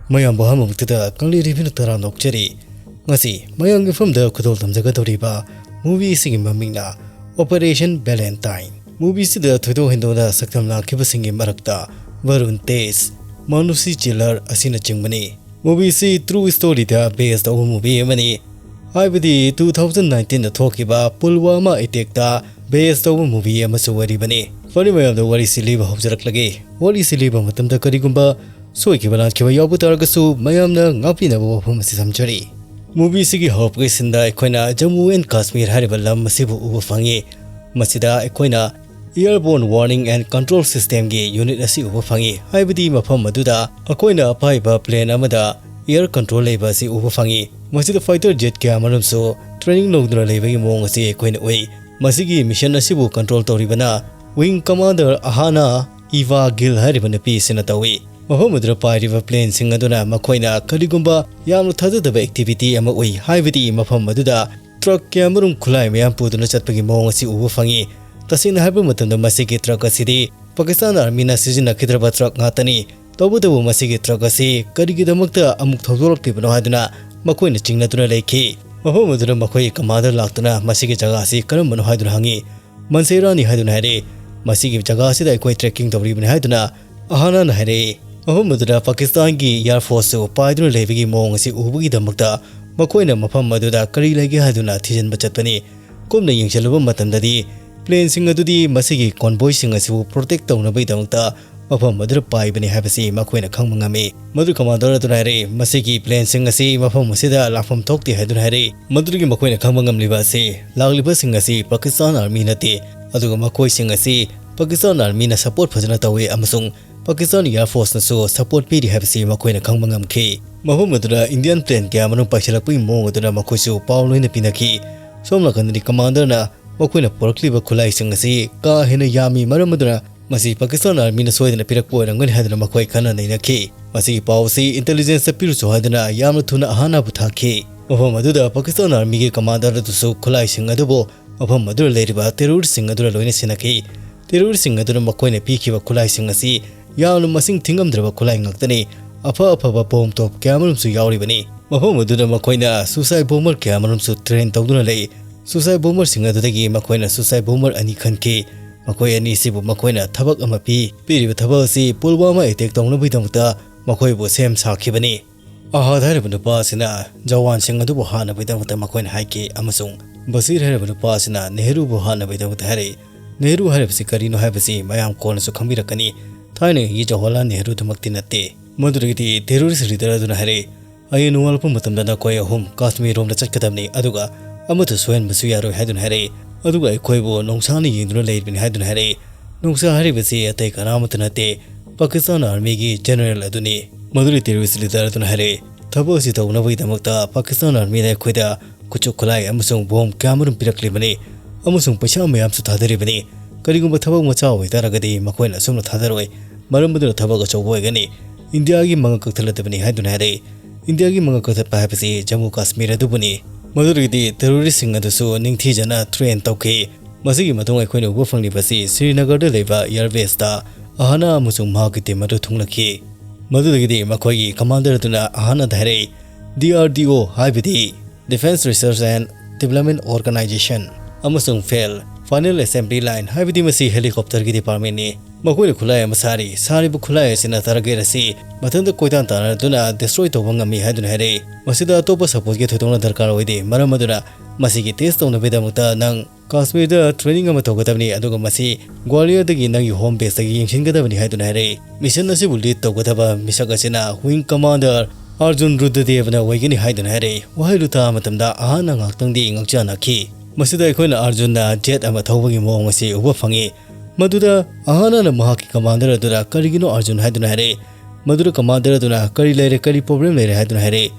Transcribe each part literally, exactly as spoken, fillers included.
ꯃꯌꯥꯝꯕꯨ ꯑꯍꯥꯟꯕꯃꯛꯇꯗ ꯀꯪꯂꯩ ꯔꯤꯚꯤꯌꯨꯅ ꯇꯔꯥꯝꯅ ꯑꯣꯛꯆꯔꯤ꯫ ꯉꯁꯤ ꯃꯌꯥꯝꯒꯤ ꯃꯐꯝꯗ ꯈꯨꯗꯣꯜ ꯇꯝꯖꯒꯗꯧꯔꯤꯕ movie ꯑꯁꯤꯒꯤ ꯃꯃꯤꯡꯅ Operation Valentine꯫ Movie ꯑꯁꯤꯗ ꯊꯣꯏꯗꯣꯛ ꯍꯦꯟꯗꯣꯛꯅ ꯁꯛꯇꯝ ꯂꯥꯡꯈꯤꯕꯁꯤꯡꯒꯤ ꯃꯔꯛꯇ ꯚꯔꯨꯟ ꯇꯦꯖ, ꯃꯥꯅꯨꯁꯤ ꯆꯤꯜꯂꯔ ꯑꯁꯤꯅꯆꯤꯡꯕꯅꯤ꯫ Movie ꯑꯁꯤ true story ꯗ base ꯇꯧꯕ movie ꯑꯃꯅꯤ꯫ ꯍꯥꯏꯕꯗꯤ two thousand nineteen ꯗ ꯊꯣꯛꯈꯤꯕ ꯄꯨꯜꯋꯥꯃꯥ attack ꯇ base ꯇꯧꯕ movie ꯑꯃꯁꯨ ꯑꯣꯏꯔꯤꯕꯅꯤ꯫ ꯐꯔꯦ ꯃꯌꯥꯝꯗ ꯋꯥꯔꯤꯁꯤ ꯂꯤꯕ ꯍꯧꯖꯔꯛꯂꯒꯦ꯫ ꯋꯥꯔꯤꯁꯤ ꯂꯤꯕ ꯃꯇꯝꯗ ꯀꯔꯤꯒꯨꯝꯕ ꯁꯣꯏꯈꯤꯕ ꯂꯥꯟꯈꯤꯕ ꯌꯥꯎꯕ ꯇꯥꯔꯒꯁꯨ ꯃꯌꯥꯝꯅ ꯉꯥꯛꯄꯤꯅꯕ ꯋꯥꯐꯝ ꯑꯁꯤ ꯊꯝꯖꯔꯤ꯫ Movie ꯑꯁꯤꯒꯤ ꯍꯧꯔꯛꯄꯒꯤ scene ꯗ ꯑꯩꯈꯣꯏꯅ ꯖꯝꯃꯨ and ꯀꯥꯁꯃꯤꯔ ꯍꯥꯏꯔꯤꯕ ꯂꯝ ꯑꯁꯤꯕꯨ ꯎꯕ ꯐꯪꯉꯤ꯫ ꯃꯁꯤꯗ ꯑꯩꯈꯣꯏꯅ Airborne Warning and Control System ꯒꯤ unit ꯑꯁꯤ ꯎꯕ ꯐꯪꯉꯤ, ꯍꯥꯏꯕꯗꯤ ꯃꯐꯝ ꯑꯗꯨꯗ ꯑꯩꯈꯣꯏꯅ ꯑꯄꯥꯏꯕ plane ꯑꯃꯗ air control ꯂꯩꯕ ꯑꯁꯤ ꯎꯕ ꯐꯪꯉꯤ꯫ ꯃꯁꯤꯗ fighter jet ꯀꯌꯥ ꯑꯃꯔꯣꯝꯁꯨ training ꯂꯧꯗꯨꯅ ꯂꯩꯕꯒꯤ ꯃꯑꯣꯡ ꯑꯁꯤ ꯑꯩꯈꯣꯏꯅ ꯎꯏ꯫ ꯃꯁꯤꯒꯤ mission ꯑꯁꯤꯕꯨ control ꯇꯧꯔꯤꯕꯅ Wing Commander ꯑꯍꯥꯅꯥ ꯏꯚꯥ ꯒꯤꯜ ꯍꯥꯏꯔꯤꯕ ꯅꯨꯄꯤ ꯑꯁꯤꯅ ꯇꯧꯏ꯫ ꯃꯐꯝ ꯑꯗꯨꯗ ꯄꯥꯏꯔꯤꯕ plane ꯁꯤꯡ ꯑꯗꯨꯅ ꯃꯈꯣꯏꯅ ꯀꯔꯤꯒꯨꯝꯕ ꯌꯥꯝꯅ ꯊꯥꯖꯗꯕ activity ꯑꯃ ꯎꯏ, ꯍꯥꯏꯕꯗꯤ ꯃꯐꯝ ꯑꯗꯨꯗ truck ꯀꯌꯥꯃꯔꯨꯝ ꯈꯨꯠꯂꯥꯏ ꯃꯌꯥꯝ ꯄꯨꯗꯨꯅ ꯆꯠꯄꯒꯤ ꯃꯑꯣꯡ ꯑꯁꯤ ꯎꯕ ꯐꯪꯉꯤ꯫ ꯇꯁꯦꯡꯅ ꯍꯥꯏꯕ ꯃꯇꯝꯗ ꯃꯁꯤꯒꯤ truck ꯑꯁꯤꯗꯤ Pakistan Army ꯅ ꯁꯤꯖꯤꯟꯅꯈꯤꯗ꯭ꯔꯕ truck ꯉꯥꯛꯇꯅꯤ꯫ ꯇꯧꯕꯇꯕꯨ ꯃꯁꯤꯒꯤ truck ꯑꯁꯤ ꯀꯔꯤꯒꯤꯗꯃꯛꯇ ꯑꯃꯨꯛ ꯊꯧꯗꯣꯔꯛꯂꯤꯕꯅꯣ ꯍꯥꯏꯗꯨꯅ ꯃꯈꯣꯏꯅ ꯆꯤꯡꯅꯗꯨꯅ ꯂꯩꯈꯤ꯫ ꯃꯐꯝ ꯑꯗꯨꯗ ꯃꯈꯣꯏꯒꯤ commander ꯂꯥꯛꯇꯨꯅ ꯃꯁꯤꯒꯤ ꯖꯒꯥ ꯑꯁꯤ ꯀꯔꯝꯕꯅꯣ ꯍꯥꯏꯗꯨꯅ ꯍꯪꯉꯤ꯫ ꯃꯟꯁꯦꯔꯥꯅꯤ ꯍꯥꯏꯗꯨꯅ ꯍꯥꯏꯔꯛꯏ꯫ ꯃꯁꯤꯒꯤ ꯖꯒꯥ ꯑꯁꯤꯗ ꯑꯩꯈꯣꯏ trekking ꯇꯧꯔꯤꯕꯅꯤ ꯍꯥꯏꯗꯨꯅ ꯑꯍꯥꯅꯥꯅ ꯍꯥꯏꯔꯛꯏ꯫ ꯃꯐꯝ ꯑꯗꯨꯗ Pakistan ꯒꯤ air force ꯁꯨ ꯄꯥꯏꯗꯨꯅ ꯂꯩꯕꯒꯤ ꯃꯑꯣꯡ ꯑꯁꯤ ꯎꯕꯒꯤꯗꯃꯛꯇ ꯃꯈꯣꯏꯅ ꯃꯐꯝ ꯑꯗꯨꯗ ꯀꯔꯤ ꯂꯩꯒꯦ ꯍꯥꯏꯗꯨꯅ ꯊꯤꯖꯤꯟꯕ ꯆꯠꯄꯅꯤ꯫ ꯀꯨꯞꯅ ꯌꯦꯡꯁꯤꯜꯂꯨꯕ ꯃꯇꯝꯗꯗꯤ plane ꯁꯤꯡ ꯑꯗꯨꯗꯤ ꯃꯁꯤꯒꯤ convoy ꯁꯤꯡ ꯑꯁꯤꯕꯨ protect ꯇꯧꯅꯕꯒꯤꯗꯃꯛꯇ ꯃꯐꯝ ꯑꯗꯨꯗ ꯄꯥꯏꯕꯅꯤ ꯍꯥꯏꯕꯁꯤ ꯃꯈꯣꯏꯅ ꯈꯪꯕ ꯉꯝꯃꯤ꯫ ꯃꯗꯨ commander ꯑꯗꯨꯅ ꯍꯥꯏꯔꯛꯏ, ꯃꯁꯤꯒꯤ plane ꯁꯤꯡ ꯑꯁꯤ ꯃꯐꯝ ꯑꯁꯤꯗ ꯂꯥꯛꯐꯝ ꯊꯣꯛꯇꯦ ꯍꯥꯏꯗꯨꯅ ꯍꯥꯏꯔꯛꯏ꯫ ꯃꯗꯨꯗꯒꯤ ꯃꯈꯣꯏꯅ ꯈꯪꯕ ꯉꯝꯂꯤꯕ ꯑꯁꯤ ꯂꯥꯛꯂꯤꯕꯁꯤꯡ ꯑꯁꯤ Pakistan Army ꯅꯠꯇꯦ, ꯑꯗꯨꯒ ꯃꯈꯣꯏꯁꯤꯡ ꯑꯁꯤ Pakistan Army ꯅ support ꯐꯖꯅ ꯇꯧꯏ ꯑꯃꯁꯨꯡ Pakistan Air Force ꯅꯁꯨ support ꯄꯤꯔꯤ ꯍꯥꯏꯕꯁꯤ ꯃꯈꯣꯏꯅ ꯈꯪꯕ ꯉꯝꯈꯤ꯫ ꯃꯐꯝ ꯑꯗꯨꯗ Indian plane ꯀꯌꯥ ꯃꯔꯨꯝ ꯄꯥꯏꯁꯤꯜꯂꯛꯄꯒꯤ ꯃꯑꯣꯡ ꯑꯗꯨꯅ ꯃꯈꯣꯏꯁꯨ ꯄꯥꯎ ꯂꯣꯏꯅ ꯄꯤꯅꯈꯤ꯫ ꯁꯣꯝ ꯅꯥꯀꯟꯗꯗꯤ commander ꯅ ꯃꯈꯣꯏꯅ ꯄꯨꯔꯛꯂꯤꯕ ꯈꯨꯠꯂꯥꯏꯁꯤꯡ ꯑꯁꯤ ꯀꯥ ꯍꯦꯟꯅ ꯌꯥꯝꯃꯤ, ꯃꯔꯝ ꯑꯗꯨꯅ ꯃꯁꯤ Pakistan Army ꯅ ꯁꯣꯏꯗꯅ ꯄꯤꯔꯛꯄ ꯑꯣꯏꯔꯝꯒꯅꯤ ꯍꯥꯏꯗꯨꯅ ꯃꯈꯣꯏ ꯈꯟꯅ ꯅꯩꯅꯈꯤ꯫ ꯃꯁꯤꯒꯤ ꯄꯥꯎ ꯑꯁꯤ intelligence ꯇ ꯄꯤꯔꯨꯆꯣ ꯍꯥꯏꯗꯨꯅ ꯌꯥꯝꯅ ꯊꯨꯅ ꯑꯍꯥꯅꯥꯕꯨ ꯊꯥꯈꯤ꯫ ꯃꯐꯝ ꯑꯗꯨꯗ Pakistan Army ꯒꯤ commander ꯑꯗꯨꯁꯨ ꯈꯨꯠꯂꯥꯏꯁꯤꯡ ꯑꯗꯨꯕꯨ ꯃꯐꯝ ꯑꯗꯨꯗ ꯂꯩꯔꯤꯕ terrorist ꯁꯤꯡ ꯑꯗꯨꯅ ꯂꯣꯏꯅ ꯁꯤꯟꯅꯈꯤ꯫ Terrorist ꯁꯤꯡ ꯑꯗꯨꯅ ꯃꯈꯣꯏꯅ ꯄꯤꯈꯤꯕ ꯈꯨꯠꯂꯥꯏꯁꯤꯡ ꯑꯁꯤ ꯌꯥꯝꯅ ꯃꯁꯤꯡ ꯊꯤꯉꯝꯗ꯭ꯔꯕ ꯈꯨꯠꯂꯥꯏ ꯉꯥꯛꯇꯅꯤ꯫ ꯑꯐ ꯑꯐꯕ ꯕꯣꯝ ꯇꯣꯞ ꯀꯌꯥ ꯑꯃꯔꯣꯝꯁꯨ ꯌꯥꯎꯔꯤꯕꯅꯤ꯫ ꯃꯐꯝ ꯑꯗꯨꯗ ꯃꯈꯣꯏꯅ suicide bomber ꯀꯌꯥ ꯑꯃꯔꯣꯝꯁꯨ train ꯇꯧꯗꯨꯅ ꯂꯩ꯫ Suicide bomberꯁꯤꯡ ꯑꯗꯨꯗꯒꯤ ꯃꯈꯣꯏꯅ suicide bomber ꯑꯅꯤ ꯈꯟꯈꯤ꯫ ꯃꯈꯣꯏ ꯑꯅꯤꯁꯤꯕꯨ ꯃꯈꯣꯏꯅ ꯊꯕꯛ ꯑꯃ ꯄꯤ꯫ ꯄꯤꯔꯤꯕ ꯊꯕꯛ ꯑꯁꯤ ꯄꯨꯜꯋꯥꯃꯥ attack ꯇꯧꯅꯕꯒꯤꯗꯃꯛꯇ ꯃꯈꯣꯏꯕꯨ ꯁꯦꯝ ꯁꯥꯈꯤꯕꯅꯤ꯫ ꯑꯍꯥꯗ ꯍꯥꯏꯔꯤꯕ ꯅꯨꯄꯥ ꯑꯁꯤꯅ ꯖꯋꯥꯟꯁꯤꯡ ꯑꯗꯨꯕꯨ ꯍꯥꯠꯅꯕꯒꯤꯗꯃꯛꯇ ꯃꯈꯣꯏꯅ ꯍꯥꯏꯈꯤ ꯑꯃꯁꯨꯡ ꯕꯁꯤꯔ ꯍꯥꯏꯔꯤꯕ ꯅꯨꯄꯥ ꯑꯁꯤꯅ ꯅꯦꯍꯔꯨꯕꯨ ꯍꯥꯠꯅꯕꯒꯤꯗꯃꯛꯇ ꯍꯥꯏꯔꯛꯏ꯫ ꯅꯦꯍꯔꯨ ꯍꯥꯏꯔꯤꯕꯁꯤ ꯀꯔꯤꯅꯣ ꯍꯥꯏꯕꯁꯤ ꯃꯌꯥꯝ ꯀꯣꯟꯅꯁꯨ ꯈꯪꯕꯤꯔꯛꯀꯅꯤ꯫ ꯊꯥꯏꯅꯒꯤ ꯖꯋꯥꯍꯔꯂꯥꯜ ꯅꯦꯍꯔꯨꯗꯨꯃꯛꯇꯤ ꯅꯠꯇꯦ꯫ ꯃꯗꯨꯗꯒꯤꯗꯤ terrorist leader ꯑꯗꯨꯅ ꯍꯥꯏꯔꯛꯏ, "ꯍꯌꯦꯡ ꯅꯣꯡꯉꯥꯜꯂꯛꯄ ꯃꯇꯝꯗ ꯅꯈꯣꯏ ꯑꯍꯨꯝ ꯀꯥꯁꯃꯤꯔ ꯔꯣꯝꯗ ꯆꯠꯀꯗꯕꯅꯤ, ꯑꯗꯨꯒ ꯑꯃꯠꯇ ꯁꯣꯏꯍꯟꯕꯁꯨ ꯌꯥꯔꯣꯏ" ꯍꯥꯏꯗꯨꯅ ꯍꯥꯏꯔꯛꯏ꯫ ꯑꯗꯨꯒ ꯑꯩꯈꯣꯏꯕꯨ ꯅꯣꯡꯁꯥꯅ ꯌꯦꯡꯗꯨꯅ ꯂꯩꯔꯤꯕꯅꯤ ꯍꯥꯏꯗꯨꯅ ꯍꯥꯏꯔꯛꯏ꯫ ꯅꯣꯡꯁꯥ ꯍꯥꯏꯔꯤꯕꯁꯤ ꯑꯇꯩ ꯀꯅꯥꯃꯠꯇ ꯅꯠꯇꯦ, ꯄꯥꯀꯤꯁꯇꯥꯟ armyꯒꯤ general ꯑꯗꯨꯅꯤ꯫ ꯃꯗꯨꯗꯤ terrorist leader ꯑꯗꯨꯅ ꯍꯥꯏꯔꯛꯏ, "ꯊꯕꯛ ꯑꯁꯤ ꯇꯧꯅꯕꯒꯤꯗꯃꯛꯇ ꯄꯥꯀꯤꯁꯇꯥꯟ armyꯅ ꯑꯩꯈꯣꯏꯗ ꯈꯨꯠꯁꯨ ꯈꯨꯠꯂꯥꯏ ꯑꯃꯁꯨꯡ ꯕꯣꯝ ꯀꯌꯥꯃꯔꯨꯝ ꯄꯤꯔꯛꯂꯤꯕꯅꯤ ꯑꯃꯁꯨꯡ ꯄꯩꯁꯥ ꯃꯌꯥꯝꯁꯨ ꯊꯥꯗꯔꯤꯕꯅꯤ꯫ ꯀꯔꯤꯒꯨꯝꯕ ꯊꯕꯛ ꯃꯆꯥ ꯑꯣꯏꯇꯥꯔꯒꯗꯤ ꯃꯈꯣꯏꯅ ꯑꯁꯨꯝꯅ ꯊꯥꯗꯔꯣꯏ, ꯃꯔꯝ ꯑꯗꯨꯅ ꯊꯕꯛ ꯑꯆꯧꯕ ꯑꯣꯏꯒꯅꯤ꯫ ꯏꯟꯗꯤꯌꯥꯒꯤ ꯃꯉꯛ ꯀꯛꯊꯠꯂꯗꯕꯅꯤ" ꯍꯥꯏꯗꯨꯅ ꯍꯥꯏꯔꯛꯏ꯫ ꯏꯟꯗꯤꯌꯥꯒꯤ ꯃꯉꯛ ꯀꯛꯊꯠꯄ ꯍꯥꯏꯕꯁꯤ ꯖꯝꯃꯨ ꯀꯥꯁꯃꯤꯔ ꯑꯗꯨꯕꯨꯅꯤ꯫ ꯃꯗꯨꯗꯒꯤꯗꯤ terroristꯁꯤꯡ ꯑꯗꯨꯁꯨ ꯅꯤꯡꯊꯤꯖꯅ train ꯇꯧꯈꯤ꯫ ꯃꯁꯤꯒꯤ ꯃꯇꯨꯡ ꯑꯩꯈꯣꯏꯅ ꯎꯕ ꯐꯪꯂꯤꯕꯁꯤ ꯁ꯭ꯔꯤꯅꯒꯔꯗ ꯂꯩꯕ air baseꯇ ꯑꯍꯥꯅꯥ ꯑꯃꯁꯨꯡ ꯃꯍꯥꯛꯀꯤ team ꯑꯗꯨ ꯊꯨꯡꯂꯛꯈꯤ꯫ ꯃꯗꯨꯗꯒꯤꯗꯤ ꯃꯈꯣꯏꯒꯤ commanderꯗꯨꯅ ꯑꯍꯥꯅꯥꯗ ꯍꯥꯏꯔꯛꯏ, "DRDO ꯍꯥꯏꯕꯗꯤ Defense Research and Development Organization ꯑꯃꯁꯨꯡ ꯐꯦꯜ, Final Assembly Line ꯍꯥꯏꯕꯗꯤ ꯃꯁꯤ helicopterꯒꯤ departmentꯅꯤ꯫ ꯃꯈꯣꯏꯅ ꯈꯨꯠꯂꯥꯏ ꯑꯃ ꯁꯥꯔꯤ꯫ ꯁꯥꯔꯤꯕ ꯈꯨꯠꯂꯥꯏ ꯑꯁꯤꯅ target ꯑꯁꯤ ꯃꯊꯟꯇ ꯀꯣꯏꯇꯥꯟ ꯇꯥꯟꯅꯗꯨꯅ destroy ꯇꯧꯕ ꯉꯝꯃꯤ" ꯍꯥꯏꯗꯨꯅ ꯍꯥꯏꯔꯛꯏ꯫ "ꯃꯁꯤꯗ ꯑꯇꯣꯞꯄ supportꯀꯤ ꯊꯣꯏꯗꯣꯛꯅ ꯗꯔꯀꯥꯔ ꯑꯣꯏꯗꯦ, ꯃꯔꯝ ꯑꯗꯨꯅ ꯃꯁꯤꯒꯤ test ꯇꯧꯅꯕꯒꯤꯗꯃꯛꯇ ꯅꯪ ꯀꯥꯁꯃꯤꯔꯗ training ꯑꯃ ꯇꯧꯒꯗꯕꯅꯤ, ꯑꯗꯨꯒ ꯃꯁꯤ ꯒ꯭ꯋꯥꯂꯤꯌꯔꯗꯒꯤ ꯅꯪꯒꯤ home baseꯇꯒꯤ ꯌꯦꯡꯁꯤꯟꯒꯗꯕꯅꯤ" ꯍꯥꯏꯗꯨꯅ ꯍꯥꯏꯔꯛꯏ꯫ Mission ꯑꯁꯤꯕꯨ lead ꯇꯧꯒꯗꯕ ꯃꯤꯁꯛ ꯑꯁꯤꯅ Wing Commander ꯑꯥꯔꯖꯨꯟ ꯔꯨꯗ꯭ꯔꯗꯦꯕꯅ ꯑꯣꯏꯒꯅꯤ ꯍꯥꯏꯗꯨꯅ ꯍꯥꯏꯔꯛꯏ꯫ ꯋꯥꯍꯩ ꯂꯨꯇꯥ ꯃꯇꯝꯗ ꯑꯍꯥꯟꯅ ꯉꯥꯏꯍꯥꯛꯇꯪꯗꯤ ꯉꯥꯎꯆꯥꯟꯅꯈꯤ꯫ ꯃꯁꯤꯗ ꯑꯩꯈꯣꯏꯅ ꯑꯥꯔꯖꯨꯟꯅ jet ꯑꯃ ꯊꯧꯕꯒꯤ ꯃꯑꯣꯡ ꯑꯁꯤ ꯎꯕ ꯐꯪꯉꯤ꯫ ꯃꯗꯨꯗ ꯑꯍꯥꯟꯅ ꯃꯍꯥꯛꯀꯤ commander ꯑꯗꯨꯗ "ꯀꯔꯤꯒꯤꯅꯣ ꯑꯥꯔꯖꯨꯟ?" ꯍꯥꯏꯗꯨꯅ ꯍꯥꯏꯔꯛꯏ꯫ ꯃꯗꯨꯗ commander ꯑꯗꯨꯅ "ꯀꯔꯤ ꯂꯩꯔꯦ? ꯀꯔꯤ problem ꯂꯩꯔꯦ?" ꯍꯥꯏꯗꯨꯅ ꯍꯥꯏꯔꯛꯏ꯫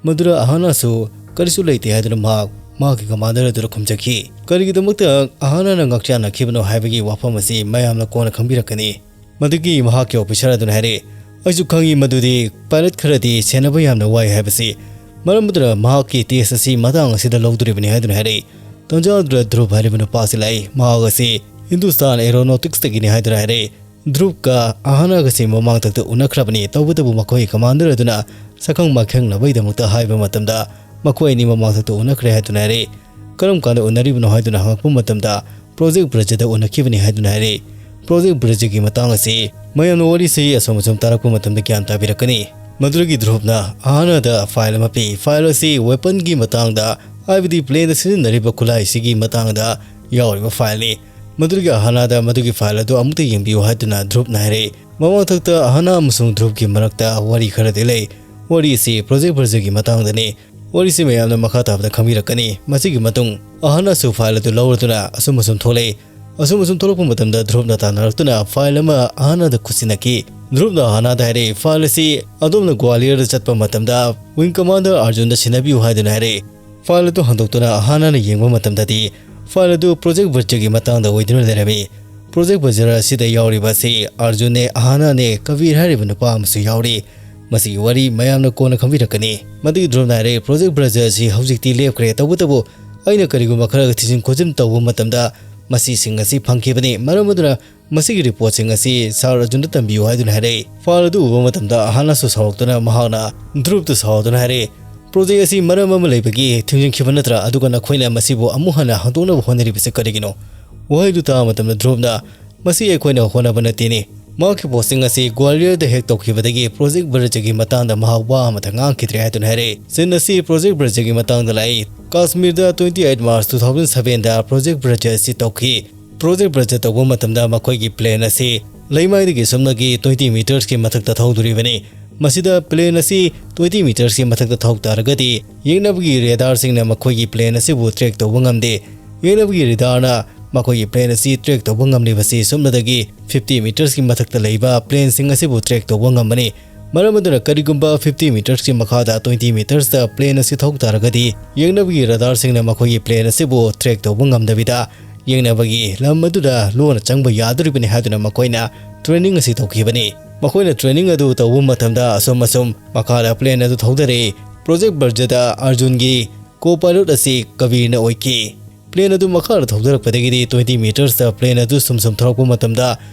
ꯃꯗꯨꯗ ꯑꯍꯥꯅꯥꯁꯨ "ꯀꯔꯤꯁꯨ ꯂꯩꯇꯦ" ꯍꯥꯏꯗꯨꯅ ꯃꯍꯥꯛ ꯃꯍꯥꯛꯀꯤ commander ꯑꯗꯨꯗ ꯈꯨꯝꯖꯈꯤ꯫ ꯀꯔꯤꯒꯤꯗꯃꯛꯇ ꯑꯍꯥꯅꯥꯅ ꯉꯥꯛꯆꯥꯟꯅꯈꯤꯕꯅꯣ ꯍꯥꯏꯕꯒꯤ ꯋꯥꯐꯝ ꯑꯁꯤ ꯃꯌꯥꯝꯅ ꯀꯣꯟꯅ ꯈꯪꯕꯤꯔꯛꯀꯅꯤ꯫ ꯃꯗꯨꯒꯤ ꯃꯍꯥꯛꯀꯤ officer ꯑꯗꯨꯅ ꯍꯥꯏꯔꯛꯏ, "ꯑꯩꯁꯨ ꯈꯪꯏ ꯃꯗꯨꯗꯤ pilot ꯈꯔꯗꯤ ꯁꯦꯟꯅꯕ ꯌꯥꯝꯅ ꯋꯥꯏ ꯍꯥꯏꯕꯁꯤ꯫ ꯃꯔꯝ ꯑꯗꯨꯅ ꯃꯍꯥꯛꯀꯤ test ꯑꯁꯤ ꯃꯇꯥꯡ ꯑꯁꯤꯗ ꯂꯧꯗꯣꯔꯤꯕꯅꯤ" ꯍꯥꯏꯗꯨꯅ ꯍꯥꯏꯔꯛꯏ꯫ ꯇꯟꯖꯥ ꯑꯗꯨꯗ ꯙ꯭ꯔꯨꯕ ꯍꯥꯏꯔꯤꯕ ꯅꯨꯄꯥ ꯑꯁꯤ ꯂꯥꯛꯏ꯫ ꯃꯍꯥꯛ ꯑꯁꯤ ꯍꯤꯟꯗꯨꯁꯇꯥꯟ Aeronauticsꯇꯒꯤꯅꯤ ꯍꯥꯏꯗꯨꯅ ꯍꯥꯏꯔꯛꯏ꯫ ꯙ꯭ꯔꯨꯞꯀ ꯑꯍꯥꯅꯥꯒꯁꯤ ꯃꯃꯥꯡꯊꯛꯇ ꯎꯅꯈ꯭ꯔꯕꯅꯤ꯫ ꯇꯧꯕꯇꯕꯨ ꯃꯈꯣꯏ ꯀꯃꯥꯟꯗꯔ ꯑꯗꯨꯅ ꯁꯛꯈꯪ ꯃꯥꯏꯈꯪꯅꯕꯒꯤꯗꯃꯛꯇ ꯍꯥꯏꯕ ꯃꯇꯝꯗ ꯃꯈꯣꯏ ꯑꯅꯤ ꯃꯃꯥꯡꯊꯛꯇ ꯎꯅꯈ꯭ꯔꯦ ꯍꯥꯏꯗꯨꯅ ꯍꯥꯏꯔꯛꯏ꯫ "ꯀꯔꯝ ꯀꯥꯟꯗ ꯎꯅꯔꯤꯕꯅꯣ?" ꯍꯥꯏꯗꯨꯅ ꯍꯪꯂꯛꯄ ꯃꯇꯝꯗ, "ꯄ꯭ꯔꯣꯖꯦꯛ ꯕ꯭ꯔꯖꯗ ꯎꯅꯈꯤꯕꯅꯤ" ꯍꯥꯏꯗꯨꯅ ꯍꯥꯏꯔꯛꯏ꯫ ꯄ꯭ꯔꯣꯖꯦꯛ ꯕ꯭ꯔꯖꯒꯤ ꯃꯇꯥꯡ ꯑꯁꯤ ꯃꯌꯥꯝꯅ ꯋꯥꯔꯤꯁꯤ ꯑꯁꯨꯝ ꯑꯁꯨꯝ ꯇꯥꯔꯛꯄ ꯃꯇꯝꯗ ꯒ꯭ꯌꯥꯟ ꯇꯥꯕꯤꯔꯛꯀꯅꯤ꯫ ꯃꯗꯨꯗꯒꯤ ꯙ꯭ꯔꯨꯞꯅ ꯑꯍꯥꯅꯥꯗ ꯐꯥꯏꯜ ꯑꯃ ꯄꯤ꯫ ꯐꯥꯏꯜ ꯑꯁꯤ ꯋꯦꯄꯟꯒꯤ ꯃꯇꯥꯡꯗ, ꯍꯥꯏꯕꯗꯤ ꯄ꯭ꯂꯦꯟꯗ ꯁꯤꯖꯤꯟꯅꯔꯤꯕ ꯈꯨꯠꯂꯥꯏꯁꯤꯒꯤ ꯃꯇꯥꯡꯗ ꯌꯥꯎꯔꯤꯕ ꯐꯥꯏꯜꯅꯤ꯫ ꯃꯗꯨꯗꯒꯤ ꯑꯍꯥꯅꯥꯗ ꯃꯗꯨꯒꯤ ꯐꯥꯏꯜ ꯑꯗꯨ ꯑꯃꯨꯛꯇ ꯌꯦꯡꯕꯤꯌꯨ ꯍꯥꯏꯗꯨꯅ ꯙ꯭ꯔꯨꯞꯅ ꯍꯥꯏꯔꯛꯏ꯫ ꯃꯃꯥꯡꯊꯛꯇ ꯑꯍꯥꯅꯥ ꯑꯃꯁꯨꯡ ꯙ꯭ꯔꯨꯞꯀꯤ ꯃꯔꯛꯇ ꯋꯥꯔꯤ ꯈꯔꯗꯤ ꯂꯩ꯫ ꯋꯥꯔꯤ ꯑꯁꯤ ꯄ꯭ꯔꯣꯖꯦꯛ ꯕ꯭ꯔꯖꯒꯤ ꯃꯇꯥꯡꯗꯅꯤ꯫ ꯋꯥꯔꯤꯁꯤ ꯃꯌꯥꯝꯅ ꯃꯈꯥ ꯇꯥꯕꯗ ꯈꯪꯕꯤꯔꯛꯀꯅꯤ꯫ ꯃꯁꯤꯒꯤ ꯃꯇꯨꯡ ꯑꯍꯥꯅꯥꯁꯨ ꯐꯥꯏꯜ ꯑꯗꯨ ꯂꯧꯔꯗꯨꯅ ꯑꯁꯨꯝ ꯑꯁꯨꯝ ꯊꯣꯛꯂꯛꯏ꯫ ꯑꯁꯨꯝ ꯑꯁꯨꯝ ꯊꯣꯛꯂꯛꯄ ꯃꯇꯝꯗ ꯙ꯭ꯔꯨꯞꯅ ꯇꯥꯟꯅꯔꯛꯇꯨꯅ ꯐꯥꯏꯜ ꯑꯃ ꯑꯍꯥꯅꯥꯗ ꯈꯨꯠꯁꯤꯟꯅꯈꯤ꯫ ꯙ꯭ꯔꯨꯞꯅ ꯑꯍꯥꯅꯥꯗ ꯍꯥꯏꯔꯛꯏ, "ꯐꯥꯏꯜ ꯑꯁꯤ ꯑꯗꯣꯝꯅ ꯒ꯭ꯋꯥꯂꯤꯌꯔꯗ ꯆꯠꯄ ꯃꯇꯝꯗ ꯋꯤꯡ ꯀꯃꯥꯟꯗꯔ ꯑꯥꯔꯖꯨꯟꯗ ꯁꯤꯟꯅꯕꯤꯌꯨ" ꯍꯥꯏꯗꯨꯅ ꯍꯥꯏꯔꯛꯏ꯫ ꯐꯥꯏꯜ ꯑꯗꯨ ꯍꯥꯡꯗꯣꯛꯇꯨꯅ ꯑꯍꯥꯅꯥꯅ ꯌꯦꯡꯕ ꯃꯇꯝꯗꯗꯤ ꯐꯥꯏꯜ ꯑꯗꯨ ꯄ꯭ꯔꯣꯖꯦꯛ ꯕ꯭ꯔꯖꯒꯤ ꯃꯇꯥꯡꯗ ꯑꯣꯏꯗꯨꯅ ꯂꯩꯔꯝꯃꯤ꯫ ꯄ꯭ꯔꯣꯖꯦꯛ ꯕ꯭ꯔꯖ ꯑꯁꯤꯗ ꯌꯥꯎꯔꯤꯕ ꯑꯁꯤ ꯑꯥꯔꯖꯨꯟꯅꯦ, ꯑꯍꯥꯅꯥꯅꯦ, ꯀꯕꯤꯔ ꯍꯥꯏꯔꯤꯕ ꯅꯨꯄꯥ ꯑꯃꯁꯨ ꯌꯥꯎꯔꯤ꯫ ꯃꯁꯤꯒꯤ ꯋꯥꯔꯤ ꯃꯌꯥꯝꯅ ꯀꯣꯟꯅ ꯈꯪꯕꯤꯔꯛꯀꯅꯤ꯫ ꯃꯗꯨꯒꯤ ꯙ꯭ꯔꯨꯞꯅ ꯍꯥꯏꯔꯦ, "ꯄ꯭ꯔꯣꯖꯦꯛ ꯕ꯭ꯔꯖ ꯑꯁꯤ ꯍꯧꯖꯤꯛꯇꯤ ꯂꯦꯞꯈ꯭ꯔꯦ, ꯇꯧꯕꯇꯕꯨ ꯑꯩꯅ ꯀꯔꯤꯒꯨꯝꯕ ꯈꯔ ꯊꯤꯖꯤꯟ ꯈꯣꯠꯆꯤꯟ ꯇꯧꯕ ꯃꯇꯝꯗ ꯃꯁꯤꯁꯤꯡ ꯑꯁꯤ ꯐꯪꯈꯤꯕꯅꯤ꯫ ꯃꯔꯝ ꯑꯗꯨꯅ ꯃꯁꯤꯒꯤ ꯔꯤꯄꯣꯔꯠꯁꯤꯡ ꯑꯁꯤ ꯁꯥꯔ ꯑꯔꯖꯨꯟꯗ ꯇꯝꯕꯤꯌꯨ" ꯍꯥꯏꯗꯨꯅ ꯍꯥꯏꯔꯛꯏ꯫ ꯐꯥꯏꯜ ꯑꯗꯨ ꯎꯕ ꯃꯇꯝꯗ ꯑꯍꯥꯅꯥꯁꯨ ꯁꯥꯎꯔꯛꯇꯨꯅ ꯃꯍꯥꯛꯅ ꯙ꯭ꯔꯨꯞꯇ ꯁꯥꯎꯗꯨꯅ ꯍꯥꯏꯔꯛꯏ, "ꯄ꯭ꯔꯣꯖꯦꯛ ꯑꯁꯤ ꯃꯔꯝ ꯑꯃ ꯂꯩꯕꯒꯤ ꯊꯤꯡꯖꯤꯟꯈꯤꯕ ꯅꯠꯇ꯭ꯔꯥ? ꯑꯗꯨꯒ ꯅꯈꯣꯏꯅ ꯃꯁꯤꯕꯨ ꯑꯃꯨꯛ ꯍꯟꯅ ꯍꯥꯡꯗꯣꯛꯅꯕ ꯍꯣꯠꯅꯔꯤꯕꯁꯤ ꯀꯔꯤꯒꯤꯅꯣ?" ꯋꯥꯍꯩꯗꯨ ꯇꯥꯕ ꯃꯇꯝꯗ ꯙ꯭ꯔꯨꯞꯅ, "ꯃꯁꯤ ꯑꯩꯈꯣꯏꯅ ꯍꯣꯠꯅꯕ ꯅꯠꯇꯦꯅꯦ꯫ ꯃꯍꯥꯛꯀꯤ ꯄꯣꯁꯇꯤꯡ ꯑꯁꯤ ꯒ꯭ꯋꯥꯂꯤꯌꯔꯗ ꯍꯦꯛ ꯇꯧꯈꯤꯕꯗꯒꯤ ꯄ꯭ꯔꯣꯖꯦꯛ ꯕ꯭ꯔꯖꯒꯤ ꯃꯇꯥꯡꯗ ꯃꯍꯥꯛ ꯋꯥ ꯑꯃꯠꯇ ꯉꯥꯡꯈꯤꯗ꯭ꯔꯦ" ꯍꯥꯏꯗꯨꯅ ꯍꯥꯏꯔꯛꯏ꯫ ꯁꯤꯟ ꯑꯁꯤ ꯄ꯭ꯔꯣꯖꯦꯛ ꯕ꯭ꯔꯖꯒꯤ ꯃꯇꯥꯡꯗ ꯂꯥꯛꯏ꯫ ꯀꯥꯁꯃꯤꯔꯗ twenty eight March two thousand sevenꯗ ꯄ꯭ꯔꯣꯖꯦꯛ ꯕ꯭ꯔꯖ ꯑꯁꯤ ꯇꯧꯈꯤ꯫ ꯄ꯭ꯔꯣꯖꯦꯛ ꯕ꯭ꯔꯖ ꯇꯧꯕ ꯃꯇꯝꯗ ꯃꯈꯣꯏꯒꯤ ꯄ꯭ꯂꯦꯟ ꯑꯁꯤ ꯂꯩꯃꯥꯏꯗꯒꯤ ꯁꯨꯞꯅꯒꯤ twenty metersꯀꯤ ꯃꯊꯛꯇ ꯊꯧꯗꯣꯔꯤꯕꯅꯤ꯫ ꯃꯁꯤꯗ ꯄ꯭ꯂꯦꯟ ꯑꯁꯤ twenty metersꯀꯤ ꯃꯊꯛꯇ ꯊꯧ ꯇꯥꯔꯒꯗꯤ ꯌꯦꯛꯅꯕꯒꯤ ꯔꯦꯗꯥꯔꯁꯤꯡꯅ ꯃꯈꯣꯏꯒꯤ ꯄ꯭ꯂꯦꯟ ꯑꯁꯤꯕꯨ ꯇ꯭ꯔꯦꯛ ꯇꯧꯕ ꯉꯝꯗꯦ꯫ ꯌꯦꯛꯅꯕꯒꯤ ꯔꯦꯗꯥꯔꯅ ꯃꯈꯣꯏꯒꯤ ꯄ꯭ꯂꯦꯟ ꯑꯁꯤ ꯇ꯭ꯔꯦꯛ ꯇꯧꯕ ꯉꯝꯂꯤꯕꯁꯤ ꯁꯨꯞꯅꯗꯒꯤ fifty metersꯀꯤ ꯃꯊꯛꯇ ꯂꯩꯕ ꯄ꯭ꯂꯦꯟꯁꯤꯡ ꯑꯁꯤꯕꯨ ꯇ꯭ꯔꯦꯛ ꯇꯧꯕ ꯉꯝꯕꯅꯤ꯫ ꯃꯔꯝ ꯑꯗꯨꯅ ꯀꯔꯤꯒꯨꯝꯕ fifty metersꯀꯤ ꯃꯈꯥꯗ twenty metersꯇ ꯄ꯭ꯂꯦꯟ ꯑꯁꯤ ꯊꯧ ꯇꯥꯔꯒꯗꯤ ꯌꯦꯛꯅꯕꯒꯤ ꯔꯦꯗꯥꯔꯁꯤꯡꯅ ꯃꯈꯣꯏꯒꯤ ꯄ꯭ꯂꯦꯟ ꯑꯁꯤꯕꯨ ꯇ꯭ꯔꯦꯛ ꯇꯧꯕ ꯉꯝꯗꯕꯤꯗ ꯌꯦꯛꯅꯕꯒꯤ ꯂꯝ ꯑꯗꯨꯗ ꯂꯣꯟꯅ ꯆꯪꯕ ꯌꯥꯗꯣꯔꯤꯕꯅꯤ ꯍꯥꯏꯗꯨꯅ ꯃꯈꯣꯏꯅ ꯇ꯭ꯔꯦꯅꯤꯡ ꯑꯁꯤ ꯇꯧꯈꯤꯕꯅꯤ꯫ ꯃꯈꯣꯏꯅ ꯇ꯭ꯔꯦꯅꯤꯡ ꯑꯗꯨ ꯇꯧꯕ ꯃꯇꯝꯗ ꯑꯁꯨꯝ ꯑꯁꯨꯝ ꯃꯈꯥꯗ ꯄ꯭ꯂꯦꯟ ꯑꯗꯨ ꯊꯧꯗꯔꯛꯏ꯫ ꯄ꯭ꯔꯣꯖꯦꯛ ꯕ꯭ꯔꯖꯗ ꯑꯔꯖꯨꯟꯒꯤ ꯀꯣ ꯄꯥꯏꯂꯣꯠ ꯑꯁꯤ ꯀꯕꯤꯔꯅ ꯑꯣꯏꯈꯤ꯫ ꯄ꯭ꯂꯦꯟ ꯑꯗꯨ ꯃꯈꯥꯗ ꯊꯧꯗꯔꯛꯄꯗꯒꯤꯗꯤ twenty metersꯇ ꯄ꯭ꯂꯦꯟ ꯑꯗꯨ ꯁꯨꯝ ꯁꯨꯝ ꯊꯧꯔꯛꯄ ꯃꯇꯝꯗ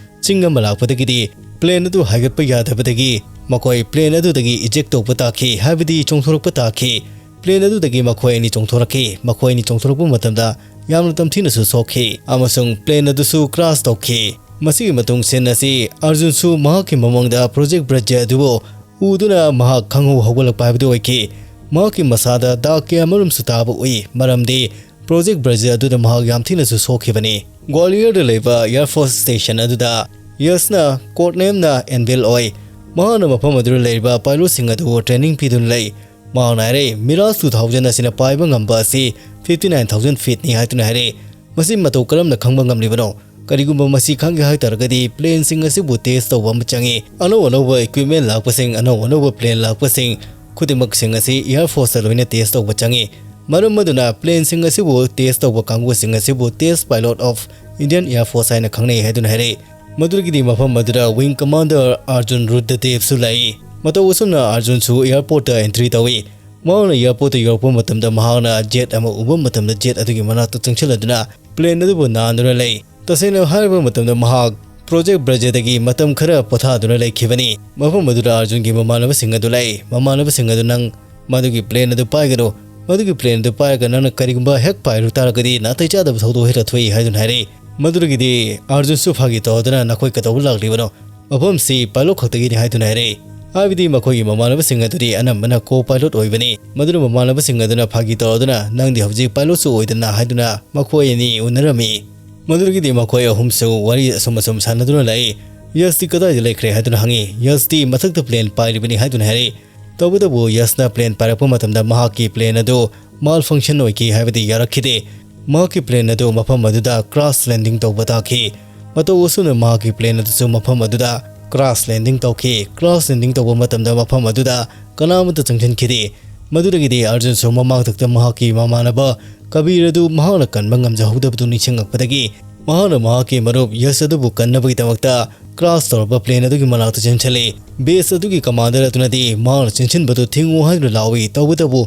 ꯆꯤꯡ ꯑꯃ ꯂꯥꯛꯄꯗꯒꯤꯗꯤ plane ꯑꯗꯨ ꯍꯥꯏꯒꯠꯄ ꯌꯥꯗꯕꯗꯒꯤ ꯃꯈꯣꯏ plane ꯑꯗꯨꯗꯒꯤ eject ꯇꯧꯕ ꯇꯥꯈꯤ, ꯍꯥꯏꯕꯗꯤ ꯆꯣꯡꯊꯣꯔꯛꯄ ꯇꯥꯈꯤ꯫ Plane ꯑꯗꯨꯗꯒꯤ ꯃꯈꯣꯏ ꯑꯅꯤ ꯆꯣꯡꯊꯣꯔꯛꯈꯤ꯫ ꯃꯈꯣꯏ ꯑꯅꯤ ꯆꯣꯡꯊꯣꯔꯛꯄ ꯃꯇꯝꯗ ꯌꯥꯝꯅ ꯇꯝꯊꯤꯅꯁꯨ ꯁꯣꯛꯈꯤ ꯑꯃꯁꯨꯡ plane ꯑꯗꯨꯁꯨ crash ꯇꯧꯈꯤ꯫ ꯃꯁꯤꯒꯤ ꯃꯇꯨꯡ scene ꯑꯁꯤ ꯑꯔꯖꯨꯟꯁꯨ ꯃꯍꯥꯛꯀꯤ ꯃꯃꯥꯡꯗ Project Brahma ꯑꯗꯨꯕꯨ ꯎꯗꯨꯅ ꯃꯍꯥꯛ ꯈꯪꯍꯧ ꯍꯧꯒꯠꯂꯛꯄ ꯍꯥꯏꯕꯗꯨ ꯑꯣꯏꯈꯤ꯫ ꯃꯍꯥꯛꯀꯤ ꯃꯁꯥꯗ ꯗꯥꯛ ꯀꯌꯥ ꯑꯃꯔꯣꯝꯁꯨ ꯇꯥꯕ ꯎꯏ, ꯃꯔꯝꯗꯤ Project Brahma ꯑꯗꯨꯗ ꯃꯍꯥꯛ ꯌꯥꯝ ꯊꯤꯅꯁꯨ ꯁꯣꯛꯈꯤꯕꯅꯤ꯫ ꯒ꯭ꯋꯥꯂꯤꯌꯔꯗ ꯂꯩꯕ Air Force Station ꯑꯗꯨꯗ ꯌꯁꯅ code name ꯅ Anvil ꯑꯣꯏ꯫ ꯃꯍꯥꯛꯅ ꯃꯐꯝ ꯑꯗꯨꯗ ꯂꯩꯔꯤꯕ pilot ꯁꯤꯡ ꯑꯗꯨꯕꯨ training ꯄꯤꯗꯨꯅ ꯂꯩ꯫ ꯃꯍꯥꯛꯅ ꯍꯥꯏꯔꯦ, Mirage two thousand ꯑꯁꯤꯅ ꯄꯥꯏꯕ ꯉꯝꯕ ꯑꯁꯤ fifty nine thousand feet ꯅꯤ ꯍꯥꯏꯗꯨꯅ ꯍꯥꯏꯔꯦ꯫ ꯃꯁꯤ ꯃꯇꯧ ꯀꯔꯝꯅ ꯈꯪꯕ ꯉꯝꯂꯤꯕꯅꯣ? ꯀꯔꯤꯒꯨꯝꯕ ꯃꯁꯤ ꯈꯪꯒꯦ ꯍꯥꯏ ꯇꯥꯔꯒꯗꯤ plane ꯁꯤꯡ ꯑꯁꯤꯕꯨ test ꯇꯧꯕ ꯑꯃ ꯆꯪꯏ꯫ ꯑꯅꯧ ꯑꯅꯧꯕ equipment ꯂꯥꯛꯄꯁꯤꯡ, ꯑꯅꯧ ꯑꯅꯧꯕ plane ꯂꯥꯛꯄꯁꯤꯡ ꯈꯨꯗꯤꯡꯃꯛꯁꯤꯡ ꯑꯁꯤ Air Force ꯇ ꯂꯣꯏꯅ test ꯇꯧꯕ ꯆꯪꯏ꯫ ꯃꯔꯝ ꯑꯗꯨꯅ plane ꯁꯤꯡ ꯑꯁꯤꯕꯨ test ꯇꯧꯕ ꯀꯥꯡꯕꯨꯁꯤꯡ ꯑꯁꯤꯕꯨ test pilot of Indian Air Force ꯍꯥꯏꯅ ꯈꯪꯅꯩ ꯍꯥꯏꯗꯨꯅ ꯍꯥꯏꯔꯛꯏ꯫ ꯃꯗꯨꯗꯒꯤꯗꯤ ꯃꯐꯝ ꯑꯗꯨꯗ Wing Commander Arjun Rudradev ꯁꯨ ꯂꯥꯛꯏ꯫ ꯃꯇꯧ ꯑꯁꯨꯝꯅ ꯑꯔꯖꯨꯟꯁꯨ airport ꯇ entry ꯇꯧꯏ꯫ ꯃꯍꯥꯛꯅ airport ꯇ ꯌꯧꯔꯛꯄ ꯃꯇꯝꯗ ꯃꯍꯥꯛꯅ jet ꯑꯃ ꯎꯕ ꯃꯇꯝꯗ jet ꯑꯗꯨꯒꯤ ꯃꯅꯥꯛꯇ ꯆꯪꯁꯤꯜꯂꯗꯨꯅ plane ꯑꯗꯨꯕꯨ ꯅꯥꯟꯗꯨꯅ ꯂꯩ꯫ ꯇꯁꯦꯡꯅ ꯍꯥꯏꯔꯕ ꯃꯇꯝꯗ ꯃꯍꯥꯛ Project Brahma ꯗꯒꯤ ꯃꯇꯝ ꯈꯔ ꯄꯣꯊꯥꯗꯨꯅ ꯂꯩꯈꯤꯕꯅꯤ꯫ ꯃꯐꯝ ꯑꯗꯨꯗ ꯑꯔꯖꯨꯟꯒꯤ ꯃꯃꯥꯟꯅꯕꯁꯤꯡ ꯑꯗꯨ ꯂꯥꯛꯏ꯫ ꯃꯃꯥꯟꯅꯕꯁꯤꯡ ꯑꯗꯨ, "ꯅꯪ ꯃꯗꯨꯒꯤ plane ꯑꯗꯨ ꯄꯥꯏꯒꯅꯨ꯫ ꯃꯗꯨꯒꯤ plane ꯑꯗꯨ ꯄꯥꯏꯔꯒ ꯅꯪꯅ ꯀꯔꯤꯒꯨꯝꯕ ꯍꯦꯛ ꯄꯥꯏꯔꯨ ꯇꯥꯔꯒꯗꯤ ꯅꯥꯇꯩ ꯆꯥꯗꯕ ꯊꯧꯗꯣꯛ ꯍꯦꯛꯇ ꯊꯣꯛꯏ" ꯍꯥꯏꯗꯨꯅ ꯍꯥꯏꯔꯛꯏ꯫ ꯃꯗꯨꯗꯒꯤꯗꯤ ꯑꯔꯖꯨꯟꯁꯨ ꯐꯥꯒꯤ ꯇꯧꯗꯨꯅ, "ꯅꯈꯣꯏ ꯀꯩꯗꯧꯕ ꯂꯥꯛꯂꯤꯕꯅꯣ? ꯃꯐꯝꯁꯤ pilot ꯈꯛꯇꯒꯤꯅꯤ" ꯍꯥꯏꯗꯨꯅ ꯍꯥꯏꯔꯛꯏ꯫ ꯍꯥꯏꯕꯗꯤ ꯃꯈꯣꯏꯒꯤ ꯃꯃꯥꯟꯅꯕꯁꯤꯡ ꯑꯗꯨꯗꯤ ꯑꯅꯝꯕꯅ co-pilot ꯑꯣꯏꯕꯅꯤ꯫ ꯃꯗꯨꯅ ꯃꯃꯥꯟꯅꯕꯁꯤꯡ ꯑꯗꯨꯅ ꯐꯥꯒꯤ ꯇꯧꯗꯨꯅ, "ꯅꯪꯗꯤ ꯍꯧꯖꯤꯛ pilot ꯁꯨ ꯑꯣꯏꯗꯅ" ꯍꯥꯏꯗꯨꯅ ꯃꯈꯣꯏ ꯑꯅꯤ ꯎꯅꯔꯝꯃꯤ꯫ ꯃꯗꯨꯗꯒꯤꯗꯤ ꯃꯈꯣꯏ ꯑꯍꯨꯝꯁꯨ ꯋꯥꯔꯤ ꯑꯁꯨꯝ ꯑꯁꯨꯝ ꯁꯥꯟꯅꯗꯨꯅ ꯂꯥꯛꯏ꯫ ꯌꯁꯇꯤ ꯀꯗꯥꯏꯗ ꯂꯩꯈ꯭ꯔꯦ ꯍꯥꯏꯗꯨꯅ ꯍꯪꯉꯤ꯫ ꯌꯁꯇꯤ ꯃꯊꯛꯇ plane ꯄꯥꯏꯔꯤꯕꯅꯤ ꯍꯥꯏꯗꯨꯅ ꯍꯥꯏꯔꯛꯏ꯫ ꯇꯧꯕꯇꯕꯨ ꯌꯁꯅ plane ꯄꯥꯏꯔꯛꯄ ꯃꯇꯝꯗ ꯃꯍꯥꯛꯀꯤ plane ꯑꯗꯨ malfunction ꯑꯣꯏꯈꯤ, ꯍꯥꯏꯕꯗꯤ ꯌꯥꯔꯛꯈꯤꯗꯦ꯫ ꯃꯍꯥꯛꯀꯤ plane ꯑꯗꯨ ꯃꯐꯝ ꯑꯗꯨꯗ crash landing ꯇꯧꯕ ꯇꯥꯈꯤ꯫ ꯃꯇꯧ ꯑꯁꯨꯝꯅ ꯃꯍꯥꯛꯀꯤ plane ꯑꯗꯨꯁꯨ ꯃꯐꯝ ꯑꯗꯨꯗ crash landing ꯇꯧꯈꯤ꯫ Crash landing ꯇꯧꯕ ꯃꯇꯝꯗ ꯃꯐꯝ ꯑꯗꯨꯗ ꯀꯅꯥ ꯑꯃꯠꯇ ꯆꯪꯁꯤꯟꯈꯤꯗꯦ꯫ ꯃꯗꯨꯗꯒꯤꯗꯤ ꯑꯔꯖꯨꯟꯁꯨ ꯃꯃꯥꯡꯊꯛꯇ ꯃꯍꯥꯛꯀꯤ ꯃꯃꯥꯟꯅꯕ ꯀꯕꯤꯔ ꯑꯗꯨ ꯃꯍꯥꯛꯅ ꯀꯟꯕ ꯉꯝꯖꯍꯧꯗꯕꯗꯨ ꯅꯤꯡꯁꯤꯡꯂꯛꯄꯗꯒꯤ ꯃꯍꯥꯛꯅ ꯃꯍꯥꯛꯀꯤ ꯃꯔꯨꯞ ꯌꯁ ꯑꯗꯨꯕꯨ ꯀꯟꯅꯕꯒꯤꯗꯃꯛꯇ crash ꯇꯧꯔꯕ plane ꯑꯗꯨꯒꯤ ꯃꯅꯥꯛꯇ ꯆꯦꯟꯁꯤꯜꯂꯤ꯫ Base ꯑꯗꯨꯒꯤ commander ꯑꯗꯨꯅꯗꯤ ꯃꯍꯥꯛꯅ ꯆꯦꯟꯁꯤꯟꯕꯗꯨ ꯊꯤꯡꯉꯨ ꯍꯥꯏꯗꯨꯅ ꯂꯥꯎꯏ꯫ ꯇꯧꯕꯇꯕꯨ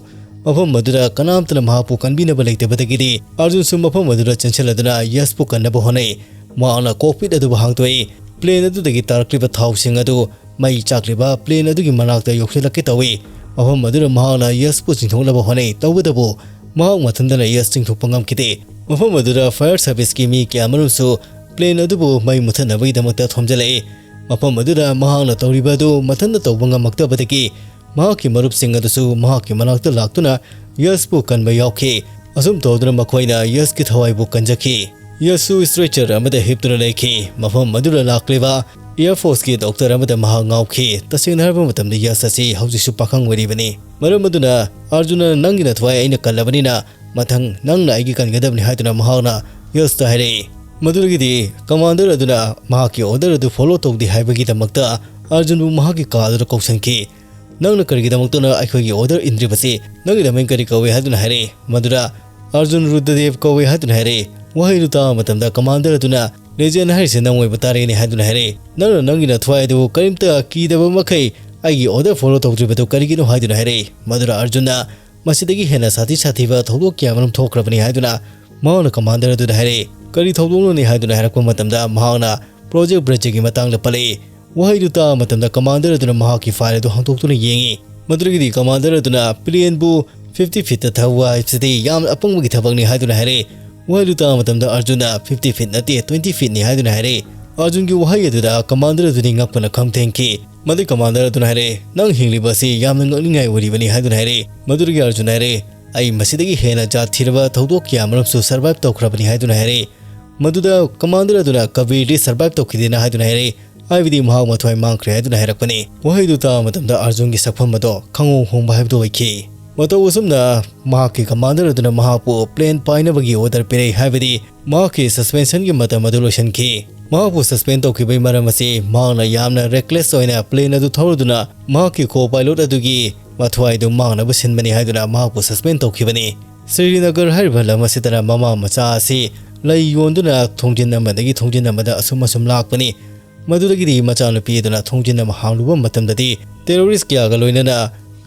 ꯃꯐꯝ ꯑꯗꯨꯗ ꯀꯅꯥꯝꯇꯅ ꯃꯍꯥꯛꯄꯨ ꯀꯟꯕꯤꯅꯕ ꯂꯩꯇꯕꯗꯒꯤꯗꯤ ꯑꯔꯖꯨꯟꯁꯨ ꯃꯐꯝ ꯑꯗꯨꯗ ꯆꯦꯟꯁꯤꯜꯂꯗꯨꯅ ꯌꯁꯄꯨ ꯀꯟꯅꯕ ꯍꯣꯠꯅꯩ꯫ ꯃꯍꯥꯛꯅ cockpit ꯑꯗꯨꯕꯨ ꯍꯥꯡꯗꯣꯛꯏ꯫ plane ꯑꯗꯨꯗꯒꯤ ꯇꯥꯔꯛꯂꯤꯕ ꯊꯥꯎꯁꯤꯡ ꯑꯗꯨ ꯃꯩ ꯆꯥꯛꯂꯤꯕ plane ꯑꯗꯨꯒꯤ ꯃꯅꯥꯛꯇ ꯌꯧꯁꯤꯜꯂꯛꯀꯦ ꯇꯧꯏ꯫ ꯃꯐꯝ ꯑꯗꯨꯗ ꯃꯍꯥꯛꯅ ꯌꯁꯄꯨ ꯆꯤꯡꯊꯣꯛꯅꯕ ꯍꯣꯠꯅꯩ, ꯇꯧꯕꯇꯕꯨ ꯃꯍꯥꯛ ꯃꯊꯟꯇꯅ ꯌꯁ ꯆꯤꯡꯊꯣꯛꯄ ꯉꯝꯈꯤꯗꯦ꯫ ꯃꯐꯝ ꯑꯗꯨꯗ fire serviceꯀꯤ ꯃꯤ ꯀꯌꯥꯃꯔꯨꯝꯁꯨ plane ꯑꯗꯨꯕꯨ ꯃꯩ ꯃꯨꯊꯠꯅꯕꯒꯤꯗꯃꯛꯇ ꯊꯣꯝꯖꯤꯜꯂꯛꯏ꯫ ꯃꯐꯝ ꯑꯗꯨꯗ ꯃꯍꯥꯛꯅ ꯇꯧꯔꯤꯕ ꯑꯗꯨ ꯃꯊꯟꯇ ꯇꯧꯕ ꯉꯝꯃꯛꯇꯕꯗꯒꯤ ꯃꯍꯥꯛꯀꯤ ꯃꯔꯨꯞꯁꯤꯡ ꯑꯗꯨꯁꯨ ꯃꯍꯥꯛꯀꯤ ꯃꯅꯥꯛꯇ ꯂꯥꯛꯇꯨꯅ ꯌꯁꯄꯨ ꯀꯟꯕ ꯌꯥꯎꯈꯤ꯫ ꯑꯁꯨꯝ ꯇꯧꯗꯨꯅ ꯃꯈꯣꯏꯅ ꯌꯁꯀꯤ ꯊꯋꯥꯏꯕꯨ ꯀꯟꯖꯈꯤ꯫ ꯌꯁꯁꯨ stretcher ꯑꯃꯗ ꯍꯤꯞꯇꯨꯅ ꯂꯩꯈꯤ꯫ ꯃꯐꯝ ꯑꯗꯨꯗ ꯂꯥꯛꯂꯤꯕ air forceꯀꯤ doctor ꯑꯃꯗ ꯃꯍꯥꯛ ꯉꯥꯎꯈꯤ꯫ ꯇꯁꯦꯡꯅ ꯍꯥꯏꯔꯕ ꯃꯇꯝꯗ ꯌꯁ ꯑꯁꯤ ꯍꯧꯖꯤꯛꯁꯨ ꯄꯥꯈꯪ ꯑꯣꯏꯔꯤꯕꯅꯤ꯫ ꯃꯔꯝ ꯑꯗꯨꯅ ꯑꯔꯖꯨꯟꯅ, "ꯅꯪꯒꯤ ꯅꯊ꯭ꯋꯥꯏ ꯑꯩꯅ ꯀꯜꯂꯕꯅꯤꯅ ꯃꯊꯪ ꯅꯪꯅ ꯑꯩꯒꯤ ꯀꯟꯒꯗꯕꯅꯤ" ꯍꯥꯏꯗꯨꯅ ꯃꯍꯥꯛꯅ ꯌꯁꯇ ꯍꯥꯏꯔꯛꯏ꯫ ꯃꯗꯨꯗꯒꯤꯗꯤ commander ꯑꯗꯨꯅ ꯃꯍꯥꯛꯀꯤ order ꯑꯗꯨ follow ꯇꯧꯗꯦ ꯍꯥꯏꯕꯒꯤꯗꯃꯛꯇ ꯑꯔꯖꯨꯟꯕꯨ ꯃꯍꯥꯛꯀꯤ ꯀꯥ ꯑꯗꯨꯗ ꯀꯧꯁꯤꯟꯈꯤ꯫ "ꯅꯪꯅ ꯀꯔꯤꯒꯤꯗꯃꯛꯇꯅ ꯑꯩꯈꯣꯏꯒꯤ order ꯏꯟꯗ꯭ꯔꯤꯕꯁꯤ? ꯅꯪꯒꯤ ꯅꯃꯤꯡ ꯀꯔꯤ ꯀꯧꯏ?" ꯍꯥꯏꯗꯨꯅ ꯍꯥꯏꯔꯛꯏ꯫ ꯃꯗꯨꯗ "ꯑꯔꯖꯨꯟ ꯔꯨꯗ꯭ꯔꯗꯦꯕ ꯀꯧꯏ" ꯍꯥꯏꯗꯨꯅ ꯍꯥꯏꯔꯛꯏ꯫ ꯋꯥꯍꯩꯗꯨ ꯇꯥꯕ ꯃꯇꯝꯗ commander ꯑꯗꯨꯅ, "Legend ꯍꯥꯏꯔꯤꯁꯦ ꯅꯪ ꯑꯣꯏꯕ ꯇꯥꯔꯦꯅꯦ" ꯍꯥꯏꯗꯨꯅ ꯍꯥꯏꯔꯛꯏ꯫ "ꯅꯪꯅ ꯅꯪꯒꯤ ꯅꯊ꯭ꯋꯥꯏ ꯑꯗꯨꯕꯨ ꯀꯔꯤꯝꯇ ꯀꯤꯗꯕ ꯃꯈꯩ ꯑꯩꯒꯤ order follow ꯇꯧꯗ꯭ꯔꯤꯕꯗꯨ ꯀꯔꯤꯒꯤꯅꯣ?" ꯍꯥꯏꯗꯨꯅ ꯍꯥꯏꯔꯛꯏ꯫ ꯃꯗꯨꯗ ꯑꯔꯖꯨꯟꯅ, "ꯃꯁꯤꯗꯒꯤ ꯍꯦꯟꯅ ꯁꯥꯊꯤ ꯁꯥꯊꯤꯕ ꯊꯧꯗꯣꯛ ꯀꯌꯥ ꯃꯔꯨꯝ ꯊꯣꯛꯈ꯭ꯔꯕꯅꯤ" ꯍꯥꯏꯗꯨꯅ ꯃꯍꯥꯛꯅ commander ꯑꯗꯨꯗ ꯍꯥꯏꯔꯛꯏ꯫ "ꯀꯔꯤ ꯊꯧꯗꯣꯛꯅꯣꯅꯦ?" ꯍꯥꯏꯗꯨꯅ ꯍꯥꯏꯔꯛꯄ ꯃꯇꯝꯗ ꯃꯍꯥꯛꯅ Project Bridgeꯒꯤ ꯃꯇꯥꯡꯗ ꯄꯜꯂꯛꯏ꯫ ꯋꯥꯍꯩꯗꯨ ꯇꯥꯕ ꯃꯇꯝꯗ commander ꯑꯗꯨꯅ ꯃꯍꯥꯛꯀꯤ file ꯑꯗꯨ ꯍꯥꯡꯗꯣꯛꯇꯨꯅ ꯌꯦꯡꯉꯤ꯫ ꯃꯗꯨꯗꯒꯤꯗꯤ commander ꯑꯗꯨꯅ planeꯕꯨ fifty feetꯇ ꯊꯧꯕ ꯍꯥꯏꯕꯁꯤꯗꯤ ꯌꯥꯝꯅ ꯑꯄꯪꯕꯒꯤ ꯊꯕꯛꯅꯤ ꯍꯥꯏꯗꯨꯅ ꯍꯥꯏꯔꯛꯏ꯫ ꯋꯥꯍꯩꯗꯨ ꯇꯥꯕ ꯃꯇꯝꯗ ꯑꯔꯖꯨꯟꯅ "Fifty feet ꯅꯠꯇꯦ, twenty feetꯅꯤ" ꯍꯥꯏꯗꯨꯅ ꯍꯥꯏꯔꯛꯏ꯫ ꯑꯔꯖꯨꯟꯒꯤ ꯋꯥꯍꯩ ꯑꯗꯨꯗ commander ꯑꯗꯨꯗꯤ ꯉꯛꯄꯅ ꯈꯝ ꯊꯦꯡꯈꯤ꯫ ꯃꯗꯨꯒꯤ commander ꯑꯗꯨꯅ ꯍꯥꯏꯔꯛꯏ, "ꯅꯪ ꯍꯤꯡꯂꯤꯕ ꯑꯁꯤ ꯌꯥꯝꯅ ꯉꯛꯅꯤꯡꯉꯥꯏ ꯑꯣꯏꯔꯤꯕꯅꯤ" ꯍꯥꯏꯗꯨꯅ ꯍꯥꯏꯔꯛꯏ꯫ ꯃꯗꯨꯗꯒꯤ ꯑꯔꯖꯨꯟꯅ ꯍꯥꯏꯔꯛꯏ, "ꯑꯩ ꯃꯁꯤꯗꯒꯤ ꯍꯦꯟꯅ ꯖꯥꯠ ꯊꯤꯔꯕ ꯊꯧꯗꯣꯛ ꯀꯌꯥ ꯃꯔꯨꯝꯁꯨ survive ꯇꯧꯈ꯭ꯔꯕꯅꯤ" ꯍꯥꯏꯗꯨꯅ ꯍꯥꯏꯔꯛꯏ꯫ ꯃꯗꯨꯗ commander ꯑꯗꯨꯅ "ꯀꯕꯤꯔꯗꯤ survive ꯇꯧꯈꯤꯗꯦꯅ" ꯍꯥꯏꯗꯨꯅ ꯍꯥꯏꯔꯛꯏ, ꯍꯥꯏꯕꯗꯤ ꯃꯍꯥꯛ ꯃꯊ꯭ꯋꯥꯏ ꯃꯥꯡꯈ꯭ꯔꯦ ꯍꯥꯏꯗꯨꯅ ꯍꯥꯏꯔꯛꯄꯅꯤ꯫ ꯋꯥꯍꯩꯗꯨ ꯇꯥꯕ ꯃꯇꯝꯗ ꯑꯔꯖꯨꯟꯒꯤ ꯁꯛꯐꯝ ꯑꯗꯣ ꯈꯪꯍꯣꯡ ꯍꯣꯡꯕ ꯍꯥꯏꯕꯗꯨ ꯑꯣꯏꯈꯤ꯫ ꯃꯇꯧ ꯑꯁꯨꯝꯅ ꯃꯍꯥꯛꯀꯤ commander ꯑꯗꯨꯅ ꯃꯍꯥꯛꯄꯨ plane ꯄꯥꯏꯅꯕꯒꯤ order ꯄꯤꯔꯛꯏ, ꯍꯥꯏꯕꯗꯤ ꯃꯍꯥꯛꯀꯤ suspensionꯒꯤ ꯃꯇꯝ ꯑꯗꯨ ꯂꯣꯏꯁꯤꯟꯈꯤ꯫ ꯃꯍꯥꯛꯄꯨ suspend ꯇꯧꯈꯤꯕꯒꯤ ꯃꯔꯝ ꯑꯁꯤ ꯃꯍꯥꯛꯅ ꯌꯥꯝꯅ reckless ꯑꯣꯏꯅ plane ꯑꯗꯨ ꯊꯧꯔꯗꯨꯅ ꯃꯍꯥꯛꯀꯤ co-pilot ꯑꯗꯨꯒꯤ ꯃꯊ꯭ꯋꯥꯏꯗꯨ ꯃꯥꯡꯅꯕ ꯁꯤꯟꯕꯅꯤ ꯍꯥꯏꯗꯨꯅ ꯃꯍꯥꯛꯄꯨ suspend ꯇꯧꯈꯤꯕꯅꯤ꯫ ꯁ꯭ꯔꯤꯅꯒꯔ ꯍꯥꯏꯔꯤꯕ ꯂꯝ ꯑꯁꯤꯗꯅ ꯃꯃꯥ ꯃꯆꯥ ꯑꯁꯤ ꯂꯩ ꯌꯣꯟꯗꯨꯅ ꯊꯣꯡꯖꯤꯟ ꯑꯃꯗꯒꯤ ꯊꯣꯡꯖꯤꯟ ꯑꯃꯗ ꯑꯁꯨꯝ ꯑꯁꯨꯝ ꯂꯥꯛꯄꯅꯤ꯫ ꯃꯗꯨꯗꯒꯤꯗꯤ ꯃꯆꯥꯅꯨꯄꯤ ꯑꯗꯨꯅ ꯊꯣꯡꯖꯤꯟ ꯑꯃ ꯍꯥꯡꯂꯨꯕ ꯃꯇꯝꯗꯗꯤ terrorist ꯀꯌꯥꯒ ꯂꯣꯏꯅꯅ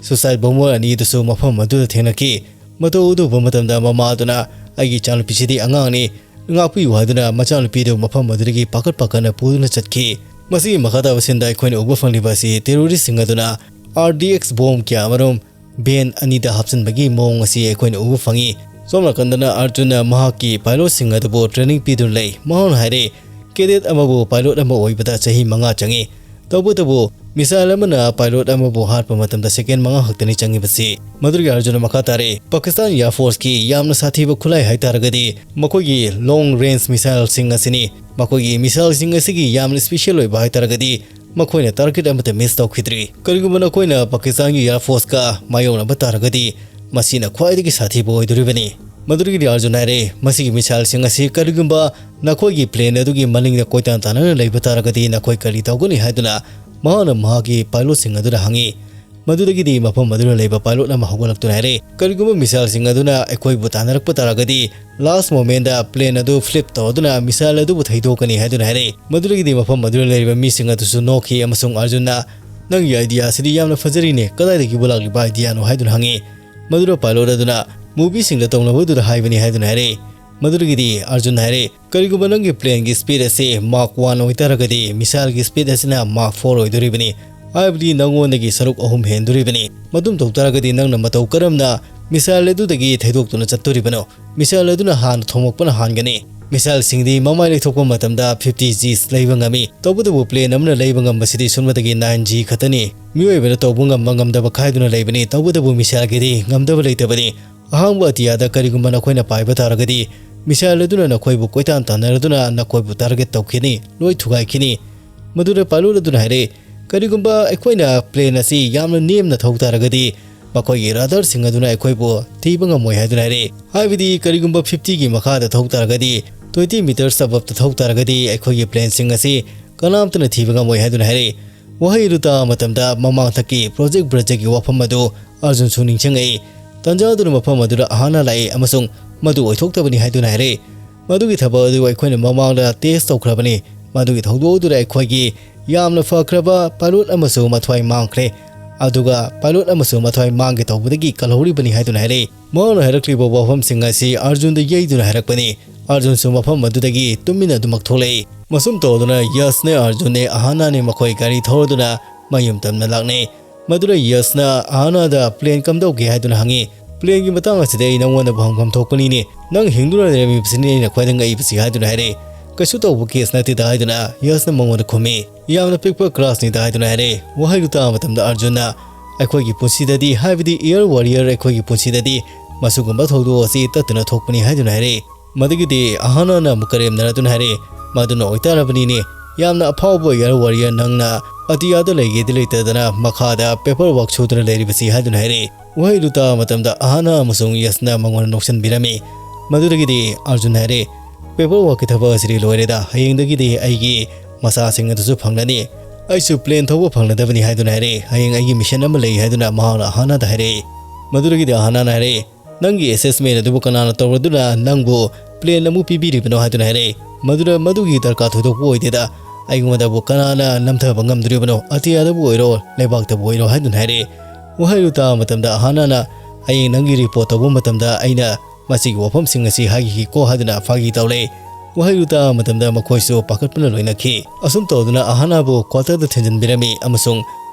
suicide bomber ꯑꯅꯤ ꯑꯗꯨꯁꯨ ꯃꯐꯝ ꯑꯗꯨꯗ ꯊꯦꯡꯅꯈꯤ꯫ ꯃꯇꯧ ꯑꯗꯨ ꯎꯕ ꯃꯇꯝꯗ ꯃꯃꯥ ꯑꯗꯨꯅ, "ꯑꯩꯒꯤ ꯏꯆꯥꯅꯨꯄꯤꯁꯤꯗꯤ ꯑꯉꯥꯡꯅꯤ, ꯉꯥꯛꯄꯤꯌꯨ ꯍꯥꯏꯗꯨꯅ ꯃꯆꯥꯅꯨꯄꯤꯗꯨ ꯃꯐꯝ ꯑꯗꯨꯗꯒꯤ ꯄꯥꯈꯠ ꯄꯥꯈꯠꯅ ꯄꯨꯗꯨꯅ ꯆꯠꯈꯤ꯫ ꯃꯁꯤꯒꯤ ꯃꯈꯥ ꯇꯥꯕ ꯁꯤꯟꯗ ꯑꯩꯈꯣꯏꯅ ꯎꯕ ꯐꯪꯂꯤꯕ ꯑꯁꯤ ꯇꯦꯔꯣꯔꯤꯁꯁꯤꯡ ꯑꯗꯨꯅ ꯑꯥꯔ ꯗꯤ ꯑꯦꯛꯁ ꯕꯣꯝ ꯀꯌꯥ ꯑꯃꯔꯣꯝ ꯚꯦꯟ ꯑꯅꯤꯗ ꯍꯥꯞꯆꯤꯟꯕꯒꯤ ꯃꯑꯣꯡ ꯑꯁꯤ ꯑꯩꯈꯣꯏꯅ ꯎꯕ ꯐꯪꯉꯤ꯫ ꯁꯣꯝ ꯅꯥꯀꯟꯗꯅ ꯑꯥꯔꯖꯨꯟꯅ ꯃꯍꯥꯛꯀꯤ ꯄꯥꯏꯂꯣꯠꯁꯤꯡ ꯑꯗꯨꯕꯨ ꯇ꯭ꯔꯦꯅꯤꯡ ꯄꯤꯗꯨꯅ ꯂꯩ꯫ ꯃꯍꯥꯛꯅ ꯍꯥꯏꯔꯦ, "ꯀꯦꯗꯦꯠ ꯑꯃꯕꯨ ꯄꯥꯏꯂꯣꯠ ꯑꯃ ꯑꯣꯏꯕꯗ ꯆꯍꯤ ꯃꯉꯥ ꯆꯪꯉꯤ꯫ ꯇꯧꯕꯇꯕꯨ ꯃꯤꯁꯥꯏꯜ ꯑꯃꯅ ꯄꯥꯏꯂꯣꯠ ꯑꯃꯕꯨ ꯍꯥꯠꯄ ꯃꯇꯝꯗ ꯁꯦꯀꯦꯟ ꯃꯉꯥ ꯈꯛꯇꯅꯤ ꯆꯪꯉꯤꯕꯁꯤ"꯫ ꯃꯗꯨꯗꯒꯤ ꯑꯥꯔꯖꯨꯟꯅ ꯃꯈꯥ ꯇꯥꯔꯦ, "ꯄꯥꯀꯤꯁꯇꯥꯟ ꯑꯦꯌꯥꯔ ꯐꯣꯔꯁꯀꯤ ꯌꯥꯝꯅ ꯁꯥꯊꯤꯕ ꯈꯨꯠꯂꯥꯏ ꯍꯥꯏꯇꯥꯔꯒꯗꯤ ꯃꯈꯣꯏꯒꯤ ꯂꯣꯡ ꯔꯦꯟꯖ ꯃꯤꯁꯥꯏꯜꯁꯤꯡ ꯑꯁꯤꯅꯤ꯫ ꯃꯈꯣꯏꯒꯤ ꯃꯤꯁꯥꯏꯜꯁꯤꯡ ꯑꯁꯤꯒꯤ ꯌꯥꯝꯅ ꯏꯁꯄꯤꯁꯤꯌꯦꯜ ꯑꯣꯏꯕ ꯍꯥꯏꯇꯥꯔꯒꯗꯤ ꯃꯈꯣꯏꯅ ꯇꯥꯔꯒꯦꯠ ꯑꯃꯠꯇ ꯃꯤꯁ ꯇꯧꯈꯤꯗ꯭ꯔꯤ꯫ ꯀꯔꯤꯒꯨꯝꯕ ꯅꯈꯣꯏꯅ ꯄꯥꯀꯤꯁꯇꯥꯟꯒꯤ ꯑꯦꯌꯥꯔ ꯐꯣꯔꯁꯀ ꯃꯥꯌꯣꯛꯅꯕ ꯇꯥꯔꯒꯗꯤ ꯃꯁꯤꯅ ꯈ꯭ꯋꯥꯏꯗꯒꯤ ꯁꯥꯊꯤꯕ ꯑꯣꯏꯗꯣꯔꯤꯕꯅꯤ"꯫ ꯃꯗꯨꯗꯒꯤꯗꯤ ꯑꯥꯔꯖꯨꯟ ꯍꯥꯏꯔꯦ, "ꯃꯁꯤꯒꯤ ꯃꯤꯁꯥꯏꯜꯁꯤꯡ ꯑꯁꯤ ꯀꯔꯤꯒꯨꯝꯕ ꯅꯈꯣꯏꯒꯤ ꯄ꯭ꯂꯦꯟ ꯑꯗꯨꯒꯤ ꯃꯅꯤꯡꯗ ꯀꯣꯏꯇꯥꯟ ꯇꯥꯟꯅꯅ ꯂꯩꯕ ꯇꯥꯔꯒꯗꯤ ꯅꯈꯣꯏ ꯀꯔꯤ ꯇꯧꯒꯅꯤ?" ꯍꯥꯏꯗꯨꯅ ꯃꯍꯥꯛꯅ ꯃꯍꯥꯛꯀꯤ ꯄꯥꯏꯂꯣꯠꯁꯤꯡ ꯑꯗꯨꯗ ꯍꯪꯉꯤ꯫ ꯃꯗꯨꯗꯒꯤꯗꯤ ꯃꯐꯝ ꯑꯗꯨꯗ ꯂꯩꯕ ꯄꯥꯏꯂꯣꯠ ꯑꯃ ꯍꯧꯒꯠꯂꯛꯇꯨꯅ ꯍꯥꯏꯔꯦ, "ꯀꯔꯤꯒꯨꯝꯕ ꯃꯤꯁꯥꯏꯜꯁꯤꯡ ꯑꯗꯨꯅ ꯑꯩꯈꯣꯏꯕꯨ ꯇꯥꯟꯅꯔꯛꯄ ꯇꯥꯔꯒꯗꯤ ꯂꯥꯁ ꯃꯣꯃꯦꯟꯗ ꯄ꯭ꯂꯦꯟ ꯑꯗꯨ ꯐ꯭ꯂꯤꯞ ꯇꯧꯗꯨꯅ ꯃꯤꯁꯥꯏꯜ ꯑꯗꯨꯕꯨ ꯊꯩꯗꯣꯛꯀꯅꯤ" ꯍꯥꯏꯗꯨꯅ ꯍꯥꯏꯔꯦ꯫ ꯃꯗꯨꯗꯒꯤꯗꯤ ꯃꯐꯝ ꯑꯗꯨꯗ ꯂꯩꯔꯤꯕ ꯃꯤꯁꯤꯡ ꯑꯗꯨꯁꯨ ꯅꯣꯛꯈꯤ ꯑꯃꯁꯨꯡ ꯑꯥꯔꯖꯨꯟꯅ, "ꯅꯪꯒꯤ ꯑꯥꯏꯗꯤꯌꯥ ꯑꯁꯤꯗꯤ ꯌꯥꯝꯅ ꯐꯖꯔꯤꯅꯦ, ꯀꯗꯥꯏꯗꯒꯤꯕꯨ ꯂꯥꯛꯂꯤꯕ ꯑꯥꯏꯗꯤꯌꯥꯅꯣ?" ꯍꯥꯏꯗꯨꯅ ꯍꯪꯉꯤ꯫ ꯃꯗꯨꯗ ꯄꯥꯏꯂꯣꯠ ꯑꯗꯨꯅ, "ꯃꯨꯚꯤꯁꯤꯡꯗ ꯇꯧꯅꯕꯗꯨꯗ ꯍꯥꯏꯕꯅꯤ" ꯍꯥꯏꯗꯨꯅ ꯍꯥꯏꯔꯛꯏ꯫ ꯃꯗꯨꯗꯒꯤꯗꯤ ꯑꯥꯔꯖꯨꯟ ꯍꯥꯏꯔꯦ, "ꯀꯔꯤꯒꯨꯝꯕ ꯅꯪꯒꯤ ꯄ꯭ꯂꯦꯟꯒꯤ ꯁ꯭ꯄꯤꯗ ꯑꯁꯤ ꯃꯥꯛ ꯋꯥꯟ ꯑꯣꯏꯇꯥꯔꯒꯗꯤ ꯃꯤꯁꯥꯏꯜꯒꯤ ꯁ꯭ꯄꯤꯗ ꯑꯁꯤꯅ ꯃꯥꯛ ꯐꯣꯔ ꯑꯣꯏꯗꯣꯔꯤꯕꯅꯤ, ꯍꯥꯏꯕꯗꯤ ꯅꯪꯉꯣꯟꯗꯒꯤ ꯁꯔꯨꯛ ꯑꯍꯨꯝ ꯍꯦꯟꯗꯣꯔꯤꯕꯅꯤ꯫ ꯃꯗꯨꯝ ꯇꯧ ꯇꯥꯔꯒꯗꯤ ꯅꯪꯅ ꯃꯇꯧ ꯀꯔꯝꯅ ꯃꯤꯁꯥꯏꯜ ꯑꯗꯨꯗꯒꯤ ꯊꯩꯗꯣꯛꯇꯨꯅ ꯆꯠꯇꯣꯔꯤꯕꯅꯣ? ꯃꯤꯁꯥꯏꯜ ꯑꯗꯨꯅ ꯍꯥꯟꯅ ꯊꯣꯝꯃꯛꯄꯅ ꯍꯥꯟꯒꯅꯤ꯫ ꯃꯤꯁꯥꯏꯜꯁꯤꯡꯗꯤ ꯃꯃꯥꯏ ꯂꯩꯊꯣꯛꯄ ꯃꯇꯝꯗ ꯐꯤꯐꯇꯤ ꯖꯤ ꯂꯩꯕ ꯉꯝꯃꯤ, ꯇꯧꯕꯇꯕꯨ ꯄ꯭ꯂꯦꯟ ꯑꯃꯅ ꯂꯩꯕ ꯉꯝꯕꯁꯤꯗꯤ ꯁꯨꯞꯅꯇꯒꯤ ꯅꯥꯏꯟ ꯖꯤ ꯈꯛꯇꯅꯤ꯫ ꯃꯤꯑꯣꯏꯕꯅ ꯇꯧꯕ ꯉꯝꯕ ꯉꯝꯗꯕ ꯈꯥꯏꯗꯨꯅ ꯂꯩꯕꯅꯤ, ꯇꯧꯕꯇꯕꯨ ꯃꯤꯁꯥꯏꯜꯒꯤꯗꯤ ꯉꯝꯗꯕ ꯂꯩꯇꯕꯅꯤ꯫ ꯑꯍꯥꯡꯕ ꯑꯇꯤꯌꯥꯗ ꯀꯔꯤꯒꯨꯝꯕ ꯅꯈꯣꯏꯅ ꯄꯥꯏꯕ ꯇꯥꯔꯒꯗꯤ ꯃꯤꯁꯥꯏꯜ ꯑꯗꯨꯅ ꯅꯈꯣꯏꯕꯨ ꯀꯣꯏꯇꯥꯟ ꯇꯥꯟꯅꯔꯗꯨꯅ ꯅꯈꯣꯏꯕꯨ ꯇꯥꯔꯒꯦꯠ ꯇꯧꯈꯤꯅꯤ, ꯂꯣꯏ ꯊꯨꯒꯥꯏꯈꯤꯅꯤ"꯫ ꯃꯗꯨꯗ ꯄꯥꯏꯂꯣꯠ ꯑꯗꯨꯅ ꯍꯥꯏꯔꯦ, "ꯀꯔꯤꯒꯨꯝꯕ ꯑꯩꯈꯣꯏꯅ ꯄ꯭ꯂꯦꯟ ꯑꯁꯤ ꯌꯥꯝꯅ ꯅꯦꯝꯅ ꯊꯧ ꯇꯥꯔꯒꯗꯤ ꯃꯈꯣꯏꯒꯤ ꯔꯥꯗꯥꯔꯁꯤꯡ ꯑꯗꯨꯅ ꯑꯩꯈꯣꯏꯕꯨ ꯊꯤꯕ ꯉꯝꯃꯣꯏ" ꯍꯥꯏꯗꯨꯅ ꯍꯥꯏꯔꯦ꯫ ꯍꯥꯏꯕꯗꯤ ꯀꯔꯤꯒꯨꯝꯕ ꯐꯤꯐꯇꯤꯒꯤ ꯃꯈꯥꯗ ꯊꯧ ꯇꯥꯔꯒꯗꯤ, ꯇ꯭ꯋꯦꯟꯇꯤ ꯃꯤꯇꯔꯁ ꯑꯕꯞꯇ ꯊꯧ ꯇꯥꯔꯒꯗꯤ ꯑꯩꯈꯣꯏꯒꯤ ꯄ꯭ꯂꯦꯟꯁꯤꯡ ꯑꯁꯤ ꯀꯅꯥꯝꯇꯅ ꯊꯤꯕ ꯉꯝꯃꯣꯏ ꯍꯥꯏꯗꯨꯅ ꯍꯥꯏꯔꯦ꯫ ꯋꯥꯍꯩ ꯑꯗꯨ ꯇꯥꯕ ꯃꯇꯝꯗ ꯃꯃꯥꯡꯊꯛꯀꯤ ꯄ꯭ꯔꯣꯖꯦꯛ ꯕ꯭ꯔꯖꯒꯤ ꯋꯥꯐꯝ ꯑꯗꯨ ꯑꯥꯔꯖꯨꯟꯁꯨ ꯅꯤꯡꯁꯤꯡꯉꯛꯏ꯫ ꯇꯥꯟꯖꯥ ꯑꯗꯨꯅ ꯃꯐꯝ ꯑꯗꯨꯗ ꯑꯍꯥꯟꯅ ꯂꯥꯛꯏ ꯑꯃꯁꯨꯡ ꯃꯗꯨ ꯑꯣꯏꯊꯣꯛꯇꯕꯅꯤ ꯍꯥꯏꯗꯨꯅ ꯍꯥꯏꯔꯛꯏ꯫ "ꯃꯗꯨꯒꯤ ꯊꯕꯛ ꯑꯗꯨ ꯑꯩꯈꯣꯏꯅ ꯃꯃꯥꯡꯗ ꯇꯦꯁ ꯇꯧꯈ꯭ꯔꯕꯅꯤ꯫ ꯃꯗꯨꯒꯤ ꯊꯧꯗꯣꯛ ꯑꯗꯨꯗ ꯑꯩꯈꯣꯏꯒꯤ ꯌꯥꯝꯅ ꯐꯈ꯭ꯔꯕ ꯄꯥꯏꯂꯣꯠ ꯑꯃꯁꯨ ꯃꯊ꯭ꯋꯥꯏ ꯃꯥꯡꯈ꯭ꯔꯦ, ꯑꯗꯨꯒ ꯄꯥꯏꯂꯣꯠ ꯑꯃꯁꯨ ꯃꯊ꯭ꯋꯥꯏ ꯃꯥꯡꯒꯦ ꯇꯧꯕꯗꯒꯤ ꯀꯜꯍꯧꯔꯤꯕꯅꯤ" ꯍꯥꯏꯗꯨꯅ ꯍꯥꯏꯔꯛꯏ꯫ ꯃꯍꯥꯛꯅ ꯍꯥꯏꯔꯛꯂꯤꯕ ꯋꯥꯐꯝꯁꯤꯡ ꯑꯁꯤ ꯑꯥꯔꯖꯨꯟꯗ ꯌꯩꯗꯨꯅ ꯍꯥꯏꯔꯛꯄꯅꯤ꯫ ꯑꯥꯔꯖꯨꯟꯁꯨ ꯃꯐꯝ ꯑꯗꯨꯗꯒꯤ ꯇꯨꯃꯤꯟꯅ ꯑꯗꯨꯃꯛ ꯊꯣꯛꯂꯛꯏ꯫ ꯃꯁꯨꯝ ꯇꯧꯗꯨꯅ ꯌꯁꯅꯦ ꯑꯥꯔꯖꯨꯟꯅꯦ ꯑꯍꯥꯅꯥꯅꯦ ꯃꯈꯣꯏ ꯒꯥꯔꯤ ꯊꯧꯔꯗꯨꯅ ꯃꯌꯨꯝ ꯇꯝꯅ ꯂꯥꯛꯅꯩ꯫ ꯃꯗꯨꯗ ꯌꯁꯅ ꯑꯍꯥꯅꯥꯗ "ꯄ꯭ꯂꯦꯟ ꯀꯝꯗꯧꯒꯦ?" ꯍꯥꯏꯗꯨꯅ ꯍꯪꯉꯤ꯫ "ꯄ꯭ꯂꯦꯟꯒꯤ ꯃꯇꯥꯡ ꯑꯁꯤꯗꯤ ꯑꯩ ꯅꯪꯉꯣꯟꯗꯕꯨ ꯍꯪꯐꯝ ꯊꯣꯛꯄꯅꯤꯅꯦ꯫ ꯅꯪ ꯍꯤꯡꯗꯨꯅ ꯂꯩꯔꯝꯃꯤꯕꯁꯤꯅꯤ ꯑꯩꯅ ꯈ꯭ꯋꯥꯏꯗꯩ ꯉꯛꯏꯕꯁꯤ" ꯍꯥꯏꯗꯨꯅ ꯍꯥꯏꯔꯛꯏ꯫ "ꯀꯩꯁꯨ ꯇꯧꯕ ꯀꯦꯁ ꯅꯠꯇꯦꯗ" ꯍꯥꯏꯗꯨꯅ ꯌꯁꯅ ꯃꯉꯣꯟꯗ ꯈꯨꯝꯃꯤ꯫ "ꯌꯥꯝꯅ ꯄꯤꯛꯄ ꯀ꯭ꯔꯥꯁꯅꯤꯗ" ꯍꯥꯏꯗꯨꯅ ꯍꯥꯏꯔꯛꯏ꯫ ꯋꯥꯍꯩꯗꯨ ꯇꯥꯕ ꯃꯇꯝꯗ ꯑꯥꯔꯖꯨꯟꯅ "ꯑꯩꯈꯣꯏꯒꯤ ꯄꯨꯟꯁꯤꯗꯗꯤ, ꯍꯥꯏꯕꯗꯤ ꯑꯦꯌꯔ ꯋꯥꯔꯤꯌꯔ ꯑꯩꯈꯣꯏꯒꯤ ꯄꯨꯟꯁꯤꯗꯗꯤ ꯃꯁꯤꯒꯨꯝꯕ ꯊꯧꯗꯣꯛ ꯑꯁꯤ ꯇꯠꯇꯅ ꯊꯣꯛꯄꯅꯤ" ꯍꯥꯏꯗꯨꯅ ꯍꯥꯏꯔꯛꯏ꯫ ꯃꯗꯨꯒꯤꯗꯤ ꯑꯍꯥꯅꯥꯅ ꯑꯃꯨꯛ ꯀꯔꯦꯝꯅꯔꯗꯨꯅ ꯍꯥꯏꯔꯛꯏ, "ꯃꯗꯨꯅ ꯑꯣꯏꯇꯥꯔꯕꯅꯤꯅꯦ, ꯌꯥꯝꯅ ꯑꯐꯥꯎꯕ ꯑꯦꯌꯔ ꯋꯥꯔꯤꯌꯔ ꯅꯪꯅ ꯑꯇꯤꯌꯥꯗ ꯂꯩꯒꯦꯗꯤ ꯂꯩꯇꯗꯅ ꯃꯈꯥꯗ ꯄꯦꯄꯔ ꯋꯥꯛ ꯁꯨꯗꯨꯅ ꯂꯩꯔꯤꯕꯁꯤ" ꯍꯥꯏꯗꯨꯅ ꯍꯥꯏꯔꯛꯏ꯫ ꯋꯥꯍꯩꯗꯨ ꯇꯥꯕ ꯃꯇꯝꯗ ꯑꯍꯥꯅꯥ ꯑꯃꯁꯨꯡ ꯌꯁꯅ ꯃꯉꯣꯟꯗ ꯅꯣꯛꯁꯤꯟꯕꯤꯔꯝꯃꯤ꯫ ꯃꯗꯨꯗꯒꯤꯗꯤ ꯑꯥꯔꯖꯨꯟ ꯍꯥꯏꯔꯛꯏ, "ꯄꯦꯄꯔ ꯋꯥꯛꯀꯤ ꯊꯕꯛ ꯑꯁꯤꯗꯤ ꯂꯣꯏꯔꯦꯗ, ꯍꯌꯦꯡꯗꯒꯤꯗꯤ ꯑꯩꯒꯤ ꯃꯆꯥꯁꯤꯡ ꯑꯗꯨꯁꯨ ꯐꯪꯂꯅꯤ꯫ ꯑꯩꯁꯨ ꯄ꯭ꯂꯦꯟ ꯊꯧꯕ ꯐꯪꯂꯗꯕꯅꯤ" ꯍꯥꯏꯗꯨꯅ ꯍꯥꯏꯔꯛꯏ꯫ "ꯍꯌꯦꯡ ꯑꯩꯒꯤ ꯃꯤꯁꯟ ꯑꯃ ꯂꯩ" ꯍꯥꯏꯗꯨꯅ ꯃꯍꯥꯛꯅ ꯑꯍꯥꯅꯥꯗ ꯍꯥꯏꯔꯛꯏ꯫ ꯃꯗꯨꯗꯒꯤꯗꯤ ꯑꯍꯥꯅꯥꯅ ꯍꯥꯏꯔꯛꯏ, "ꯅꯪꯒꯤ ꯑꯦꯁꯦꯁꯃꯦꯟ ꯑꯗꯨꯕꯨ ꯀꯅꯥꯅ ꯇꯧꯔꯗꯨꯅ ꯅꯪꯕꯨ ꯄ꯭ꯂꯦꯟ ꯑꯃꯨꯛ ꯄꯤꯕꯤꯔꯤꯕꯅꯣ?" ꯍꯥꯏꯗꯨꯅ ꯍꯥꯏꯔꯛꯏ꯫ "ꯃꯗꯨꯗ ꯃꯗꯨꯒꯤ ꯗꯔꯀꯥꯔ ꯊꯣꯏꯗꯣꯛꯄ ꯑꯣꯏꯗꯦꯗ, ꯑꯩꯉꯣꯟꯗꯕꯨ ꯀꯅꯥꯅ ꯅꯝꯊꯕ ꯉꯝꯗꯣꯔꯤꯕꯅꯣ, ꯑꯇꯤꯌꯥꯗꯕꯨ ꯑꯣꯏꯔꯣ, ꯂꯩꯕꯥꯛꯇꯕꯨ ꯑꯣꯏꯔꯣ" ꯍꯥꯏꯗꯨꯅ ꯍꯥꯏꯔꯛꯏ꯫ ꯋꯥꯍꯩꯗꯨ ꯇꯥꯕ ꯃꯇꯝꯗ ꯑꯍꯥꯅꯥꯅ, "ꯍꯌꯦꯡ ꯅꯪꯒꯤ ꯔꯤꯄꯣꯔꯠ ꯇꯧꯕ ꯃꯇꯝꯗ ꯑꯩꯅ ꯃꯁꯤꯒꯤ ꯋꯥꯐꯝꯁꯤꯡ ꯑꯁꯤ ꯍꯥꯏꯈꯤꯀꯣ" ꯍꯥꯏꯗꯨꯅ ꯐꯥꯒꯤ ꯇꯧꯔꯛꯏ꯫ ꯋꯥꯍꯩꯗꯨ ꯇꯥꯕ ꯃꯇꯝꯗ ꯃꯈꯣꯏꯁꯨ ꯄꯥꯈꯠꯄꯅ ꯂꯣꯏꯅꯈꯤ꯫ ꯑꯁꯨꯝ ꯇꯧꯗꯨꯅ ꯑꯍꯥꯅꯥꯕꯨ ꯀ꯭ꯋꯥꯇꯔꯗ ꯊꯤꯟꯖꯤꯟꯕꯤꯔꯝꯃꯤ ꯑꯃꯁꯨꯡ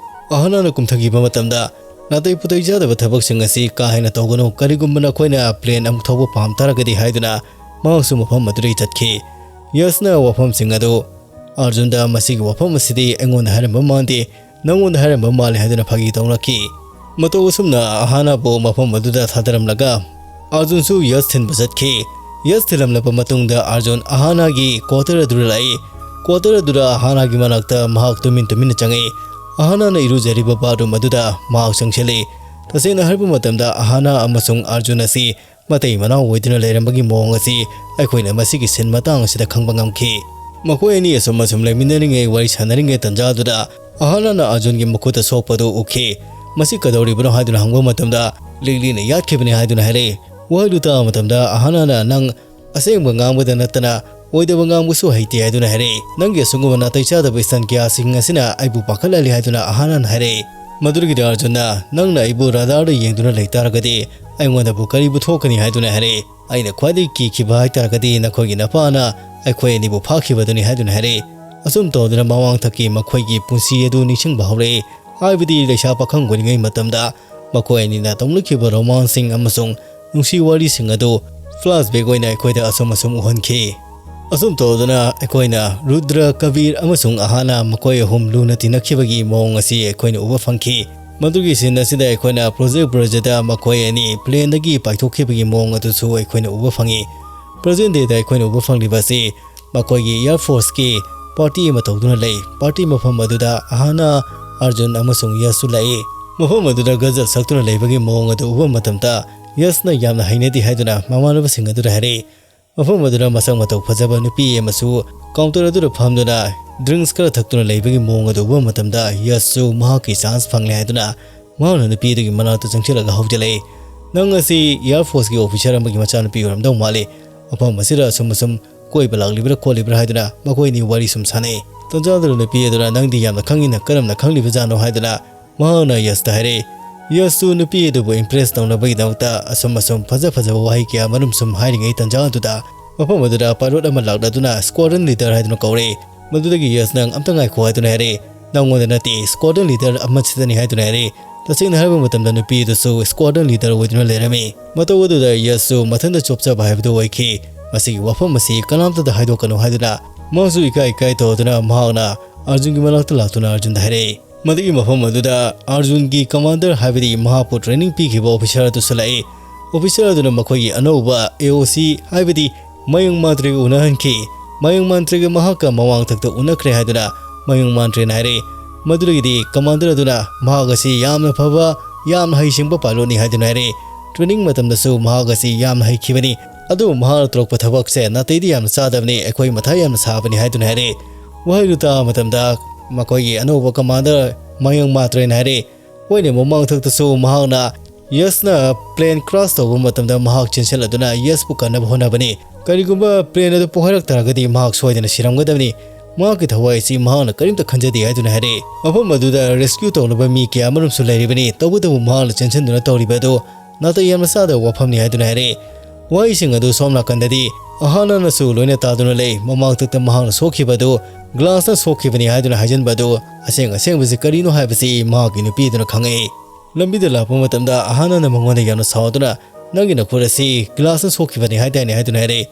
ꯑꯍꯥꯅꯥꯅ ꯀꯨꯝꯊꯈꯤꯕ ꯃꯇꯝꯗ, "ꯅꯥꯇꯩ ꯄꯨꯇꯩ ꯆꯥꯗꯕ ꯊꯕꯛꯁꯤꯡ ꯑꯁꯤ ꯀꯥ ꯍꯦꯟꯅ ꯇꯧꯒꯅꯨ, ꯀꯔꯤꯒꯨꯝꯕ ꯅꯈꯣꯏꯅ ꯄ꯭ꯂꯦꯟ ꯑꯃꯨꯛ ꯊꯧꯕ ꯄꯥꯝ ꯇꯥꯔꯒꯗꯤ" ꯍꯥꯏꯗꯨꯅ ꯃꯍꯥꯛꯁꯨ ꯃꯐꯝ ꯑꯗꯨꯗꯒꯤ ꯆꯠꯈꯤ꯫ ꯌꯁꯅ ꯋꯥꯐꯝꯁꯤꯡ ꯑꯗꯨ ꯑꯥꯔꯖꯨꯟꯗ, "ꯃꯁꯤꯒꯤ ꯋꯥꯐꯝ ꯑꯁꯤꯗꯤ ꯑꯩꯉꯣꯟꯗ ꯍꯥꯏꯔꯝꯕ ꯃꯥꯟꯗꯦ, ꯅꯪꯉꯣꯟꯗ ꯍꯥꯏꯔꯝꯕ ꯃꯥꯜꯂꯦ" ꯍꯥꯏꯗꯨꯅ ꯐꯥꯒꯤ ꯇꯧꯅꯈꯤ꯫ ꯃꯇꯧ ꯑꯁꯨꯝꯅ ꯑꯍꯥꯅꯥꯕꯨ ꯃꯐꯝ ꯑꯗꯨꯗ ꯊꯥꯗꯔꯝꯂꯒ ꯑꯥꯔꯖꯨꯟꯁꯨ ꯌꯁ ꯊꯤꯟꯕ ꯆꯠꯈꯤ꯫ ꯌꯁ ꯊꯤꯜꯂꯝꯂꯕ ꯃꯇꯨꯡꯗ ꯑꯥꯔꯖꯨꯟ ꯑꯍꯥꯅꯥꯒꯤ ꯀ꯭ꯋꯥꯇꯔ ꯑꯗꯨꯗ ꯂꯥꯛꯏ꯫ ꯀ꯭ꯋꯥꯇꯔ ꯑꯗꯨꯗ ꯑꯍꯥꯅꯥꯒꯤ ꯃꯅꯥꯛꯇ ꯃꯍꯥꯛ ꯇꯨꯃꯤꯟ ꯇꯨꯃꯤꯟꯅ ꯆꯪꯉꯛꯏ꯫ ꯑꯍꯥꯅꯥꯅ ꯏꯔꯨꯖꯔꯤꯕ ꯕꯥꯠꯔꯨꯝ ꯑꯗꯨꯗ ꯃꯍꯥꯛ ꯆꯪꯁꯤꯜꯂꯤ꯫ ꯇꯁꯦꯡꯅ ꯍꯥꯏꯔꯕ ꯃꯇꯝꯗ ꯑꯍꯥꯅꯥ ꯑꯃꯁꯨꯡ ꯑꯥꯔꯖꯨꯟ ꯑꯁꯤ ꯃꯇꯩ ꯃꯅꯥꯎ ꯑꯣꯏꯗꯨꯅ ꯂꯩꯔꯝꯕꯒꯤ ꯃꯑꯣꯡ ꯑꯁꯤ ꯑꯩꯈꯣꯏꯅ ꯃꯁꯤꯒꯤ ꯁꯤꯟ ꯃꯇꯥꯡ ꯑꯁꯤꯗ ꯈꯪꯕ ꯉꯝꯈꯤ꯫ ꯃꯈꯣꯏ ꯑꯅꯤ ꯑꯁꯨꯝ ꯑꯁꯨꯝ ꯂꯩꯃꯤꯟꯅꯔꯤꯉꯩ, ꯋꯥꯔꯤ ꯁꯥꯟꯅꯔꯤꯉꯩ ꯇꯟꯖꯥ ꯑꯗꯨꯗ ꯑꯍꯥꯅꯥꯅ ꯑꯥꯔꯖꯨꯟꯒꯤ ꯃꯈꯨꯠꯇ ꯁꯣꯛꯄꯗꯨ ꯎꯈꯤ꯫ "ꯃꯁꯤ ꯀꯩꯗꯧꯔꯤꯕꯅꯣ?" ꯍꯥꯏꯗꯨꯅ ꯍꯪꯕ ꯃꯇꯝꯗ, "ꯂꯤꯛꯂꯤꯅ ꯌꯥꯠꯈꯤꯕꯅꯤ" ꯍꯥꯏꯗꯨꯅ ꯍꯥꯏꯔꯛꯏ꯫ ꯋꯥꯍꯩꯗꯨ ꯇꯥꯕ ꯃꯇꯝꯗ ꯑꯍꯥꯅꯥꯅ, "ꯅꯪ ꯑꯁꯦꯡꯕ ꯉꯥꯡꯕꯗ ꯅꯠꯇꯅ ꯑꯣꯏꯗꯕ ꯉꯥꯡꯕꯁꯨ ꯍꯩꯇꯦ" ꯍꯥꯏꯗꯨꯅ ꯍꯥꯏꯔꯛꯏ꯫ "ꯅꯪꯒꯤ ꯑꯁꯤꯒꯨꯝꯕ ꯅꯥꯇꯩ ꯆꯥꯗꯕ ꯏꯁꯇꯟ ꯀꯌꯥꯁꯤꯡ ꯑꯁꯤꯅ ꯑꯩꯕꯨ ꯄꯥꯈꯠꯍꯜꯂꯤ" ꯍꯥꯏꯗꯨꯅ ꯑꯍꯥꯅꯥꯅ ꯍꯥꯏꯔꯛꯏ꯫ ꯃꯗꯨꯗꯒꯤꯗꯤ ꯑꯥꯔꯖꯨꯟꯅ, "ꯅꯪꯅ ꯑꯩꯕꯨ ꯔꯥꯗꯥꯔꯗ ꯌꯦꯡꯗꯨꯅ ꯂꯩꯇꯥꯔꯒꯗꯤ ꯑꯩꯉꯣꯟꯗꯕꯨ ꯀꯔꯤꯕꯨ ꯊꯣꯛꯀꯅꯤ?" ꯍꯥꯏꯗꯨꯅ ꯍꯥꯏꯔꯛꯏ꯫ "ꯑꯩꯅ ꯈ꯭ꯋꯥꯏꯗꯒꯤ ꯀꯤꯈꯤꯕ ꯍꯥꯏꯇꯥꯔꯒꯗꯤ ꯅꯈꯣꯏꯒꯤ ꯅꯄꯥꯅ ꯑꯩꯈꯣꯏ ꯑꯅꯤꯕꯨ ꯐꯥꯈꯤꯕꯗꯨꯅꯤ" ꯍꯥꯏꯗꯨꯅ ꯍꯥꯏꯔꯛꯏ꯫ ꯑꯁꯨꯝ ꯇꯧꯗꯨꯅ ꯃꯃꯥꯡꯊꯛꯀꯤ ꯃꯈꯣꯏꯒꯤ ꯄꯨꯟꯁꯤ ꯑꯗꯨ ꯅꯤꯡꯁꯤꯡꯕ ꯍꯧꯔꯛꯏ꯫ ꯍꯥꯏꯕꯗꯤ ꯂꯩꯁꯥ ꯄꯥꯈꯪ ꯑꯣꯏꯔꯤꯉꯩ ꯃꯇꯝꯗ ꯃꯈꯣꯏ ꯑꯅꯤꯅ ꯇꯧꯅꯈꯤꯕ ꯔꯣꯃꯥꯟꯁꯁꯤꯡ ꯑꯃꯁꯨꯡ ꯅꯨꯡꯁꯤ ꯋꯥꯔꯤꯁꯤꯡ ꯑꯗꯨ ꯐ꯭ꯂꯥꯁꯕꯦꯛ ꯑꯣꯏꯅ ꯑꯩꯈꯣꯏꯗ ꯑꯁꯨꯝ ꯑꯁꯨꯝ ꯎꯍꯟꯈꯤ꯫ ꯑꯁꯨꯝ ꯇꯧꯗꯨꯅ ꯑꯩꯈꯣꯏꯅ ꯔꯨꯗ꯭ꯔ, ꯀꯕꯤꯔ ꯑꯃꯁꯨꯡ ꯑꯍꯥꯅꯥ ꯃꯈꯣꯏ ꯑꯍꯨꯝ ꯂꯨꯅ ꯇꯤꯟꯅꯈꯤꯕꯒꯤ ꯃꯑꯣꯡ ꯑꯁꯤ ꯑꯩꯈꯣꯏꯅ ꯎꯕ ꯐꯪꯈꯤ꯫ ꯃꯗꯨꯒꯤ ꯁꯤꯟ ꯑꯁꯤꯗ ꯑꯩꯈꯣꯏꯅ ꯄ꯭ꯔꯣꯖꯦꯛ ꯕ꯭ꯔꯖꯗ ꯃꯈꯣꯏ ꯑꯅꯤ ꯄ꯭ꯂꯦꯟꯗꯒꯤ ꯄꯥꯏꯊꯣꯛꯈꯤꯕꯒꯤ ꯃꯑꯣꯡ ꯑꯗꯨꯁꯨ ꯑꯩꯈꯣꯏꯅ ꯎꯕ ꯐꯪꯉꯤ꯫ ꯄ꯭ꯔꯖꯦꯟ ꯗꯦꯗ ꯑꯩꯈꯣꯏꯅ ꯎꯕ ꯐꯪꯂꯤꯕ ꯑꯁꯤ ꯃꯈꯣꯏꯒꯤ ꯑꯦꯌꯔ ꯐꯣꯔꯁꯀꯤ ꯄꯥꯔꯇꯤ ꯑꯃ ꯇꯧꯗꯨꯅ ꯂꯩ꯫ ꯄꯥꯔꯇꯤ ꯃꯐꯝ ꯑꯗꯨꯗ ꯑꯍꯥꯅꯥ, ꯑꯥꯔꯖꯨꯟ ꯑꯃꯁꯨꯡ ꯌꯁꯁꯨ ꯂꯥꯛꯏ꯫ ꯃꯐꯝ ꯑꯗꯨꯗ ꯒꯖꯜ ꯁꯛꯇꯨꯅ ꯂꯩꯕꯒꯤ ꯃꯑꯣꯡ ꯑꯗꯨ ꯎꯕ ꯃꯇꯝꯗ ꯌꯁꯅ ꯌꯥꯝꯅ ꯍꯩꯅꯗꯦ ꯍꯥꯏꯗꯨꯅ ꯃꯃꯥꯟꯅꯕꯁꯤꯡ ꯑꯗꯨꯗ ꯍꯥꯏꯔꯛꯏ꯫ ꯃꯐꯝ ꯑꯗꯨꯗ ꯃꯁꯛ ꯃꯇꯧ ꯐꯖꯕ ꯅꯨꯄꯤ ꯑꯃꯁꯨ ꯀꯥꯎꯟꯇꯔ ꯑꯗꯨꯗ ꯐꯝꯗꯨꯅ ꯗ꯭ꯔꯤꯡꯛꯁ ꯈꯔ ꯊꯛꯇꯨꯅ ꯂꯩꯕꯒꯤ ꯃꯑꯣꯡ ꯑꯗꯨ ꯎꯕ ꯃꯇꯝꯗ ꯌꯁꯁꯨ ꯃꯍꯥꯛꯀꯤ ꯆꯥꯟꯁ ꯐꯪꯂꯦ ꯍꯥꯏꯗꯨꯅ ꯃꯍꯥꯛꯅ ꯅꯨꯄꯤ ꯑꯗꯨꯒꯤ ꯃꯅꯥꯛꯇ ꯆꯪꯁꯤꯜꯂꯒ ꯍꯧꯖꯤꯜꯂꯛꯏ꯫ "ꯅꯪ ꯑꯁꯤ ꯑꯦꯌꯔ ꯐꯣꯔꯁꯀꯤ ꯑꯣꯐꯤꯁꯔ ꯑꯃꯒꯤ ꯃꯆꯥꯅꯨꯄꯤ ꯑꯣꯏꯔꯝꯗꯧ ꯃꯥꯜꯂꯤ꯫ ꯃꯐꯝ ꯑꯁꯤꯗ ꯑꯁꯨꯝ ꯑꯁꯨꯝ ꯀꯣꯏꯕ ꯂꯥꯛꯂꯤꯕ꯭ꯔꯥ ꯈꯣꯠꯂꯤꯕ꯭ꯔꯥ?" ꯍꯥꯏꯗꯨꯅ ꯃꯈꯣꯏ ꯑꯅꯤ ꯋꯥꯔꯤ ꯁꯨꯝ ꯁꯥꯟꯅꯩ꯫ ꯇꯟꯖꯥꯗꯨꯗ ꯅꯨꯄꯤ ꯑꯗꯨꯅ, "ꯅꯪꯗꯤ ꯌꯥꯝꯅ ꯈꯪꯉꯤꯅ ꯀꯔꯝꯅ ꯈꯪꯂꯤꯕꯖꯥꯠꯅꯣ?" ꯍꯥꯏꯗꯨꯅ ꯃꯍꯥꯛꯅ ꯌꯁꯇ ꯍꯥꯏꯔꯛꯏ꯫ ꯌꯁꯁꯨ ꯅꯨꯄꯤ ꯑꯗꯨꯕꯨ ꯏꯝꯄ꯭ꯔꯦꯁ ꯇꯧꯅꯕꯒꯤꯗꯃꯛꯇ ꯑꯁꯨꯝ ꯑꯁꯨꯝ ꯐꯖ ꯐꯖꯕ ꯋꯥꯍꯩ ꯀꯌꯥ ꯃꯔꯨꯝ ꯁꯨꯝ ꯍꯥꯏꯔꯤꯉꯩ ꯇꯟꯖꯥ ꯑꯗꯨꯗ ꯃꯐꯝ ꯑꯗꯨꯗ ꯄꯥꯏꯂꯣꯠ ꯑꯃ ꯂꯥꯛꯂꯗꯨꯅ ꯁ꯭ꯀ꯭ꯋꯥꯗ꯭ꯔꯟ ꯂꯤꯗꯔ ꯍꯥꯏꯗꯨꯅ ꯀꯧꯔꯛꯏ꯫ ꯃꯗꯨꯗꯒꯤ ꯌꯁꯅ, "ꯑꯝꯇ ꯉꯥꯏꯈꯣ" ꯍꯥꯏꯗꯨꯅ ꯍꯥꯏꯔꯛꯏ꯫ "ꯅꯪꯉꯣꯟꯗ ꯅꯠꯇꯦ, ꯁ꯭ꯀ꯭ꯋꯥꯗ꯭ꯔꯟ ꯂꯤꯗꯔ ꯑꯃꯁꯤꯗꯅꯤ" ꯍꯥꯏꯗꯨꯅ ꯍꯥꯏꯔꯛꯏ꯫ ꯇꯁꯦꯡꯅ ꯍꯥꯏꯔꯕ ꯃꯇꯝꯗ ꯅꯨꯄꯤ ꯑꯗꯨꯁꯨ ꯁ꯭ꯀ꯭ꯋꯥꯗ꯭ꯔꯟ ꯂꯤꯗꯔ ꯑꯣꯏꯗꯨꯅ ꯂꯩꯔꯝꯃꯤ꯫ ꯃꯇꯧ ꯑꯗꯨꯗ ꯌꯁꯁꯨ ꯃꯊꯟꯇ ꯆꯣꯞꯆꯕ ꯍꯥꯏꯕꯗꯨ ꯑꯣꯏꯈꯤ꯫ "ꯃꯁꯤꯒꯤ ꯋꯥꯐꯝ ꯑꯁꯤ ꯀꯅꯥꯝꯇꯗ ꯍꯥꯏꯗꯣꯛꯀꯅꯨ" ꯍꯥꯏꯗꯨꯅ ꯃꯍꯥꯛꯁꯨ ꯏꯀꯥꯏ ꯏꯀꯥꯏ ꯇꯧꯗꯨꯅ ꯃꯍꯥꯛꯅ ꯑꯥꯔꯖꯨꯟꯒꯤ ꯃꯅꯥꯛꯇ ꯂꯥꯛꯇꯨꯅ ꯑꯥꯔꯖꯨꯟꯗ ꯍꯥꯏꯔꯛꯏ꯫ ꯃꯗꯨꯒꯤ ꯃꯐꯝ ꯑꯗꯨꯗ ꯑꯥꯔꯖꯨꯟꯒꯤ ꯀꯃꯥꯟꯗꯔ, ꯍꯥꯏꯕꯗꯤ ꯃꯍꯥꯛꯄꯨ ꯇ꯭ꯔꯦꯅꯤꯡ ꯄꯤꯈꯤꯕ ꯑꯣꯐꯤꯁꯔ ꯑꯗꯨꯁꯨ ꯂꯥꯛꯏ꯫ ꯑꯣꯐꯤꯁꯔ ꯑꯗꯨꯅ ꯃꯈꯣꯏꯒꯤ ꯑꯅꯧꯕ ꯑꯦ ꯑꯣ ꯁꯤ, ꯍꯥꯏꯕꯗꯤ ꯃꯌꯪ ꯃꯥꯟꯇ꯭ꯔꯤꯒ ꯎꯅꯍꯟꯈꯤ꯫ ꯃꯌꯪ ꯃꯥꯟꯇ꯭ꯔꯤꯒ ꯃꯍꯥꯛꯀ ꯃꯃꯥꯡꯊꯛꯇ ꯎꯅꯈ꯭ꯔꯦ ꯍꯥꯏꯗꯨꯅ ꯃꯌꯪ ꯃꯥꯟꯇ꯭ꯔꯤꯅ ꯍꯥꯏꯔꯛꯏ꯫ ꯃꯗꯨꯗꯒꯤꯗꯤ ꯀꯃꯥꯟꯗꯔ ꯑꯗꯨꯅ ꯃꯍꯥꯛ ꯑꯁꯤ ꯌꯥꯝꯅ ꯐꯕ, ꯌꯥꯝꯅ ꯍꯩꯁꯤꯡꯕ ꯄꯥꯏꯂꯣꯠꯅꯤ ꯍꯥꯏꯗꯨꯅ ꯍꯥꯏꯔꯛꯏ꯫ ꯇ꯭ꯔꯦꯅꯤꯡ ꯃꯇꯝꯗꯁꯨ ꯃꯍꯥꯛ ꯑꯁꯤ ꯌꯥꯝꯅ ꯍꯩꯈꯤꯕꯅꯤ꯫ ꯑꯗꯨꯕꯨ ꯃꯍꯥꯛꯅ ꯇꯧꯔꯛꯄ ꯊꯕꯛꯁꯦ ꯅꯥꯇꯩꯗꯤ ꯌꯥꯝꯅ ꯆꯥꯗꯕꯅꯤ, ꯑꯩꯈꯣꯏ ꯃꯊꯥ ꯌꯥꯝꯅ ꯁꯥꯕꯅꯤ ꯍꯥꯏꯗꯨꯅ ꯍꯥꯏꯔꯛꯏ꯫ ꯋꯥꯍꯩꯗꯨ ꯇꯥꯕ ꯃꯇꯝꯗ ꯃꯈꯣꯏꯒꯤ ꯑꯅꯧꯕ ꯀꯃꯥꯟꯗꯔ ꯃꯌꯪ ꯃꯥꯟꯇ꯭ꯔꯤꯅ ꯍꯥꯏꯔꯛꯏ꯫ ꯍꯣꯏꯅꯦ, ꯃꯃꯥꯡꯊꯛꯇꯁꯨ ꯃꯍꯥꯛꯅ ꯌꯁꯅ ꯄ꯭ꯂꯦꯟ ꯀ꯭ꯔꯥꯁ ꯇꯧꯕ ꯃꯇꯝꯗ ꯃꯍꯥꯛ ꯆꯦꯟꯁꯤꯜꯂꯗꯨꯅ ꯌꯁꯄꯨ ꯀꯟꯅꯕ ꯍꯣꯠꯅꯕꯅꯤ꯫ ꯀꯔꯤꯒꯨꯝꯕ ꯄ꯭ꯂꯦꯟ ꯑꯗꯨ ꯄꯣꯛꯍꯜꯂꯛ ꯇꯥꯔꯒꯗꯤ ꯃꯍꯥꯛ ꯁꯣꯏꯗꯅ ꯁꯤꯔꯝꯒꯗꯕꯅꯤ꯫ ꯃꯍꯥꯛꯀꯤ ꯊꯋꯥꯏ ꯑꯁꯤ ꯃꯍꯥꯛꯅ ꯀꯔꯤꯝꯇ ꯈꯟꯖꯗꯦ ꯍꯥꯏꯗꯨꯅ ꯍꯥꯏꯔꯦ꯫ ꯃꯐꯝ ꯑꯗꯨꯗ rescue ꯇꯧꯅꯕ ꯃꯤ ꯀꯌꯥ ꯑꯃꯔꯣꯝꯁꯨ ꯂꯩꯔꯤꯕꯅꯤ, ꯇꯧꯕꯇꯕꯨ ꯃꯍꯥꯛꯅ ꯆꯦꯟꯁꯤꯟꯗꯨꯅ ꯇꯧꯔꯤꯕ ꯑꯗꯨ ꯅꯥꯇꯩ ꯌꯥꯝꯅ ꯆꯥꯗꯕ ꯋꯥꯐꯝꯅꯤ ꯍꯥꯏꯗꯨꯅ ꯍꯥꯏꯔꯦ꯫ ꯋꯥꯍꯩꯁꯤꯡ ꯑꯗꯨ ꯁꯣꯝ ꯅꯥꯀꯟꯗꯗꯤ ꯑꯍꯥꯅꯥꯅꯁꯨ ꯂꯣꯏꯅ ꯇꯥꯗꯨꯅ ꯂꯩ꯫ ꯃꯃꯥꯡꯊꯛꯇ ꯃꯍꯥꯛꯅ ꯁꯣꯛꯈꯤꯕ ꯑꯗꯨ glassꯅ ꯁꯣꯛꯈꯤꯕꯅꯤ ꯍꯥꯏꯗꯨꯅ ꯍꯥꯏꯖꯤꯟꯕ ꯑꯗꯨ ꯑꯁꯦꯡ ꯑꯁꯦꯡꯕꯁꯤ ꯀꯔꯤꯅꯣ ꯍꯥꯏꯕꯁꯤ ꯃꯍꯥꯛꯀꯤ ꯅꯨꯄꯤ ꯑꯗꯨꯅ ꯈꯪꯉꯛꯏ꯫ ꯂꯝꯕꯤꯗ ꯂꯥꯛꯄ ꯃꯇꯝꯗ ꯑꯍꯥꯅꯥꯅ ꯃꯉꯣꯟꯗ ꯌꯥꯝꯅ ꯁꯥꯎꯗꯨꯅ, "ꯅꯪꯒꯤ ꯅꯈꯨꯠ ꯑꯁꯤ glassꯅ ꯁꯣꯛꯈꯤꯕꯅꯤ ꯍꯥꯏꯗꯥꯏꯅꯦ?" ꯍꯥꯏꯗꯨꯅ ꯍꯥꯏꯔꯛꯏ꯫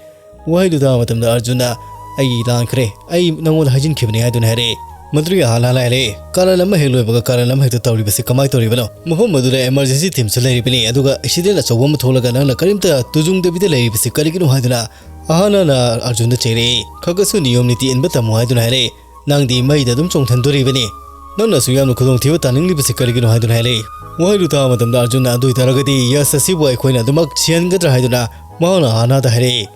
ꯋꯥꯍꯩꯗꯨ ꯇꯥꯕ ꯃꯇꯝꯗ ꯑꯔꯖꯨꯟꯅ, "ꯑꯩ ꯂꯥꯟꯈ꯭ꯔꯦ, ꯑꯩ ꯅꯪꯉꯣꯟꯗ ꯍꯥꯏꯖꯤꯟꯈꯤꯕꯅꯤ" ꯍꯥꯏꯗꯨꯅ ꯍꯥꯏꯔꯛꯏ꯫ ꯃꯗꯨꯗꯒꯤ ꯑꯍꯥꯅꯥꯅ ꯍꯥꯏꯔꯛꯏ, "ꯀꯥꯔꯟ ꯑꯃ ꯍꯦꯛ ꯂꯣꯏꯕꯒ ꯀꯥꯔꯟ ꯑꯃ ꯍꯦꯛꯇ ꯇꯧꯔꯤꯕꯁꯤ ꯀꯃꯥꯏꯅ ꯇꯧꯔꯤꯕꯅꯣ? ꯃꯐꯝ ꯑꯗꯨꯗ emergency teamꯁꯨ ꯂꯩꯔꯤꯕꯅꯤ, ꯑꯗꯨꯒ accident ꯑꯆꯧꯕ ꯑꯃ ꯊꯣꯛꯂꯒ ꯅꯪꯅ ꯀꯔꯤꯝꯇ ꯇꯨꯖꯨꯡꯗꯕꯤꯗ ꯂꯩꯔꯤꯕꯁꯤ ꯀꯔꯤꯒꯤꯅꯣ?" ꯍꯥꯏꯗꯨꯅ ꯑꯍꯥꯅꯥꯅ ꯑꯔꯖꯨꯟꯗ ꯆꯩꯔꯛꯏ꯫ "ꯈꯔ ꯈꯔꯁꯨ ꯅꯤꯌꯣꯝ ꯅꯤꯇꯤ ꯏꯟꯕ ꯇꯝꯃꯨ" ꯍꯥꯏꯗꯨꯅ ꯍꯥꯏꯔꯛꯏ꯫ "ꯅꯪꯗꯤ ꯃꯩꯗ ꯑꯗꯨꯝ ꯆꯣꯡꯊꯟꯗꯣꯔꯤꯕꯅꯤ꯫ ꯅꯪꯅꯁꯨ ꯌꯥꯝꯅ ꯈꯨꯗꯣꯡꯊꯤꯕ ꯇꯥꯅꯤꯡꯂꯤꯕꯁꯤ ꯀꯔꯤꯒꯤꯅꯣ?" ꯍꯥꯏꯗꯨꯅ ꯍꯥꯏꯔꯛꯏ꯫ ꯋꯥꯍꯩꯗꯨ ꯇꯥꯕ ꯃꯇꯝꯗ ꯑꯔꯖꯨꯟꯅ, "ꯑꯗꯨ ꯑꯣꯏꯇꯥꯔꯒꯗꯤ ꯌꯁ ꯑꯁꯤꯕꯨ ꯑꯩꯈꯣꯏꯅ ꯑꯗꯨꯃꯛ ꯁꯤꯍꯟꯒꯗ꯭ꯔꯥ?" ꯍꯥꯏꯗꯨꯅ ꯃꯍꯥꯛꯅ ꯑꯍꯥꯅꯥꯗ ꯍꯥꯏꯔꯛꯏ꯫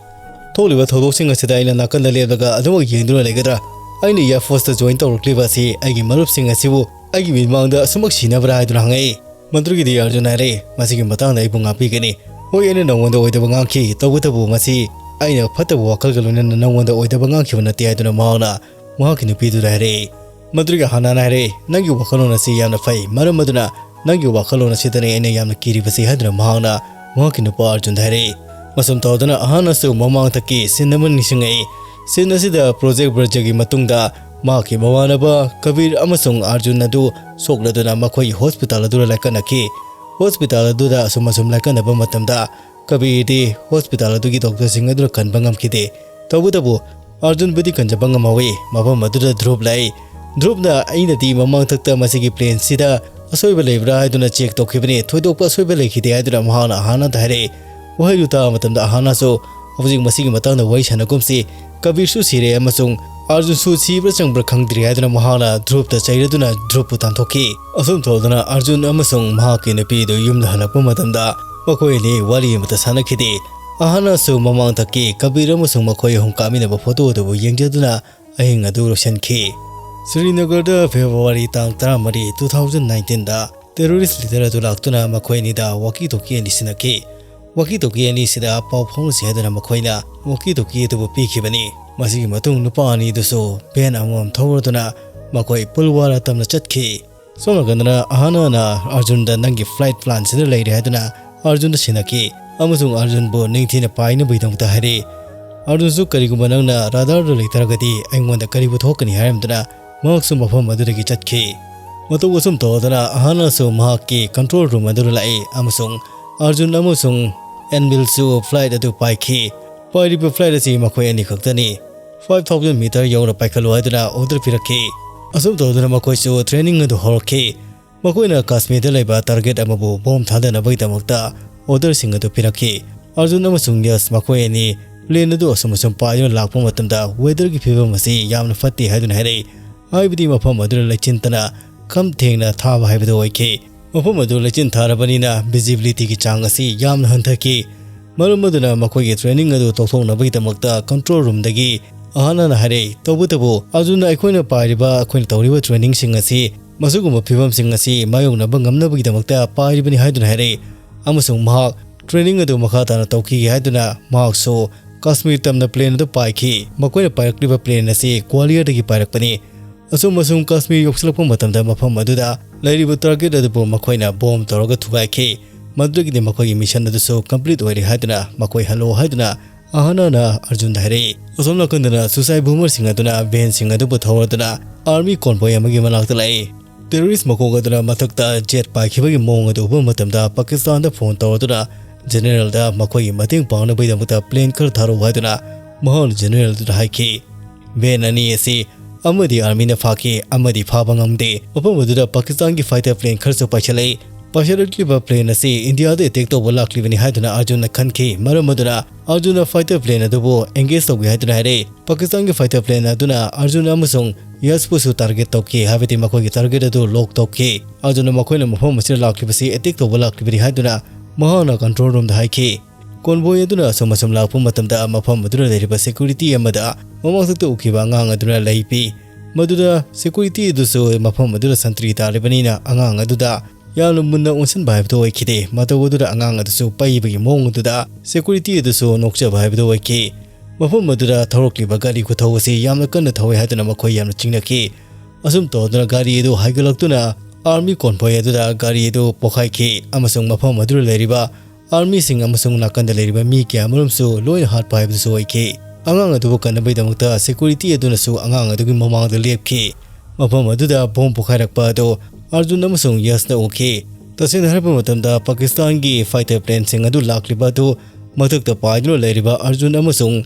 "ꯊꯣꯛꯂꯤꯕ ꯊꯧꯗꯣꯛꯁꯤꯡ ꯑꯁꯤꯗ ꯑꯩꯅ ꯅꯥꯀꯟꯗ ꯂꯦꯞꯂꯒ ꯑꯗꯨꯃꯛ ꯌꯦꯡꯗꯨꯅ ꯂꯩꯒꯗ꯭ꯔꯥ? ꯑꯩꯅ Air Forceꯇ join ꯇꯧꯔꯛꯂꯤꯕ ꯑꯁꯤ ꯑꯩꯒꯤ ꯃꯔꯨꯞꯁꯤꯡ ꯑꯁꯤꯕꯨ ꯑꯩꯒꯤ ꯃꯤꯠꯃꯥꯡꯗ ꯑꯁꯨꯃꯛ ꯁꯤꯅꯕ꯭ꯔꯥ?" ꯍꯥꯏꯗꯨꯅ ꯍꯪꯉꯛꯏ꯫ ꯃꯗꯨꯗꯒꯤꯗꯤ ꯑꯔꯖꯨꯟꯅ ꯍꯥꯏꯔꯛꯏ, "ꯃꯁꯤꯒꯤ ꯃꯇꯥꯡꯗ ꯑꯩꯕꯨ ꯉꯥꯛꯄꯤꯒꯅꯤ꯫ ꯍꯣꯏ, ꯑꯩꯅ ꯅꯉꯣꯟꯗ ꯑꯣꯏꯗꯕ ꯉꯥꯡꯈꯤ, ꯇꯧꯕꯇꯕꯨ ꯃꯁꯤ ꯑꯩꯅ ꯐꯠꯇꯕ ꯋꯥꯈꯜꯒ ꯂꯣꯏꯅꯅ ꯅꯉꯣꯟꯗ ꯑꯣꯏꯗꯕ ꯉꯥꯡꯈꯤꯕ ꯅꯠꯇꯦ" ꯍꯥꯏꯗꯨꯅ ꯃꯍꯥꯛꯅ ꯃꯍꯥꯛꯀꯤ ꯅꯨꯄꯤꯗꯨꯗ ꯍꯥꯏꯔꯛꯏ꯫ ꯃꯗꯨꯗꯒꯤ ꯑꯍꯥꯅꯥꯅ ꯍꯥꯏꯔꯛꯏ, "ꯅꯪꯒꯤ ꯋꯥꯈꯜꯂꯣꯟ ꯑꯁꯤ ꯌꯥꯝꯅ ꯐꯩ, ꯃꯔꯝ ꯑꯗꯨꯅ ꯅꯪꯒꯤ ꯋꯥꯈꯜꯂꯣꯟ ꯑꯁꯤꯗꯅꯤ ꯑꯩꯅ ꯌꯥꯝꯅ ꯀꯤꯔꯤꯕꯁꯤ" ꯍꯥꯏꯗꯨꯅ ꯃꯍꯥꯛꯅ ꯃꯍꯥꯛꯀꯤ ꯅꯨꯄꯥ ꯑꯔꯖꯨꯟꯗ ꯍꯥꯏꯔꯛꯏ꯫ ꯑꯁꯨꯝ ꯇꯧꯗꯨꯅ ꯑꯍꯥꯅꯥꯁꯨ ꯃꯃꯥꯡꯊꯛꯀꯤ scene ꯑꯃ ꯅꯤꯡꯁꯤꯡꯉꯛꯏ꯫ Scene ꯑꯁꯤꯗ Project Vergeꯒꯤ ꯃꯇꯨꯡꯗ ꯃꯍꯥꯛꯀꯤ ꯃꯃꯥꯟꯅꯕ ꯀꯕꯤꯔ ꯑꯃꯁꯨꯡ ꯑꯔꯖꯨꯟ ꯑꯗꯨ ꯁꯣꯛꯂꯗꯨꯅ ꯃꯈꯣꯏꯒꯤ hospital ꯑꯗꯨꯗ ꯂꯥꯏꯀꯠꯅꯈꯤ꯫ Hospital ꯑꯗꯨꯗ ꯑꯁꯨꯝ ꯑꯁꯨꯝ ꯂꯥꯏꯀꯠꯅꯕ ꯃꯇꯝꯗ ꯀꯕꯤꯔꯗꯤ hospital ꯑꯗꯨꯒꯤ doctorꯁꯤꯡ ꯑꯗꯨꯅ ꯀꯟꯕ ꯉꯝꯈꯤꯗꯦ꯫ ꯇꯧꯕꯇꯕꯨ ꯑꯔꯖꯨꯟꯕꯨꯗꯤ ꯀꯟꯖꯕ ꯉꯝꯍꯧꯏ꯫ ꯃꯐꯝ ꯑꯗꯨꯗ ꯙ꯭ꯔꯨꯕ ꯂꯥꯛꯏ꯫ ꯙ꯭ꯔꯨꯕꯅ, "ꯑꯩꯅꯗꯤ ꯃꯃꯥꯡꯊꯛꯇ ꯃꯁꯤꯒꯤ planeꯁꯤꯗ ꯑꯁꯣꯏꯕ ꯂꯩꯕ꯭ꯔꯥ ꯍꯥꯏꯗꯨꯅ check ꯇꯧꯈꯤꯕꯅꯤ, ꯊꯣꯏꯗꯣꯛꯄ ꯑꯁꯣꯏꯕ ꯂꯩꯈꯤꯗꯦ" ꯍꯥꯏꯗꯨꯅ ꯃꯍꯥꯛꯅ ꯑꯍꯥꯅꯥꯗ ꯍꯥꯏꯔꯛꯏ꯫ ꯋꯥꯍꯩꯗꯨ ꯇꯥꯕ ꯃꯇꯝꯗ ꯑꯍꯥꯅꯥꯁꯨ, "ꯍꯧꯖꯤꯛ ꯃꯁꯤꯒꯤ ꯃꯇꯥꯡꯗ ꯋꯥꯔꯤ ꯁꯥꯟꯅꯒꯨꯝꯁꯤ, ꯀꯕꯤꯔꯁꯨ ꯁꯤꯔꯦ ꯑꯃꯁꯨꯡ ꯑꯔꯖꯨꯟꯁꯨ ꯁꯤꯕ꯭ꯔꯥ ꯆꯪꯕ꯭ꯔꯥ ꯈꯪꯗ꯭ꯔꯤ" ꯍꯥꯏꯗꯨꯅ ꯃꯍꯥꯛꯅ ꯙ꯭ꯔꯨꯕꯇ ꯆꯩꯔꯗꯨꯅ ꯙ꯭ꯔꯨꯕꯄꯨ ꯇꯥꯟꯊꯣꯛꯈꯤ꯫ ꯑꯁꯨꯝ ꯇꯧꯗꯨꯅ ꯑꯔꯖꯨꯟ ꯑꯃꯁꯨꯡ ꯃꯍꯥꯛꯀꯤ ꯅꯨꯄꯤꯗꯨ ꯌꯨꯝꯗ ꯍꯜꯂꯛꯄ ꯃꯇꯝꯗ ꯃꯈꯣꯏ ꯑꯅꯤ ꯋꯥꯔꯤ ꯑꯃꯠꯇ ꯁꯥꯟꯅꯈꯤꯗꯦ꯫ ꯑꯍꯥꯅꯥꯁꯨ ꯃꯃꯥꯡꯊꯛꯀꯤ ꯀꯕꯤꯔ ꯑꯃꯁꯨꯡ ꯃꯈꯣꯏ ꯑꯍꯨꯝ ꯀꯥꯞꯃꯤꯟꯅꯕ photo ꯑꯗꯨꯕꯨ ꯌꯦꯡꯖꯗꯨꯅ ꯑꯍꯤꯡ ꯑꯗꯨ ꯂꯣꯏꯁꯤꯟꯈꯤ꯫ ꯁ꯭ꯔꯤꯅꯒꯔꯗ February ꯇꯥꯡ ꯇꯔꯥꯃꯔꯤ, two thousand nineteenꯗ terrorist leader ꯑꯗꯨ ꯂꯥꯛꯇꯨꯅ ꯃꯈꯣꯏ ꯑꯅꯤꯗ walkie talkie ꯑꯅꯤ ꯁꯤꯟꯅꯈꯤ꯫ Walkie talkie ꯑꯅꯤꯁꯤꯗ ꯄꯥꯎ ꯐꯥꯎꯅꯁꯤ ꯍꯥꯏꯗꯨꯅ ꯃꯈꯣꯏꯅ walkie talkie ꯑꯗꯨꯕꯨ ꯄꯤꯈꯤꯕꯅꯤ꯫ ꯃꯁꯤꯒꯤ ꯃꯇꯨꯡ ꯅꯨꯄꯥ ꯑꯅꯤꯗꯨꯁꯨ ꯚꯦꯟ ꯑꯃꯃꯝ ꯊꯧꯔꯗꯨꯅ ꯃꯈꯣꯏ ꯄꯨꯜꯋꯥꯔꯥ ꯇꯝꯅ ꯆꯠꯈꯤ꯫ ꯁꯣꯝ ꯅꯥꯀꯟꯗꯅ ꯑꯍꯥꯅꯥꯅ ꯑꯔꯖꯨꯟꯗ "ꯅꯪꯒꯤ ꯐ꯭ꯂꯥꯏꯠ ꯄ꯭ꯂꯥꯟꯁꯤꯗ ꯂꯩꯔꯦ" ꯍꯥꯏꯗꯨꯅ ꯑꯔꯖꯨꯟꯗ ꯁꯤꯟꯅꯈꯤ ꯑꯃꯁꯨꯡ ꯑꯔꯖꯨꯟꯕꯨ ꯅꯤꯡꯊꯤꯅ ꯄꯥꯏꯅꯕꯒꯤꯗꯃꯛꯇ ꯍꯥꯏꯔꯛꯏ꯫ ꯑꯔꯖꯨꯟꯁꯨ "ꯀꯔꯤꯒꯨꯝꯕ ꯅꯪꯅ ꯔꯥꯗꯥꯔꯗ ꯂꯩꯇꯥꯔꯒꯗꯤ ꯑꯩꯉꯣꯟꯗ ꯀꯔꯤꯕꯨ ꯊꯣꯛꯀꯅꯤ?" ꯍꯥꯏꯔꯝꯗꯨꯅ ꯃꯍꯥꯛꯁꯨ ꯃꯐꯝ ꯑꯗꯨꯗꯒꯤ ꯆꯠꯈꯤ꯫ ꯃꯇꯧ ꯑꯁꯨꯝ ꯇꯧꯗꯅ ꯑꯍꯥꯅꯥꯁꯨ ꯃꯍꯥꯛꯀꯤ ꯀꯟꯇ꯭ꯔꯣꯜ ꯔꯨꯝ ꯑꯗꯨꯗ ꯂꯥꯛꯏ ꯑꯃꯁꯨꯡ ꯑꯔꯖꯨꯟ ꯑꯃꯁꯨꯡ ꯑꯦꯟꯕꯤꯜꯁꯨ ꯐ꯭ꯂꯥꯏꯠ ꯑꯗꯨ ꯄꯥꯏꯈꯤ꯫ ꯄꯥꯏꯔꯤꯕ ꯐ꯭ꯂꯥꯏꯠ ꯑꯁꯤ ꯃꯈꯣꯏ ꯑꯅꯤ ꯈꯛꯇꯅꯤ꯫ "ꯐꯥꯏꯚ ꯊꯥꯎꯖꯟ ꯃꯤꯇꯔ ꯌꯧꯅ ꯄꯥꯏꯈꯠꯂꯨ" ꯍꯥꯏꯗꯨꯅ ꯑꯣꯔꯗꯔ ꯄꯤꯔꯛꯈꯤ꯫ ꯑꯁꯨꯝ ꯇꯧꯗꯨꯅ ꯃꯈꯣꯏꯁꯨ ꯇ꯭ꯔꯦꯅꯤꯡ ꯑꯗꯨ ꯍꯧꯔꯛꯈꯤ꯫ ꯃꯈꯣꯏꯅ ꯀꯥꯁꯃꯤꯔꯗ ꯂꯩꯕ ꯇꯥꯔꯒꯦꯠ ꯑꯃꯕꯨ ꯕꯣꯝ ꯊꯥꯗꯅꯕꯒꯤꯗꯃꯛꯇ ꯑꯣꯔꯗꯔꯁꯤꯡ ꯑꯗꯨ ꯄꯤꯔꯛꯈꯤ꯫ ꯑꯔꯖꯨꯟ ꯑꯃꯁꯨꯡ ꯌꯁ ꯃꯈꯣꯏ ꯑꯅꯤ ꯄ꯭ꯂꯦꯟ ꯑꯗꯨ ꯑꯁꯨꯝ ꯑꯁꯨꯝ ꯄꯥꯏꯗꯨꯅ ꯂꯥꯛꯄ ꯃꯇꯝꯗ ꯋꯦꯗꯔꯒꯤ ꯐꯤꯕꯝ ꯑꯁꯤ ꯌꯥꯝꯅ ꯐꯠꯇꯦ ꯍꯥꯏꯗꯨꯅ ꯍꯥꯏꯔꯛꯏ꯫ ꯍꯥꯏꯕꯗꯤ ꯃꯐꯝ ꯑꯗꯨꯗ ꯂꯩꯆꯤꯟꯇꯅ ꯈꯝ ꯊꯦꯡꯅ ꯊꯥꯕ ꯍꯥꯏꯕꯗꯨ ꯑꯣꯏꯈꯤ꯫ ꯃꯐꯝ ꯑꯗꯨ ꯂꯩꯆꯤꯟ ꯊꯥꯔꯕꯅꯤꯅ ꯚꯤꯖꯤꯕꯤꯂꯤꯇꯤꯒꯤ ꯆꯥꯡ ꯑꯁꯤ ꯌꯥꯝꯅ ꯍꯟꯊꯈꯤ꯫ ꯃꯔꯝ ꯑꯗꯨꯅ ꯃꯈꯣꯏꯒꯤ ꯇ꯭ꯔꯦꯅꯤꯡ ꯑꯗꯨ ꯇꯧꯊꯣꯛꯅꯕꯒꯤꯗꯃꯛꯇ ꯀꯟꯇ꯭ꯔꯣꯜ ꯔꯨꯝꯗꯒꯤ ꯑꯍꯥꯅꯥꯅ ꯍꯥꯏꯔꯛꯏ꯫ ꯇꯧꯕꯇꯕꯨ ꯑꯔꯖꯨꯟꯅ "ꯑꯩꯈꯣꯏꯅ ꯄꯥꯏꯔꯤꯕ, ꯑꯩꯈꯣꯏꯅ ꯇꯧꯔꯤꯕ ꯇ꯭ꯔꯦꯅꯤꯡꯁꯤꯡ ꯑꯁꯤ ꯃꯁꯤꯒꯨꯝꯕ ꯐꯤꯕꯝꯁꯤꯡ ꯑꯁꯤ ꯃꯥꯌꯣꯛꯅꯕ ꯉꯝꯅꯕꯒꯤꯗꯃꯛꯇ ꯄꯥꯏꯔꯤꯕꯅꯤ" ꯍꯥꯏꯗꯨꯅ ꯍꯥꯏꯔꯛꯏ ꯑꯃꯁꯨꯡ ꯃꯍꯥꯛ ꯇ꯭ꯔꯦꯅꯤꯡ ꯑꯗꯨ ꯃꯈꯥ ꯇꯥꯅ ꯇꯧꯈꯤꯒꯦ ꯍꯥꯏꯗꯨꯅ ꯃꯍꯥꯛꯁꯨ ꯀꯥꯁꯃꯤꯔ ꯇꯝꯅ ꯄ꯭ꯂꯦꯟ ꯑꯗꯨ ꯄꯥꯏꯈꯤ꯫ ꯃꯈꯣꯏꯅ ꯄꯥꯏꯔꯛꯂꯤꯕ ꯄ꯭ꯂꯦꯟ ꯑꯁꯤ ꯒ꯭ꯋꯥꯂꯤꯌꯔꯗꯒꯤ ꯄꯥꯏꯔꯛꯄꯅꯤ꯫ ꯑꯁꯨꯝ ꯑꯁꯨꯝ ꯀꯥꯁꯃꯤꯔ ꯌꯧꯁꯤꯜꯂꯛꯄ ꯃꯇꯝꯗ ꯃꯐꯝ ꯑꯗꯨꯗ ꯂꯩꯔꯤꯕ ꯇꯥꯔꯒꯦꯠ ꯑꯗꯨꯕꯨ ꯃꯈꯣꯏꯅ ꯕꯣꯝ ꯇꯧꯔꯒ ꯊꯨꯒꯥꯏꯈꯤ꯫ ꯃꯗꯨꯗꯒꯤꯗꯤ ꯃꯈꯣꯏꯒꯤ ꯃꯤꯁꯟ ꯑꯗꯨꯁꯨ ꯀꯝꯄ꯭ꯂꯤꯠ ꯑꯣꯏꯔꯦ ꯍꯥꯏꯗꯨꯅ ꯃꯈꯣꯏ ꯍꯜꯂꯣ ꯍꯥꯏꯗꯨꯅ ꯑꯍꯥꯅꯥꯅ ꯑꯔꯖꯨꯟꯗ ꯍꯥꯏꯔꯛꯏ꯫ ꯑꯁꯣꯝ ꯅꯥꯀꯟꯗꯅ ꯁꯨꯁꯥꯏ ꯕꯨꯃꯔꯁꯤꯡ ꯑꯗꯨꯅ ꯚꯦꯟꯁꯤꯡ ꯑꯗꯨꯕꯨ ꯊꯧꯔꯗꯨꯅ ꯑꯥꯔꯃꯤ ꯀꯣꯟꯚꯣꯏ ꯑꯃꯒꯤ ꯃꯅꯥꯛꯇ ꯂꯥꯛꯏ꯫ ꯇꯦꯔꯣꯔꯤꯁ ꯃꯀꯣꯛ ꯑꯗꯨꯅ ꯃꯊꯛꯇ ꯖꯦꯠ ꯄꯥꯏꯈꯤꯕꯒꯤ ꯃꯑꯣꯡ ꯑꯗꯨ ꯎꯕ ꯃꯇꯝꯗ ꯄꯥꯀꯤꯁꯇꯥꯟꯗ ꯐꯣꯟ ꯇꯧꯔꯗꯨꯅ ꯖꯦꯅꯦꯔꯦꯜꯗ ꯃꯈꯣꯏꯒꯤ ꯃꯇꯦꯡ ꯄꯥꯡꯅꯕꯒꯤꯗꯃꯛꯇ ꯄ꯭ꯂꯦꯟ ꯈꯔ ꯊꯥꯔꯛꯎ ꯍꯥꯏꯗꯨꯅ ꯃꯍꯥꯛꯅ ꯖꯦꯅꯦꯔꯦꯜꯗꯨꯗ ꯍꯥꯏꯈꯤ꯫ ꯚꯦꯟ ꯑꯅꯤ ꯑꯁꯤ ꯑꯃꯗꯤ ꯑꯥꯔꯃꯤꯅ ꯐꯥꯈꯤ, ꯑꯃꯗꯤ ꯐꯥꯕ ꯉꯝꯗꯦ꯫ ꯃꯐꯝ ꯑꯗꯨꯗ ꯄꯥꯀꯤꯁꯇꯥꯟꯒꯤ ꯐꯥꯏꯇꯔ ꯄ꯭ꯂꯦꯟ ꯈꯔꯁꯨ ꯄꯥꯏꯁꯤꯜꯂꯛꯏ꯫ ꯄꯥꯏꯁꯤꯜꯂꯛꯂꯤꯕ ꯄ꯭ꯂꯦꯟ ꯑꯁꯤ ꯏꯟꯗꯤꯌꯥꯗ ꯑꯦꯇꯦꯛ ꯇꯧꯕ ꯂꯥꯛꯂꯤꯕꯅꯤ ꯍꯥꯏꯗꯨꯅ ꯑꯔꯖꯨꯟꯅ ꯈꯟꯈꯤ꯫ ꯃꯔꯝ ꯑꯗꯨꯅ ꯑꯔꯖꯨꯟꯅ ꯐꯥꯏꯇꯔ ꯄ꯭ꯂꯦꯟ ꯑꯗꯨꯕꯨ ꯑꯦꯡꯒꯦꯖ ꯇꯧꯒꯦ ꯍꯥꯏꯗꯨꯅ ꯍꯥꯏꯔꯛꯏ꯫ ꯄꯥꯀꯤꯁꯇꯥꯟꯒꯤ ꯐꯥꯏꯇꯔ ꯄ꯭ꯂꯦꯟ ꯑꯗꯨꯅ ꯑꯔꯖꯨꯟ ꯑꯃꯁꯨꯡ ꯌꯁꯄꯨꯁꯨ ꯇꯥꯔꯒꯦꯠ ꯇꯧꯈꯤ, ꯍꯥꯏꯕꯗꯤ ꯃꯈꯣꯏꯒꯤ ꯇꯥꯔꯒꯦꯠ ꯑꯗꯨ ꯂꯣꯛ ꯇꯧꯈꯤ꯫ ꯑꯔꯖꯨꯟꯅ ꯃꯈꯣꯏꯅ ꯃꯐꯝ ꯑꯁꯤꯗ ꯂꯥꯛꯂꯤꯕꯁꯤ ꯑꯦꯇꯦꯛ ꯇꯧꯕ ꯂꯥꯛꯂꯤꯕꯅꯤ ꯍꯥꯏꯗꯨꯅ ꯃꯍꯥꯛꯅ ꯀꯟꯇ꯭ꯔꯣꯜ ꯔꯨꯝꯗ ꯍꯥꯏꯈꯤ꯫ ꯀꯣꯟꯚꯣꯏ ꯑꯗꯨꯅ ꯑꯁꯨꯝ ꯑꯁꯨꯝ ꯂꯥꯛꯄ ꯃꯇꯝꯗ ꯃꯐꯝ ꯑꯗꯨꯗ ꯂꯩꯔꯤꯕ ꯁꯦꯀ꯭ꯌꯨꯔꯤꯇꯤ ꯑꯃꯗ ꯃꯃꯥꯡꯊꯛꯇ ꯎꯈꯤꯕ ꯑꯉꯥꯡ ꯑꯗꯨꯅ ꯂꯩ ꯄꯤ꯫ ꯃꯗꯨꯗ ꯁꯦꯀ꯭ꯌꯨꯔꯤꯇꯤ ꯑꯗꯨꯁꯨ ꯃꯐꯝ ꯑꯗꯨꯗ ꯁꯟꯇ꯭ꯔꯤ ꯇꯥꯔꯤꯕꯅꯤꯅ ꯑꯉꯥꯡ ꯑꯗꯨꯗ ꯌꯥꯝꯅ ꯃꯨꯟꯅ ꯑꯣꯟꯁꯤꯟꯕ ꯍꯥꯏꯕꯗꯨ ꯑꯣꯏꯈꯤꯗꯦ꯫ ꯃꯇꯧ ꯑꯗꯨꯗ ꯑꯉꯥꯡ ꯑꯗꯨꯁꯨ ꯄꯩꯕꯒꯤ ꯃꯑꯣꯡ ꯑꯗꯨꯗ ꯁꯦꯀ꯭ꯌꯨꯔꯤꯇꯤ ꯑꯗꯨꯁꯨ ꯅꯣꯛꯆꯕ ꯍꯥꯏꯕꯗꯨ ꯑꯣꯏꯈꯤ꯫ ꯃꯐꯝ ꯑꯗꯨꯗ ꯊꯧꯔꯛꯂꯤꯕ ꯒꯥꯔꯤ ꯈꯨꯊꯧ ꯑꯁꯤ ꯌꯥꯝꯅ ꯀꯟꯅ ꯊꯧꯋꯤ ꯍꯥꯏꯗꯨꯅ ꯃꯈꯣꯏ ꯌꯥꯝꯅ ꯆꯤꯡꯅꯈꯤ꯫ ꯑꯁꯨꯝ ꯇꯧꯗꯨꯅ ꯒꯥꯔꯤ ꯑꯗꯨ ꯍꯥꯏꯒꯠꯂꯛꯇꯨꯅ army convoy ꯑꯗꯨꯗ ꯒꯥꯔꯤ ꯑꯗꯨ ꯄꯣꯈꯥꯏꯈꯤ ꯑꯃꯁꯨꯡ ꯃꯐꯝ ꯑꯗꯨꯗ ꯂꯩꯔꯤꯕ armyꯁꯤꯡ ꯑꯃꯁꯨꯡ ꯅꯥꯀꯟꯗ ꯂꯩꯔꯤꯕ ꯃꯤ ꯀꯌꯥꯃꯔꯨꯝꯁꯨ ꯂꯣꯏꯅ ꯍꯥꯠꯄ ꯍꯥꯏꯕꯗꯨꯁꯨ ꯑꯣꯏꯈꯤ꯫ ꯑꯉꯥꯡ ꯑꯗꯨꯕꯨ ꯀꯟꯅꯕꯒꯤꯗꯃꯛꯇ security ꯑꯗꯨꯅꯁꯨ ꯑꯉꯥꯡ ꯑꯗꯨꯒꯤ ꯃꯃꯥꯡꯗ ꯂꯦꯞꯈꯤ꯫ ꯃꯐꯝ ꯑꯗꯨꯗ bomb ꯄꯣꯈꯥꯏꯔꯛꯄ ꯑꯗꯨ ꯑꯔꯖꯨꯟ ꯑꯃꯁꯨꯡ ꯌꯁꯅ ꯎꯈꯤ꯫ ꯇꯁꯦꯡꯅ ꯍꯥꯏꯔꯕ ꯃꯇꯝꯗ ꯄꯥꯀꯤꯁꯇꯥꯟꯒꯤ fighter planeꯁꯤꯡ ꯑꯗꯨ ꯂꯥꯛꯂꯤꯕ ꯑꯗꯨ ꯃꯊꯛꯇ ꯄꯥꯏꯗꯨꯅ ꯂꯩꯔꯤꯕ ꯑꯔꯖꯨꯟ ꯑꯃꯁꯨꯡ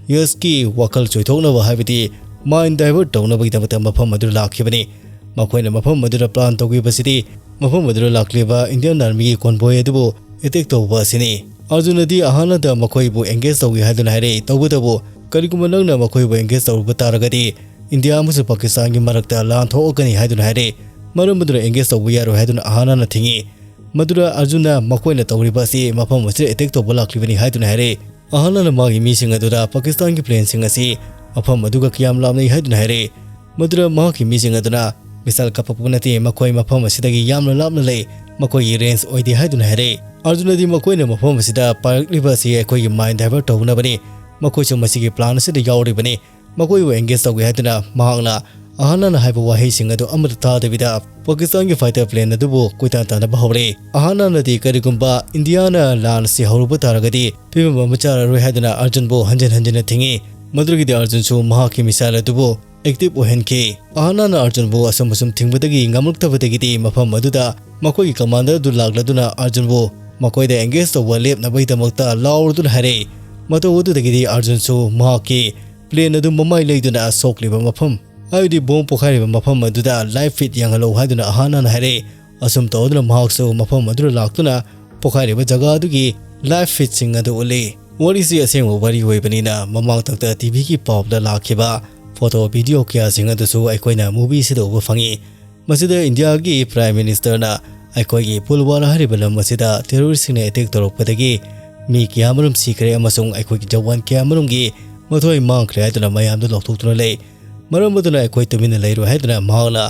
ꯌꯁꯀꯤ ꯋꯥꯈꯜ ꯆꯣꯏꯊꯣꯛꯅꯕ, ꯍꯥꯏꯕꯗꯤ mind divert ꯇꯧꯅꯕꯒꯤꯗꯃꯛꯇ ꯃꯐꯝ ꯑꯗꯨꯗ ꯂꯥꯛꯈꯤꯕꯅꯤ꯫ ꯃꯈꯣꯏꯅ ꯃꯐꯝ ꯑꯗꯨꯗ plan ꯇꯧꯈꯤꯕꯁꯤꯗꯤ ꯃꯐꯝ ꯑꯗꯨꯗ ꯂꯥꯛꯂꯤꯕ Indian armyꯒꯤ convoy ꯑꯗꯨꯕꯨ attack ꯇꯧꯕ ꯑꯁꯤꯅꯤ꯫ ꯑꯔꯖꯨꯟꯅꯗꯤ ꯑꯍꯥꯟꯅꯗ ꯃꯈꯣꯏꯕꯨ engage ꯇꯧꯒꯦ ꯍꯥꯏꯗꯨꯅ ꯍꯥꯏꯔꯛꯏ, ꯇꯧꯕꯇꯕꯨ ꯀꯔꯤꯒꯨꯝꯕ ꯅꯪꯅ ꯃꯈꯣꯏꯕꯨ engage ꯇꯧꯔꯨꯕ ꯇꯥꯔꯒꯗꯤ ꯏꯟꯗꯤꯌꯥ ꯑꯃꯁꯨꯡ ꯄꯥꯀꯤꯁꯇꯥꯟꯒꯤ ꯃꯔꯛꯇ ꯂꯥꯟ ꯊꯣꯛꯂꯛꯀꯅꯤ ꯍꯥꯏꯗꯨꯅ ꯍꯥꯏꯔꯛꯏ꯫ ꯃꯔꯝ ꯑꯗꯨꯅ engage ꯇꯧꯕ ꯌꯥꯔꯣꯏ ꯍꯥꯏꯗꯨꯅ ꯑꯍꯥꯟꯅꯅ ꯊꯤꯡꯏ꯫ ꯃꯗꯨꯗ ꯑꯔꯖꯨꯟꯅ ꯃꯈꯣꯏꯅ ꯇꯧꯔꯤꯕ ꯑꯁꯤ ꯃꯐꯝ ꯑꯁꯤꯗ attack ꯇꯧꯕ ꯂꯥꯛꯂꯤꯕꯅꯤ ꯍꯥꯏꯗꯨꯅ ꯍꯥꯏꯔꯛꯏ꯫ ꯑꯍꯥꯟꯅꯅ ꯃꯥꯒꯤ ꯃꯤꯁꯤꯡ ꯑꯗꯨꯗ ꯄꯥꯀꯤꯁꯇꯥꯟꯒꯤ planeꯁꯤꯡ ꯑꯁꯤ ꯃꯐꯝ ꯑꯗꯨꯒ ꯀꯌꯥꯝ ꯂꯥꯞꯅꯩ ꯍꯥꯏꯗꯨꯅ ꯍꯥꯏꯔꯛꯏ꯫ ꯃꯗꯨꯗ ꯃꯍꯥꯛꯀꯤ ꯃꯤꯁꯤꯡ ꯑꯗꯨꯅ missile ꯀꯥꯞꯄꯛꯄ ꯅꯠꯇꯦ, ꯃꯈꯣꯏ ꯃꯐꯝ ꯑꯁꯤꯗꯒꯤ ꯌꯥꯝꯅ ꯂꯥꯞꯅ ꯂꯩ, ꯃꯈꯣꯏꯒꯤ range ꯑꯣꯏꯗꯦ ꯍꯥꯏꯗꯨꯅ ꯍꯥꯏꯔꯛꯏ꯫ ꯑꯔꯖꯨꯟꯅꯗꯤ ꯃꯈꯣꯏꯅ ꯃꯐꯝ ꯑꯁꯤꯗ ꯄꯥꯏꯔꯛꯂꯤꯕ ꯑꯁꯤ ꯑꯩꯈꯣꯏꯒꯤ mind divert ꯇꯧꯅꯕꯅꯤ, ꯃꯈꯣꯏꯁꯨ ꯃꯁꯤꯒꯤ plan ꯑꯁꯤꯗ ꯌꯥꯎꯔꯤꯕꯅꯤ, ꯃꯈꯣꯏꯕꯨ engage ꯇꯧꯒꯦ ꯍꯥꯏꯗꯨꯅ ꯃꯍꯥꯛꯅ ꯑꯍꯥꯟꯅꯅ ꯍꯥꯏꯕ ꯋꯥꯍꯩꯁꯤꯡ ꯑꯗꯨ ꯑꯃꯠꯇ ꯇꯥꯗꯕꯤꯗ ꯄꯥꯀꯤꯁꯇꯥꯟꯒꯤ fighter plane ꯑꯗꯨꯕꯨ ꯀꯣꯏꯇꯥꯟ ꯇꯥꯟꯅꯕ ꯍꯧꯔꯛꯏ꯫ ꯑꯍꯥꯟꯅꯅꯗꯤ ꯀꯔꯤꯒꯨꯝꯕ ꯏꯟꯗꯤꯌꯥꯅ ꯂꯥꯟ ꯑꯁꯤ ꯍꯧꯔꯨꯕ ꯇꯥꯔꯒꯗꯤ ꯐꯤꯕꯝ ꯑꯃ ꯆꯥꯔꯔꯣꯏ ꯍꯥꯏꯗꯨꯅ ꯑꯔꯖꯨꯟꯕꯨ ꯍꯟꯖꯤꯟ ꯍꯟꯖꯤꯟꯅ ꯊꯤꯡꯏ꯫ ꯃꯗꯨꯗꯒꯤꯗꯤ ꯑꯔꯖꯨꯟꯁꯨ ꯃꯍꯥꯛꯀꯤ missile ꯑꯗꯨꯕꯨ active ꯑꯣꯏꯍꯟꯈꯤ꯫ ꯑꯍꯥꯟꯅꯅ ꯑꯔꯖꯨꯟꯕꯨ ꯑꯁꯨꯝ ꯑꯁꯨꯝ ꯊꯤꯡꯕꯗꯒꯤ ꯉꯝꯂꯛꯇꯕꯗꯒꯤꯗꯤ ꯃꯐꯝ ꯑꯗꯨꯗ ꯃꯈꯣꯏꯒꯤ commander ꯑꯗꯨ ꯂꯥꯛꯂꯗꯨꯅ ꯑꯔꯖꯨꯟꯕꯨ ꯃꯈꯣꯏꯗ engage ꯇꯧꯕ ꯂꯦꯞꯅꯕꯒꯤꯗꯃꯛꯇ ꯂꯥꯎꯔꯗꯨꯅ ꯍꯥꯏꯔꯛꯏ꯫ ꯃꯇꯧ ꯑꯗꯨꯗꯒꯤꯗꯤ ꯑꯔꯖꯨꯟꯁꯨ ꯃꯍꯥꯛꯀꯤ plane ꯑꯗꯨ ꯃꯃꯥꯏ ꯂꯩꯗꯨꯅ ꯁꯣꯛꯂꯤꯕ ꯃꯐꯝ, ꯍꯥꯏꯕꯗꯤ bomb ꯄꯣꯈꯥꯏꯔꯤꯕ ꯃꯐꯝ ꯑꯗꯨꯗ live feed ꯌꯦꯡꯍꯜꯂꯨ ꯍꯥꯏꯗꯨꯅ ꯑꯍꯥꯟꯅꯅ ꯍꯥꯏꯔꯛꯏ꯫ ꯑꯁꯨꯝ ꯇꯧꯗꯨꯅ ꯃꯍꯥꯛꯁꯨ ꯃꯐꯝ ꯑꯗꯨꯗ ꯂꯥꯛꯇꯨꯅ ꯄꯣꯈꯥꯏꯔꯤꯕ ꯖꯒꯥ ꯑꯗꯨꯒꯤ live feedꯁꯤꯡ ꯑꯗꯨ ꯎꯠꯂꯤ꯫ ꯋꯥꯔꯤꯁꯤ ꯑꯁꯦꯡꯕ ꯋꯥꯔꯤ ꯑꯣꯏꯕꯅꯤꯅ ꯃꯃꯥꯡꯊꯛꯇ TVꯒꯤ ꯄꯥꯎꯗ ꯂꯥꯛꯈꯤꯕ photo video ꯀꯌꯥꯁꯤꯡ ꯑꯗꯨꯁꯨ ꯑꯩꯈꯣꯏꯅ movieꯁꯤꯗ ꯎꯕ ꯐꯪꯏ꯫ ꯃꯁꯤꯗ ꯏꯟꯗꯤꯌꯥꯒꯤ Prime Ministerꯅ ꯑꯩꯈꯣꯏꯒꯤ ꯄꯨꯜꯋꯥꯔꯥ ꯍꯥꯏꯔꯤꯕ ꯂꯝ ꯑꯁꯤꯗ terroristꯁꯤꯡꯅ attack ꯇꯧꯔꯛꯄꯗꯒꯤ ꯃꯤ ꯀꯌꯥꯃꯔꯨꯝ ꯁꯤꯈ꯭ꯔꯦ ꯑꯃꯁꯨꯡ ꯑꯩꯈꯣꯏꯒꯤ ꯖꯋꯥꯟ ꯀꯌꯥꯃꯔꯨꯝꯒꯤ ꯃꯊꯣꯏ ꯃꯥꯡꯈ꯭ꯔꯦ ꯍꯥꯏꯗꯨꯅ ꯃꯌꯥꯝꯗ ꯂꯥꯎꯊꯣꯛꯇꯨꯅ ꯂꯩ꯫ ꯃꯔꯝ ꯑꯗꯨꯅ ꯑꯩꯈꯣꯏ ꯇꯨꯃꯤꯟꯅ ꯂꯩꯔꯣꯏ ꯍꯥꯏꯗꯨꯅ ꯃꯍꯥꯛꯅ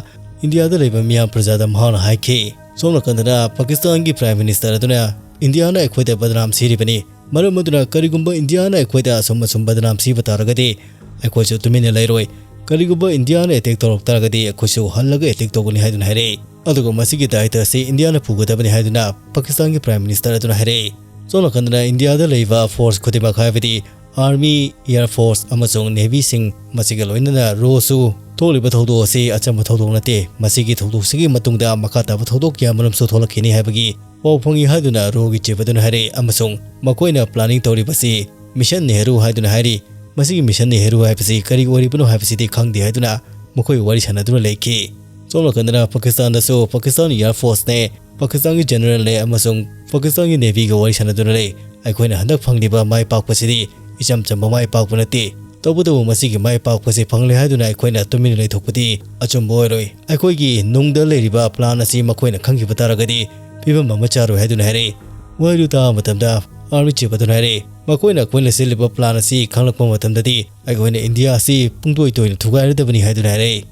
ꯏꯟꯗꯤꯌꯥꯗ ꯂꯩꯕ ꯃꯤꯌꯥꯝ ꯄ꯭ꯔꯖꯥꯗ ꯃꯍꯥꯛꯅ ꯍꯥꯏꯈꯤ꯫ ꯁꯣꯝ ꯅꯥꯀꯟꯗꯅ ꯄꯥꯀꯤꯁꯇꯥꯟꯒꯤ Prime Minister ꯑꯗꯨꯅ ꯏꯟꯗꯤꯌꯥꯅ ꯑꯩꯈꯣꯏꯗ ꯕꯗꯅꯥꯝ ꯁꯤꯔꯤꯕꯅꯤ, ꯃꯔꯝ ꯑꯗꯨꯅ ꯀꯔꯤꯒꯨꯝꯕ ꯏꯟꯗꯤꯌꯥꯅ ꯑꯩꯈꯣꯏꯗ ꯑꯁꯨꯝ ꯑꯁꯨꯝ ꯕꯗꯅꯥꯝ ꯁꯤꯕ ꯇꯥꯔꯒꯗꯤ ꯑꯩꯈꯣꯏꯁꯨ ꯇꯨꯃꯤꯟꯅ ꯂꯩꯔꯣꯏ꯫ ꯀꯔꯤꯒꯨꯝꯕ ꯏꯟꯗꯤꯌꯥꯅ ꯑꯦꯇꯦꯛ ꯇꯧꯔꯛ ꯇꯥꯔꯒꯗꯤ ꯑꯩꯈꯣꯏꯁꯨ ꯍꯜꯂꯒ ꯑꯦꯇꯦꯛ ꯇꯧꯒꯅꯤ ꯍꯥꯏꯗꯨꯅ ꯍꯥꯏꯔꯛꯏ꯫ ꯑꯗꯨꯒ ꯃꯁꯤꯒꯤ ꯗꯥꯏꯇ ꯑꯁꯤ ꯏꯟꯗꯤꯌꯥꯅ ꯄꯨꯒꯗꯕꯅꯤ ꯍꯥꯏꯗꯨꯅ ꯄꯥꯀꯤꯁꯇꯥꯟꯒꯤ ꯄ꯭ꯔꯥꯏꯝ ꯃꯤꯅꯤꯁꯇꯔ ꯑꯗꯨꯅ ꯍꯥꯏꯔꯛꯏ꯫ ꯁꯣꯝ ꯅꯥꯀꯟꯗꯅ ꯏꯟꯗꯤꯌꯥꯗ ꯂꯩꯕ ꯐꯣꯔꯁ ꯈꯨꯗꯤꯡꯃꯛ, ꯍꯥꯏꯕꯗꯤ ꯑꯥꯔꯃꯤ, ꯑꯦꯌꯔ ꯐꯣꯔꯁ ꯑꯃꯁꯨꯡ ꯅꯦꯚꯤꯁꯤꯡ, ꯃꯁꯤꯒ ꯂꯣꯏꯅꯅ ꯔꯣꯁꯨ ꯊꯣꯛꯂꯤꯕ ꯊꯧꯗꯣꯛ ꯑꯁꯤ ꯑꯆꯝꯕ ꯊꯧꯗꯣꯛ ꯅꯠꯇꯦ꯫ ꯃꯁꯤꯒꯤ ꯊꯧꯗꯣꯛꯁꯤꯒꯤ ꯃꯇꯨꯡꯗ ꯃꯈꯥ ꯇꯥꯕ ꯊꯧꯗꯣꯛ ꯀꯌꯥ ꯃꯔꯨꯝꯁꯨ ꯊꯣꯛꯂꯛꯈꯤꯅꯤ ꯍꯥꯏꯕꯒꯤ ꯄꯥꯎ ꯐꯪꯏ ꯍꯥꯏꯗꯨꯅ ꯔꯣꯒꯤ ꯆꯤꯞ ꯑꯗꯨꯅ ꯍꯥꯏꯔꯛꯏ ꯑꯃꯁꯨꯡ ꯃꯈꯣꯏꯅ ꯄ꯭ꯂꯥꯅꯤꯡ ꯇꯧꯔꯤꯕꯁꯤ ꯃꯤꯁꯟ ꯅꯦꯍꯔꯨ ꯍꯥꯏꯗꯨꯅ ꯍꯥꯏꯔꯤ꯫ ꯃꯁꯤꯒꯤ ꯃꯤꯁꯟ ꯅꯦꯍꯔꯨ ꯍꯥꯏꯕꯁꯤ ꯀꯔꯤ ꯑꯣꯏꯔꯤꯕꯅꯣ ꯍꯥꯏꯕꯁꯤꯗꯤ ꯈꯪꯗꯦ ꯍꯥꯏꯗꯨꯅ ꯃꯈꯣꯏ ꯋꯥꯔꯤ ꯁꯥꯟꯅꯗꯨꯅ ꯂꯩꯈꯤ꯫ ꯁꯣꯝ ꯅꯥꯀꯟꯗꯅ ꯄꯥꯀꯤꯁꯇꯥꯟꯗꯁꯨ ꯄꯥꯀꯤꯁꯇꯥꯟ ꯑꯦꯌꯔ ꯐꯣꯔꯁꯅꯦ, ꯄꯥꯀꯤꯁꯇꯥꯟꯒꯤ ꯖꯦꯅꯔꯦꯜꯅꯦ ꯑꯃꯁꯨꯡ ꯄꯥꯀꯤꯁꯇꯥꯟꯒꯤ ꯅꯦꯚꯤꯒ ꯋꯥꯔꯤ ꯁꯥꯟꯅꯗꯨꯅ ꯂꯩ꯫ ꯑꯩꯈꯣꯏꯅ ꯍꯟꯗꯛ ꯐꯪꯂꯤꯕ ꯃꯥꯏ ꯄꯥꯛꯄꯁꯤꯗꯤ ꯏꯆꯝ ꯆꯝꯕ ꯃꯥꯏ ꯄꯥꯛꯄ ꯅꯠꯇꯦ꯫ ꯇꯧꯕꯇꯕꯨ ꯃꯁꯤꯒꯤ ꯃꯥꯏ ꯄꯥꯛꯄꯁꯤ ꯐꯪꯂꯦ ꯍꯥꯏꯗꯨꯅ ꯑꯩꯈꯣꯏꯅ ꯇꯨꯃꯤꯟꯅ ꯂꯩꯊꯣꯛꯄꯗꯤ ꯑꯆꯨꯝꯕ ꯑꯣꯏꯔꯣꯏ꯫ ꯑꯩꯈꯣꯏꯒꯤ ꯅꯨꯡꯗ ꯂꯩꯔꯤꯕ ꯄ꯭ꯂꯥꯟ ꯑꯁꯤ ꯃꯈꯣꯏꯅ ꯈꯪꯈꯤꯕ ꯇꯥꯔꯒꯗꯤ ꯐꯤꯕꯝ ꯑꯃ ꯆꯥꯔꯣꯏ ꯍꯥꯏꯗꯨꯅ ꯍꯥꯏꯔꯛꯏ꯫ ꯋꯥꯍꯩꯗꯨ ꯇꯥꯕ ꯃꯇꯝꯗ ꯑꯥꯔꯃꯤ ꯆꯤꯞ ꯑꯗꯨꯅ ꯍꯥꯏꯔꯛꯏ, ꯃꯈꯣꯏꯅ ꯑꯩꯈꯣꯏꯅ ꯁꯤꯜꯂꯤꯕ ꯄ꯭ꯂꯥꯟ ꯑꯁꯤ ꯈꯪꯂꯛꯄ ꯃꯇꯝꯗꯗꯤ ꯑꯩꯈꯣꯏꯅ ꯏꯟꯗꯤꯌꯥ ꯑꯁꯤ ꯄꯨꯡꯇꯣꯏ ꯇꯣꯏꯅ ꯊꯨꯒꯥꯏꯔꯗꯕꯅꯤ ꯍꯥꯏꯗꯨꯅ ꯍꯥꯏꯔꯛꯏ꯫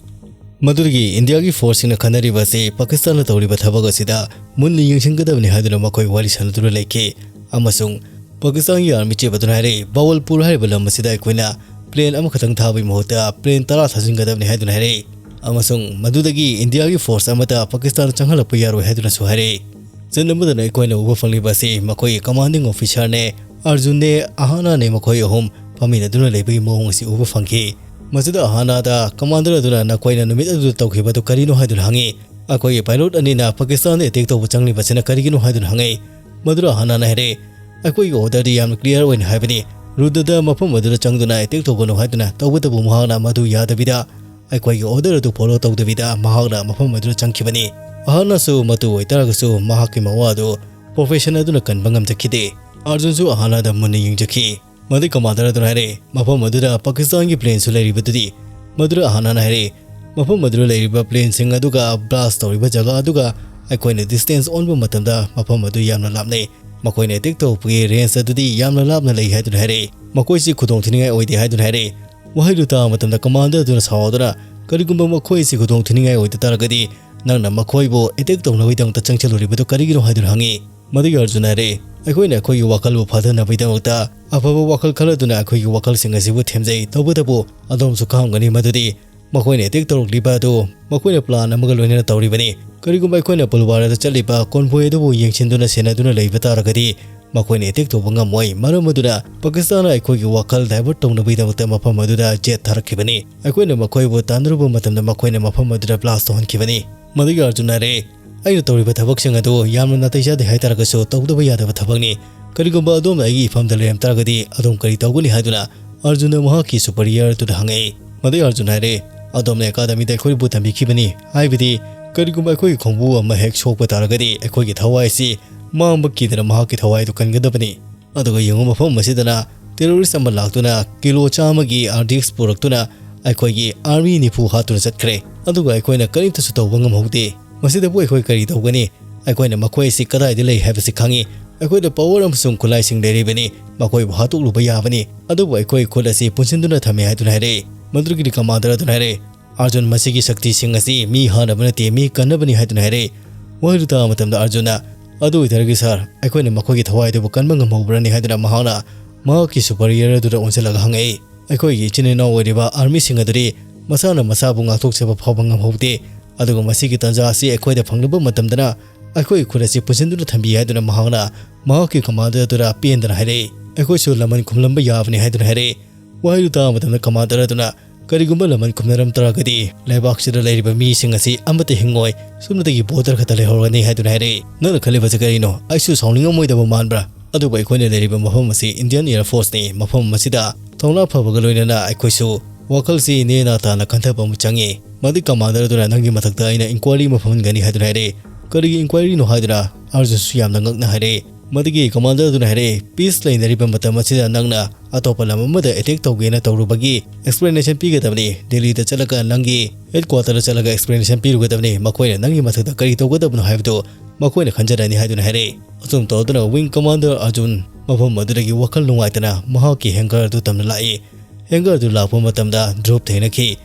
ꯃꯗꯨꯗꯒꯤ ꯏꯟꯗꯤꯌꯥꯒꯤ ꯐꯣꯔꯁꯁꯤꯡꯅ ꯈꯟꯅꯔꯤꯕ ꯑꯁꯤ ꯄꯥꯀꯤꯁꯇꯥꯟꯅ ꯇꯧꯔꯤꯕ ꯊꯕꯛ ꯑꯁꯤꯗ ꯃꯨꯟꯅ ꯌꯦꯡꯁꯤꯟꯒꯗꯕꯅꯤ ꯍꯥꯏꯗꯨꯅ ꯃꯈꯣꯏ ꯋꯥꯔꯤ ꯁꯥꯟꯅꯗꯨꯅ ꯂꯩꯈꯤ꯫ ꯑꯃꯁꯨꯡ ꯄꯥꯀꯤꯁꯇꯥꯟꯒꯤ ꯑꯥꯔꯃꯤ ꯆꯤꯞ ꯑꯗꯨꯅ ꯍꯥꯏꯔꯛꯏ, ꯕꯥꯋꯜꯄꯨꯔ ꯍꯥꯏꯔꯤꯕ ꯂꯝ ꯑꯁꯤꯗ ꯑꯩꯈꯣꯏꯅ ꯄ꯭ꯂꯦꯟ ꯑꯃꯈꯛꯇꯪ ꯊꯥꯕꯒꯤ ꯃꯍꯨꯠꯇ ꯄ꯭ꯂꯦꯟ ꯇꯔꯥ ꯊꯥꯖꯤꯟꯒꯗꯕꯅꯤ ꯍꯥꯏꯗꯨꯅ ꯍꯥꯏꯔꯛꯏ꯫ ꯑꯃꯁꯨꯡ ꯃꯗꯨꯗꯒꯤ ꯏꯟꯗꯤꯌꯥꯒꯤ ꯐꯣꯔꯁ ꯑꯃꯠꯇ ꯄꯥꯀꯤꯁꯇꯥꯟꯗ ꯆꯪꯍꯜꯂꯛꯄ ꯌꯥꯔꯣꯏ ꯍꯥꯏꯗꯨꯅꯁꯨ ꯍꯥꯏꯔꯛꯏ꯫ ꯁꯤꯟ ꯑꯃꯗꯅ ꯑꯩꯈꯣꯏꯅ ꯎꯕ ꯐꯪꯂꯤꯕ ꯑꯁꯤ ꯃꯈꯣꯏꯒꯤ ꯀꯃꯥꯟꯗꯤꯡ ꯑꯣꯐꯤꯁꯥꯔꯅꯦ, ꯑꯥꯔꯖꯨꯟꯅꯦ, ꯑꯍꯥꯅꯥꯅꯦ, ꯃꯈꯣꯏ ꯑꯍꯨꯝ ꯐꯝꯃꯤꯟꯅꯗꯨꯅ ꯂꯩꯕꯒꯤ ꯃꯑꯣꯡ ꯑꯁꯤ ꯎꯕ ꯐꯪꯈꯤ꯫ ꯃꯁꯤꯗ ꯑꯍꯥꯅꯥꯗ ꯀꯃꯥꯟꯗꯔ ꯑꯗꯨꯅ ꯅꯈꯣꯏꯅ ꯅꯨꯃꯤꯠ ꯑꯗꯨꯗ ꯇꯧꯈꯤꯕꯗꯨ ꯀꯔꯤꯅꯣ ꯍꯥꯏꯗꯨꯅ ꯍꯪꯉꯤ꯫ ꯑꯩꯈꯣꯏꯒꯤ ꯄꯥꯏꯂꯣꯠ ꯑꯅꯤꯅ ꯄꯥꯀꯤꯁꯇꯥꯟꯗ ꯑꯦꯇꯦꯛ ꯇꯧꯕ ꯆꯪꯂꯤꯕꯁꯤꯅ ꯀꯔꯤꯒꯤꯅꯣ ꯍꯥꯏꯗꯨꯅ ꯍꯪꯉꯤ꯫ ꯃꯗꯨꯗ ꯑꯍꯥꯅꯥꯅ ꯍꯥꯏꯔꯛꯏ, ꯑꯩꯈꯣꯏꯒꯤ ꯑꯣꯔꯗꯔꯗꯤ ꯌꯥꯝꯅ ꯀ꯭ꯂꯤꯌꯥꯔ ꯑꯣꯏꯅ ꯍꯥꯏꯕꯅꯤ, ꯔꯨꯗꯗ ꯃꯐꯝ ꯑꯗꯨꯗ ꯆꯪꯗꯨꯅ ꯑꯦꯇꯦꯛ ꯇꯧꯒꯅꯨ ꯍꯥꯏꯗꯨꯅ꯫ ꯇꯧꯕꯇꯕꯨ ꯃꯍꯥꯛꯅ ꯃꯗꯨ ꯌꯥꯗꯕꯤꯗ ꯑꯩꯈꯣꯏꯒꯤ ꯑꯣꯔꯗꯔ ꯑꯗꯨ ꯐꯣꯂꯣ ꯇꯧꯗꯕꯤꯗ ꯃꯍꯥꯛꯅ ꯃꯐꯝ ꯑꯗꯨꯗ ꯆꯪꯈꯤꯕꯅꯤ꯫ ꯑꯍꯥꯟꯅꯁꯨ ꯃꯇꯨ ꯑꯣꯏꯇꯥꯔꯒꯁꯨ ꯃꯍꯥꯛꯀꯤ ꯃꯋꯥ ꯑꯗꯨ ꯄ꯭ꯔꯣꯐꯦꯁꯟ ꯑꯗꯨꯅ ꯀꯟꯕ ꯉꯝꯖꯈꯤꯗꯦ꯫ ꯑꯥꯔꯖꯨꯟꯁꯨ ꯑꯍꯥꯟꯅꯗ ꯃꯨꯟꯅ ꯌꯦꯡꯖꯈꯤ꯫ ꯃꯗꯨꯒꯤ ꯀꯃꯥꯟꯗꯔ ꯑꯗꯨꯅ ꯍꯥꯏꯔꯛꯏ, ꯃꯐꯝ ꯑꯗꯨꯗ ꯄꯥꯀꯤꯁꯇꯥꯟꯒꯤ ꯄ꯭ꯂꯦꯟꯁꯨ ꯂꯩꯔꯤꯕꯗꯨꯗꯤ꯫ ꯃꯗꯨꯗ ꯑꯍꯥꯟꯅꯅ ꯍꯥꯏꯔꯛꯏ, ꯃꯐꯝ ꯑꯗꯨꯗ ꯂꯩꯔꯤꯕ ꯄ꯭ꯂꯦꯟꯁꯤꯡ ꯑꯗꯨꯒ ꯕ꯭ꯂꯥꯁ ꯇꯧꯔꯤꯕ ꯖꯒꯥ ꯑꯗꯨꯒ ꯑꯩꯈꯣꯏꯅ ꯗꯤꯁꯇꯦꯟꯁ ꯑꯣꯟꯕ ꯃꯇꯝꯗ ꯃꯐꯝ ꯑꯗꯨ ꯌꯥꯝꯅ ꯂꯥꯞꯅꯩ꯫ ꯃꯈꯣꯏꯅ ꯑꯦꯇꯦꯛ ꯇꯧꯔꯛꯄꯒꯤ ꯔꯦꯟꯖ ꯑꯗꯨꯗꯤ ꯌꯥꯝꯅ ꯂꯥꯞꯅ ꯂꯩ ꯍꯥꯏꯗꯨꯅ ꯍꯥꯏꯔꯛꯏ꯫ ꯃꯈꯣꯏꯁꯤ ꯈꯨꯗꯣꯡꯊꯤꯅꯤꯡꯉꯥꯏ ꯑꯣꯏꯗꯦ ꯍꯥꯏꯗꯨꯅ ꯍꯥꯏꯔꯛꯏ꯫ ꯋꯥꯍꯩꯗꯨ ꯇꯥꯕ ꯃꯇꯝꯗ ꯀꯃꯥꯟꯗꯔ ꯑꯗꯨꯅ ꯁꯥꯎꯗꯨꯅ, ꯀꯔꯤꯒꯨꯝꯕ ꯃꯈꯣꯏ ꯑꯁꯤ ꯈꯨꯗꯣꯡꯊꯤꯅꯤꯡꯉꯥꯏ ꯑꯣꯏꯗ ꯇꯥꯔꯒꯗꯤ ꯅꯪꯅ ꯃꯈꯣꯏꯕꯨ ꯑꯦꯇꯦꯛ ꯇꯧꯅꯕꯒꯤꯗꯃꯛꯇ ꯆꯪꯁꯤꯜꯂꯨꯔꯤꯕꯗꯨ ꯀꯔꯤꯒꯤꯅꯣ ꯍꯥꯏꯗꯨꯅ ꯍꯪꯉꯤ꯫ ꯃꯗꯨꯒꯤ ꯑꯥꯔꯖꯨꯟ ꯍꯥꯏꯔꯛꯏ, ꯑꯩꯈꯣꯏꯅ ꯑꯩꯈꯣꯏꯒꯤ ꯋꯥꯈꯜꯕꯨ ꯐꯥꯊꯅꯕꯒꯤꯗꯃꯛꯇ ꯑꯐꯕ ꯋꯥꯈꯜ ꯈꯜꯂꯗꯨꯅ ꯑꯩꯈꯣꯏꯒꯤ ꯋꯥꯈꯜꯁꯤꯡ ꯑꯁꯤꯕꯨ ꯊꯦꯝꯖꯩ꯫ ꯇꯧꯕꯇꯕꯨ ꯑꯗꯣꯝꯁꯨ ꯈꯪꯂꯝꯒꯅꯤ ꯃꯗꯨꯗꯤ ꯃꯈꯣꯏꯅ ꯑꯦꯇꯦꯛ ꯇꯧꯔꯛꯂꯤꯕ ꯑꯗꯨ ꯃꯈꯣꯏꯅ ꯄ꯭ꯂꯥꯟ ꯑꯃꯒ ꯂꯣꯏꯅꯅ ꯇꯧꯔꯤꯕꯅꯤ꯫ ꯀꯔꯤꯒꯨꯝꯕ ꯑꯩꯈꯣꯏꯅ ꯄꯨꯜꯋꯥꯔꯥꯗ ꯆꯠꯂꯤꯕ ꯀꯣꯟꯚꯣꯏ ꯑꯗꯨꯕꯨ ꯌꯦꯡꯁꯤꯟꯗꯨꯅ ꯁꯦꯟꯅꯗꯨꯅ ꯂꯩꯕ ꯇꯥꯔꯒꯗꯤ ꯃꯈꯣꯏꯅ ꯑꯦꯇꯦꯛ ꯇꯧꯕ ꯉꯝꯃꯣꯏ꯫ ꯃꯔꯝ ꯑꯗꯨꯅ ꯄꯥꯀꯤꯁꯇꯥꯟꯅ ꯑꯩꯈꯣꯏꯒꯤ ꯋꯥꯈꯜ ꯗꯥꯏꯚꯔꯠ ꯇꯧꯅꯕꯒꯤꯗꯃꯛꯇ ꯃꯐꯝ ꯑꯗꯨꯗ ꯖꯦꯠ ꯊꯥꯔꯛꯈꯤꯕꯅꯤ꯫ ꯑꯩꯈꯣꯏꯅ ꯃꯈꯣꯏꯕꯨ ꯇꯥꯟꯅꯔꯨꯕ ꯃꯇꯝꯗ ꯃꯈꯣꯏꯅ ꯃꯐꯝ ꯑꯗꯨꯗ ꯕ꯭ꯂꯥꯁ ꯇꯧꯍꯟꯈꯤꯕꯅꯤ꯫ ꯃꯗꯨꯒꯤ ꯑꯔꯖꯨꯟ ꯍꯥꯏꯔꯦ, "ꯑꯩꯅ ꯇꯧꯔꯤꯕ ꯊꯕꯛꯁꯤꯡ ꯑꯗꯨ ꯌꯥꯝꯅ ꯅꯥꯇꯩ ꯆꯥꯗꯦ ꯍꯥꯏꯇꯥꯔꯒꯁꯨ ꯇꯧꯗꯕ ꯌꯥꯗꯕ ꯊꯕꯛꯅꯤ꯫ ꯀꯔꯤꯒꯨꯝꯕ ꯑꯗꯣꯝꯅ ꯑꯩꯒꯤ ꯏꯐꯝꯗ ꯂꯩꯔꯝ ꯇꯥꯔꯒꯗꯤ ꯑꯗꯣꯝ ꯀꯔꯤ ꯇꯧꯒꯅꯤ?" ꯍꯥꯏꯗꯨꯅ ꯑꯔꯖꯨꯟꯅ ꯃꯍꯥꯛꯀꯤ ꯁꯨꯄꯔꯤꯌꯔ ꯑꯗꯨꯗ ꯍꯪꯉꯛꯏ꯫ ꯃꯗꯨꯒꯤ ꯑꯔꯖꯨꯟ ꯍꯥꯏꯔꯦ, "ꯑꯗꯣꯝꯅ ꯑꯦꯀꯥꯗꯃꯤꯗ ꯑꯩꯈꯣꯏꯕꯨ ꯊꯝꯕꯤꯈꯤꯕꯅꯤ, ꯍꯥꯏꯕꯗꯤ ꯀꯔꯤꯒꯨꯝꯕ ꯑꯩꯈꯣꯏꯒꯤ ꯈꯣꯡꯕꯨ ꯑꯃ ꯍꯦꯛ ꯁꯣꯛꯄ ꯇꯥꯔꯒꯗꯤ ꯑꯩꯈꯣꯏꯒꯤ ꯊꯋꯥꯏ ꯑꯁꯤ ꯃꯥꯡꯕ ꯀꯤꯗꯅ ꯃꯍꯥꯛꯀꯤ ꯊꯋꯥꯏ ꯑꯗꯨ ꯀꯟꯒꯗꯕꯅꯤ꯫ ꯑꯗꯨꯒ ꯌꯦꯡꯉꯨ, ꯃꯐꯝ ꯑꯁꯤꯗꯅ ꯇꯦꯔꯣꯔꯤꯁ ꯑꯃ ꯂꯥꯛꯇꯨꯅ ꯀꯤꯂꯣ ꯆꯥꯝꯃꯒꯤ ꯑꯥꯔ ꯗꯤ ꯑꯦꯛꯁ ꯄꯨꯔꯛꯇꯨꯅ ꯑꯩꯈꯣꯏꯒꯤ ꯑꯥꯔꯃꯤ ꯅꯤꯐꯨ ꯍꯥꯠꯇꯨꯅ ꯆꯠꯈ꯭ꯔꯦ꯫ ꯑꯗꯨꯒ ꯑꯩꯈꯣꯏꯅ ꯀꯔꯤꯝꯇꯁꯨ ꯇꯧꯕ ꯉꯝꯍꯧꯗꯦ꯫ ꯃꯁꯤꯗꯕꯨ ꯑꯩꯈꯣꯏ ꯀꯔꯤ ꯇꯧꯒꯅꯤ? ꯑꯩꯈꯣꯏꯅ ꯃꯈꯣꯏ ꯑꯁꯤ ꯀꯗꯥꯏꯗ ꯂꯩ ꯍꯥꯏꯕꯁꯤ ꯈꯪꯉꯤ꯫ ꯑꯩꯈꯣꯏꯗ ꯄꯋꯔ ꯑꯃꯁꯨꯡ ꯈꯨꯠꯂꯥꯏꯁꯤꯡ ꯂꯩꯔꯤꯕꯅꯤ꯫ ꯃꯈꯣꯏꯕꯨ ꯍꯥꯠꯇꯣꯛꯂꯨꯕ ꯌꯥꯕꯅꯤ꯫ ꯑꯗꯨꯕꯨ ꯑꯩꯈꯣꯏ ꯈꯨꯠ ꯑꯁꯤ ꯄꯨꯟꯁꯤꯟꯗꯨꯅ ꯊꯝꯃꯤ" ꯍꯥꯏꯗꯨꯅ ꯍꯥꯏꯔꯛꯏ꯫ ꯃꯗꯨꯒꯤꯗꯤ ꯀꯃꯥꯟꯗꯔ ꯑꯗꯨꯅ ꯍꯥꯏꯔꯛꯏ, "ꯑꯥꯔꯖꯨꯟ, ꯃꯁꯤꯒꯤ ꯁꯛꯇꯤꯁꯤꯡ ꯑꯁꯤ ꯃꯤ ꯍꯥꯠꯅꯕ ꯅꯠꯇꯦ, ꯃꯤ ꯀꯟꯅꯕꯅꯤ" ꯍꯥꯏꯗꯨꯅ ꯍꯥꯏꯔꯛꯏ꯫ ꯋꯥꯍꯩꯗꯨ ꯇꯥꯕ ꯃꯇꯝꯗ ꯑꯥꯔꯖꯨꯟꯅ, "ꯑꯗꯨ ꯑꯣꯏꯇꯥꯔꯒꯗꯤ ꯁꯥꯔ, ꯑꯩꯈꯣꯏꯅ ꯃꯈꯣꯏꯒꯤ ꯊꯋꯥꯏ ꯑꯗꯨꯕꯨ ꯀꯟꯕ ꯉꯝꯍꯧꯕ꯭ꯔꯅꯤ?" ꯍꯥꯏꯗꯨꯅ ꯃꯍꯥꯛꯅ ꯃꯍꯥꯛꯀꯤ ꯁꯨꯄꯔꯤꯌꯔ ꯑꯗꯨꯗ ꯑꯣꯟꯁꯤꯜꯂꯒ ꯍꯪꯉꯛꯏ꯫ "ꯑꯩꯈꯣꯏꯒꯤ ꯏꯆꯤꯟ ꯏꯅꯥꯎ ꯑꯣꯏꯔꯤꯕ ꯑꯥꯔꯃꯤꯁꯤꯡ ꯑꯗꯨꯗꯤ ꯃꯁꯥꯅ ꯃꯁꯥꯕꯨ ꯉꯥꯛꯊꯣꯛꯆꯕ ꯐꯥꯎꯕ ꯉꯝꯍꯧꯗꯦ, ꯑꯗꯨꯒ ꯃꯁꯤꯒꯤ ꯇꯥꯟꯖꯥ ꯑꯁꯤ ꯑꯩꯈꯣꯏꯗ ꯐꯪꯂꯕ ꯃꯇꯝꯗꯅ ꯑꯩꯈꯣꯏꯒꯤ ꯈꯨꯠ ꯑꯁꯤ ꯄꯨꯟꯁꯤꯟꯗꯨꯅ ꯊꯝꯕꯤ" ꯍꯥꯏꯗꯨꯅ ꯃꯍꯥꯛꯅ ꯃꯍꯥꯛꯀꯤ ꯀꯃꯥꯟꯗꯔ ꯑꯗꯨꯗ ꯄꯦꯟꯗꯅ ꯍꯥꯏꯔꯛꯏ꯫ "ꯑꯩꯈꯣꯏꯁꯨ ꯂꯃꯟ ꯈꯨꯝꯂꯝꯕ ꯌꯥꯕꯅꯤ" ꯍꯥꯏꯗꯨꯅ ꯍꯥꯏꯔꯛꯏ꯫ ꯋꯥꯍꯩꯗꯨ ꯇꯥꯕ ꯃꯇꯝꯗ ꯀꯃꯥꯟꯗꯔ ꯑꯗꯨꯅ, "ꯀꯔꯤꯒꯨꯝꯕ ꯂꯃꯟ ꯈꯨꯝꯅꯔꯝ ꯇꯥꯔꯒꯗꯤ ꯂꯩꯕꯥꯛꯁꯤꯗ ꯂꯩꯔꯤꯕ ꯃꯤꯁꯤꯡ ꯑꯁꯤ ꯑꯃꯠꯇ ꯍꯤꯡꯉꯣꯏ, ꯁꯨꯞꯅꯇꯒꯤ ꯕꯣꯔꯗꯔ ꯈꯛꯇ ꯂꯩꯍꯧꯔꯒꯅꯤ" ꯍꯥꯏꯗꯨꯅ ꯍꯥꯏꯔꯛꯏ꯫ "ꯅꯪꯅ ꯈꯜꯂꯤꯕꯁꯤ ꯀꯔꯤꯅꯣ? ꯑꯩꯁꯨ ꯁꯥꯎꯅꯤꯡꯉꯝꯃꯣꯏꯗꯕ ꯃꯥꯟꯕ꯭ꯔꯥ? ꯑꯗꯨꯕꯨ ꯑꯩꯈꯣꯏꯅ ꯂꯩꯔꯤꯕ ꯃꯐꯝ ꯑꯁꯤ ꯏꯟꯗꯤꯌꯟ ꯑꯦꯌꯔ ꯐꯣꯔꯁꯅꯤ꯫ ꯃꯐꯝ ꯑꯁꯤꯗ ꯊꯧꯅꯥ ꯐꯕꯒ ꯂꯣꯏꯅꯅ ꯑꯩꯈꯣꯏꯁꯨ ꯋꯥꯈꯜꯁꯤ ꯅꯦꯅꯥ ꯇꯥꯅ ꯈꯟꯊꯕ ꯑꯃ ꯆꯪꯉꯤ꯫ ꯃꯗꯨꯒꯤ ꯀꯃꯥꯟꯗꯔ ꯑꯗꯨꯅ ꯅꯪꯒꯤ ꯃꯊꯛꯇ ꯑꯩꯅ ꯏꯟꯀ꯭ꯋꯥꯏꯔꯤ ꯑꯃ ꯐꯝꯍꯟꯒꯅꯤ" ꯍꯥꯏꯗꯨꯅ ꯍꯥꯏꯔꯛꯏ꯫ "ꯀꯔꯤꯒꯤ ꯏꯟꯀ꯭ꯋꯥꯏꯔꯤꯅꯣ?" ꯍꯥꯏꯗꯨꯅ ꯑꯥꯔꯖꯨꯟꯁꯨ ꯌꯥꯝꯅ ꯉꯛꯅ ꯍꯥꯏꯔꯛꯏ꯫ ꯃꯗꯨꯒꯤ ꯀꯃꯥꯟꯗꯔ ꯑꯗꯨꯅ ꯍꯥꯏꯔꯛꯏ, "ꯄꯤꯁ ꯂꯩꯅꯔꯤꯕ ꯃꯇꯝ ꯑꯁꯤꯗ ꯅꯪꯅ ꯑꯇꯣꯞꯄ ꯂꯝ ꯑꯃꯗ ꯑꯦꯇꯦꯛ ꯇꯧꯒꯦꯅ ꯇꯧꯔꯨꯕꯒꯤ ꯑꯦꯛꯁꯄ꯭ꯂꯦꯅꯦꯁꯟ ꯄꯤꯒꯗꯕꯅꯤ꯫ ꯗꯦꯜꯂꯤꯗ ꯆꯠꯂꯒ ꯅꯪꯒꯤ ꯍꯦꯗ ꯀ꯭ꯋꯥꯇꯔꯗ ꯆꯠꯂꯒ ꯑꯦꯛꯁꯄ꯭ꯂꯦꯅꯦꯁꯟ ꯄꯤꯔꯨꯒꯗꯕꯅꯤ꯫ ꯃꯈꯣꯏꯅ ꯅꯪꯒꯤ ꯃꯊꯛꯇ ꯀꯔꯤ ꯇꯧꯒꯗꯕꯅꯣ ꯍꯥꯏꯕꯗꯨ ꯃꯈꯣꯏꯅ ꯈꯟꯖꯔꯅꯤ" ꯍꯥꯏꯗꯨꯅ ꯍꯥꯏꯔꯛꯏ꯫ ꯑꯁꯨꯝ ꯇꯧꯗꯨꯅ ꯋꯤꯡ ꯀꯃꯥꯟꯗꯔ ꯑꯥꯔꯖꯨꯟ ꯃꯐꯝ ꯑꯗꯨꯗꯒꯤ ꯋꯥꯈꯜ ꯅꯨꯡꯉꯥꯏꯇꯅ ꯃꯍꯥꯛꯀꯤ ꯍꯦꯡꯒꯔ ꯑꯗꯨ ꯇꯝꯅ ꯂꯥꯛꯏ꯫ ꯍꯦꯡꯒꯔ ꯑꯗꯨ ꯂꯥꯛꯄ ꯃꯇꯝꯗ ꯗ꯭ꯔꯨꯞ ꯊꯦꯡꯅꯈꯤ꯫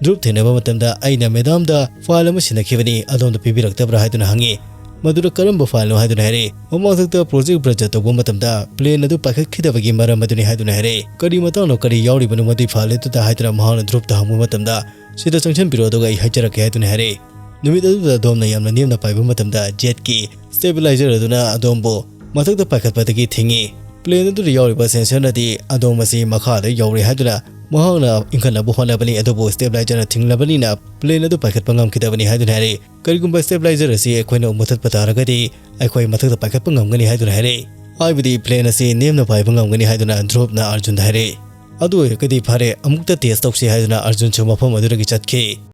ꯗ꯭ꯔꯨꯞ ꯊꯦꯡꯅꯕ ꯃꯇꯝꯗ, "ꯑꯩꯅ ꯃꯦꯗꯥꯝꯗ ꯐꯥꯏꯜ ꯑꯃ ꯁꯤꯟꯅꯈꯤꯕꯅꯤ, ꯑꯗꯣꯝꯗ ꯄꯤꯕꯤꯔꯛꯇꯕ꯭ꯔꯥ?" ꯍꯥꯏꯗꯨꯅ ꯍꯪꯉꯤ꯫ ꯃꯗꯨꯗ ꯀꯔꯝꯕ fileꯅꯣ ꯍꯥꯏꯗꯨꯅ ꯍꯥꯏꯔꯛꯏ꯫ ꯃꯃꯥꯡꯊꯛꯇ project Bharat ꯇꯧꯕ ꯃꯇꯝꯗ plane ꯑꯗꯨ ꯄꯥꯏꯈꯠꯈꯤꯗꯕꯒꯤ ꯃꯔꯝ ꯑꯗꯨꯅꯤ ꯍꯥꯏꯗꯨꯅ ꯍꯥꯏꯔꯛꯏ꯫ ꯀꯔꯤ ꯃꯇꯥꯡꯅꯣ, ꯀꯔꯤ ꯌꯥꯎꯔꯤꯕꯅꯣ ꯃꯗꯨꯒꯤ file ꯑꯗꯨꯗ ꯍꯥꯏꯗꯨꯅ ꯃꯍꯥꯛꯅ Dhruvꯇ ꯍꯪꯕ ꯃꯇꯝꯗ, "ꯁꯤꯗ ꯆꯪꯁꯤꯟꯕꯤꯔꯣ, ꯑꯗꯨꯒ ꯑꯩ ꯍꯥꯏꯖꯔꯛꯀꯦ" ꯍꯥꯏꯗꯨꯅ ꯍꯥꯏꯔꯛꯏ꯫ ꯅꯨꯃꯤꯠ ꯑꯗꯨꯗ ꯑꯗꯣꯝꯅ ꯌꯥꯝꯅ ꯅꯦꯝꯅ ꯄꯥꯏꯕ ꯃꯇꯝꯗ jetꯀꯤ stabilizer ꯑꯗꯨꯅ ꯑꯗꯣꯝꯕꯨ ꯃꯊꯛꯇ ꯄꯥꯏꯈꯠꯄꯗꯒꯤ ꯊꯤꯡꯏ꯫ Plane ꯑꯗꯨꯗ ꯌꯥꯎꯔꯤꯕ sensorꯅꯗꯤ ꯑꯗꯣꯝ ꯑꯁꯤ ꯃꯈꯥꯗ ꯌꯧꯔꯦ ꯍꯥꯏꯗꯨꯅ ꯃꯍꯥꯛꯅ ꯏꯟꯈꯠꯅꯕ ꯍꯣꯠꯅꯕꯅꯤ, ꯑꯗꯨꯕꯨ stabilizerꯅ ꯊꯤꯡꯂꯕꯅꯤꯅ plane ꯑꯗꯨ ꯄꯥꯏꯈꯠꯄ ꯉꯝꯈꯤꯗꯕꯅꯤ ꯍꯥꯏꯗꯨꯅ ꯍꯥꯏꯔꯤ꯫ "ꯀꯔꯤꯒꯨꯝꯕ stabilizer ꯑꯁꯤ ꯑꯩꯈꯣꯏꯅ ꯃꯨꯊꯠꯄ ꯇꯥꯔꯒꯗꯤ ꯑꯩꯈꯣꯏ ꯃꯊꯛꯇ ꯄꯥꯏꯈꯠꯄ ꯉꯝꯒꯅꯤ" ꯍꯥꯏꯗꯨꯅ ꯍꯥꯏꯔꯛꯏ꯫ ꯍꯥꯏꯕꯗꯤ plane ꯑꯁꯤ ꯅꯦꯝꯅ ꯄꯥꯏꯕ ꯉꯝꯒꯅꯤ ꯍꯥꯏꯗꯨꯅ Dhruvꯅ Arjunꯗ ꯍꯥꯏꯔꯛꯏ꯫ "ꯑꯗꯨ ꯑꯣꯏꯔꯒꯗꯤ ꯐꯔꯦ, ꯑꯃꯨꯛꯇ test ꯇꯧꯁꯤ" ꯍꯥꯏꯗꯨꯅ Arjunꯁꯨ ꯃꯐꯝ ꯑꯗꯨꯗꯒꯤ ꯆꯠꯈꯤ꯫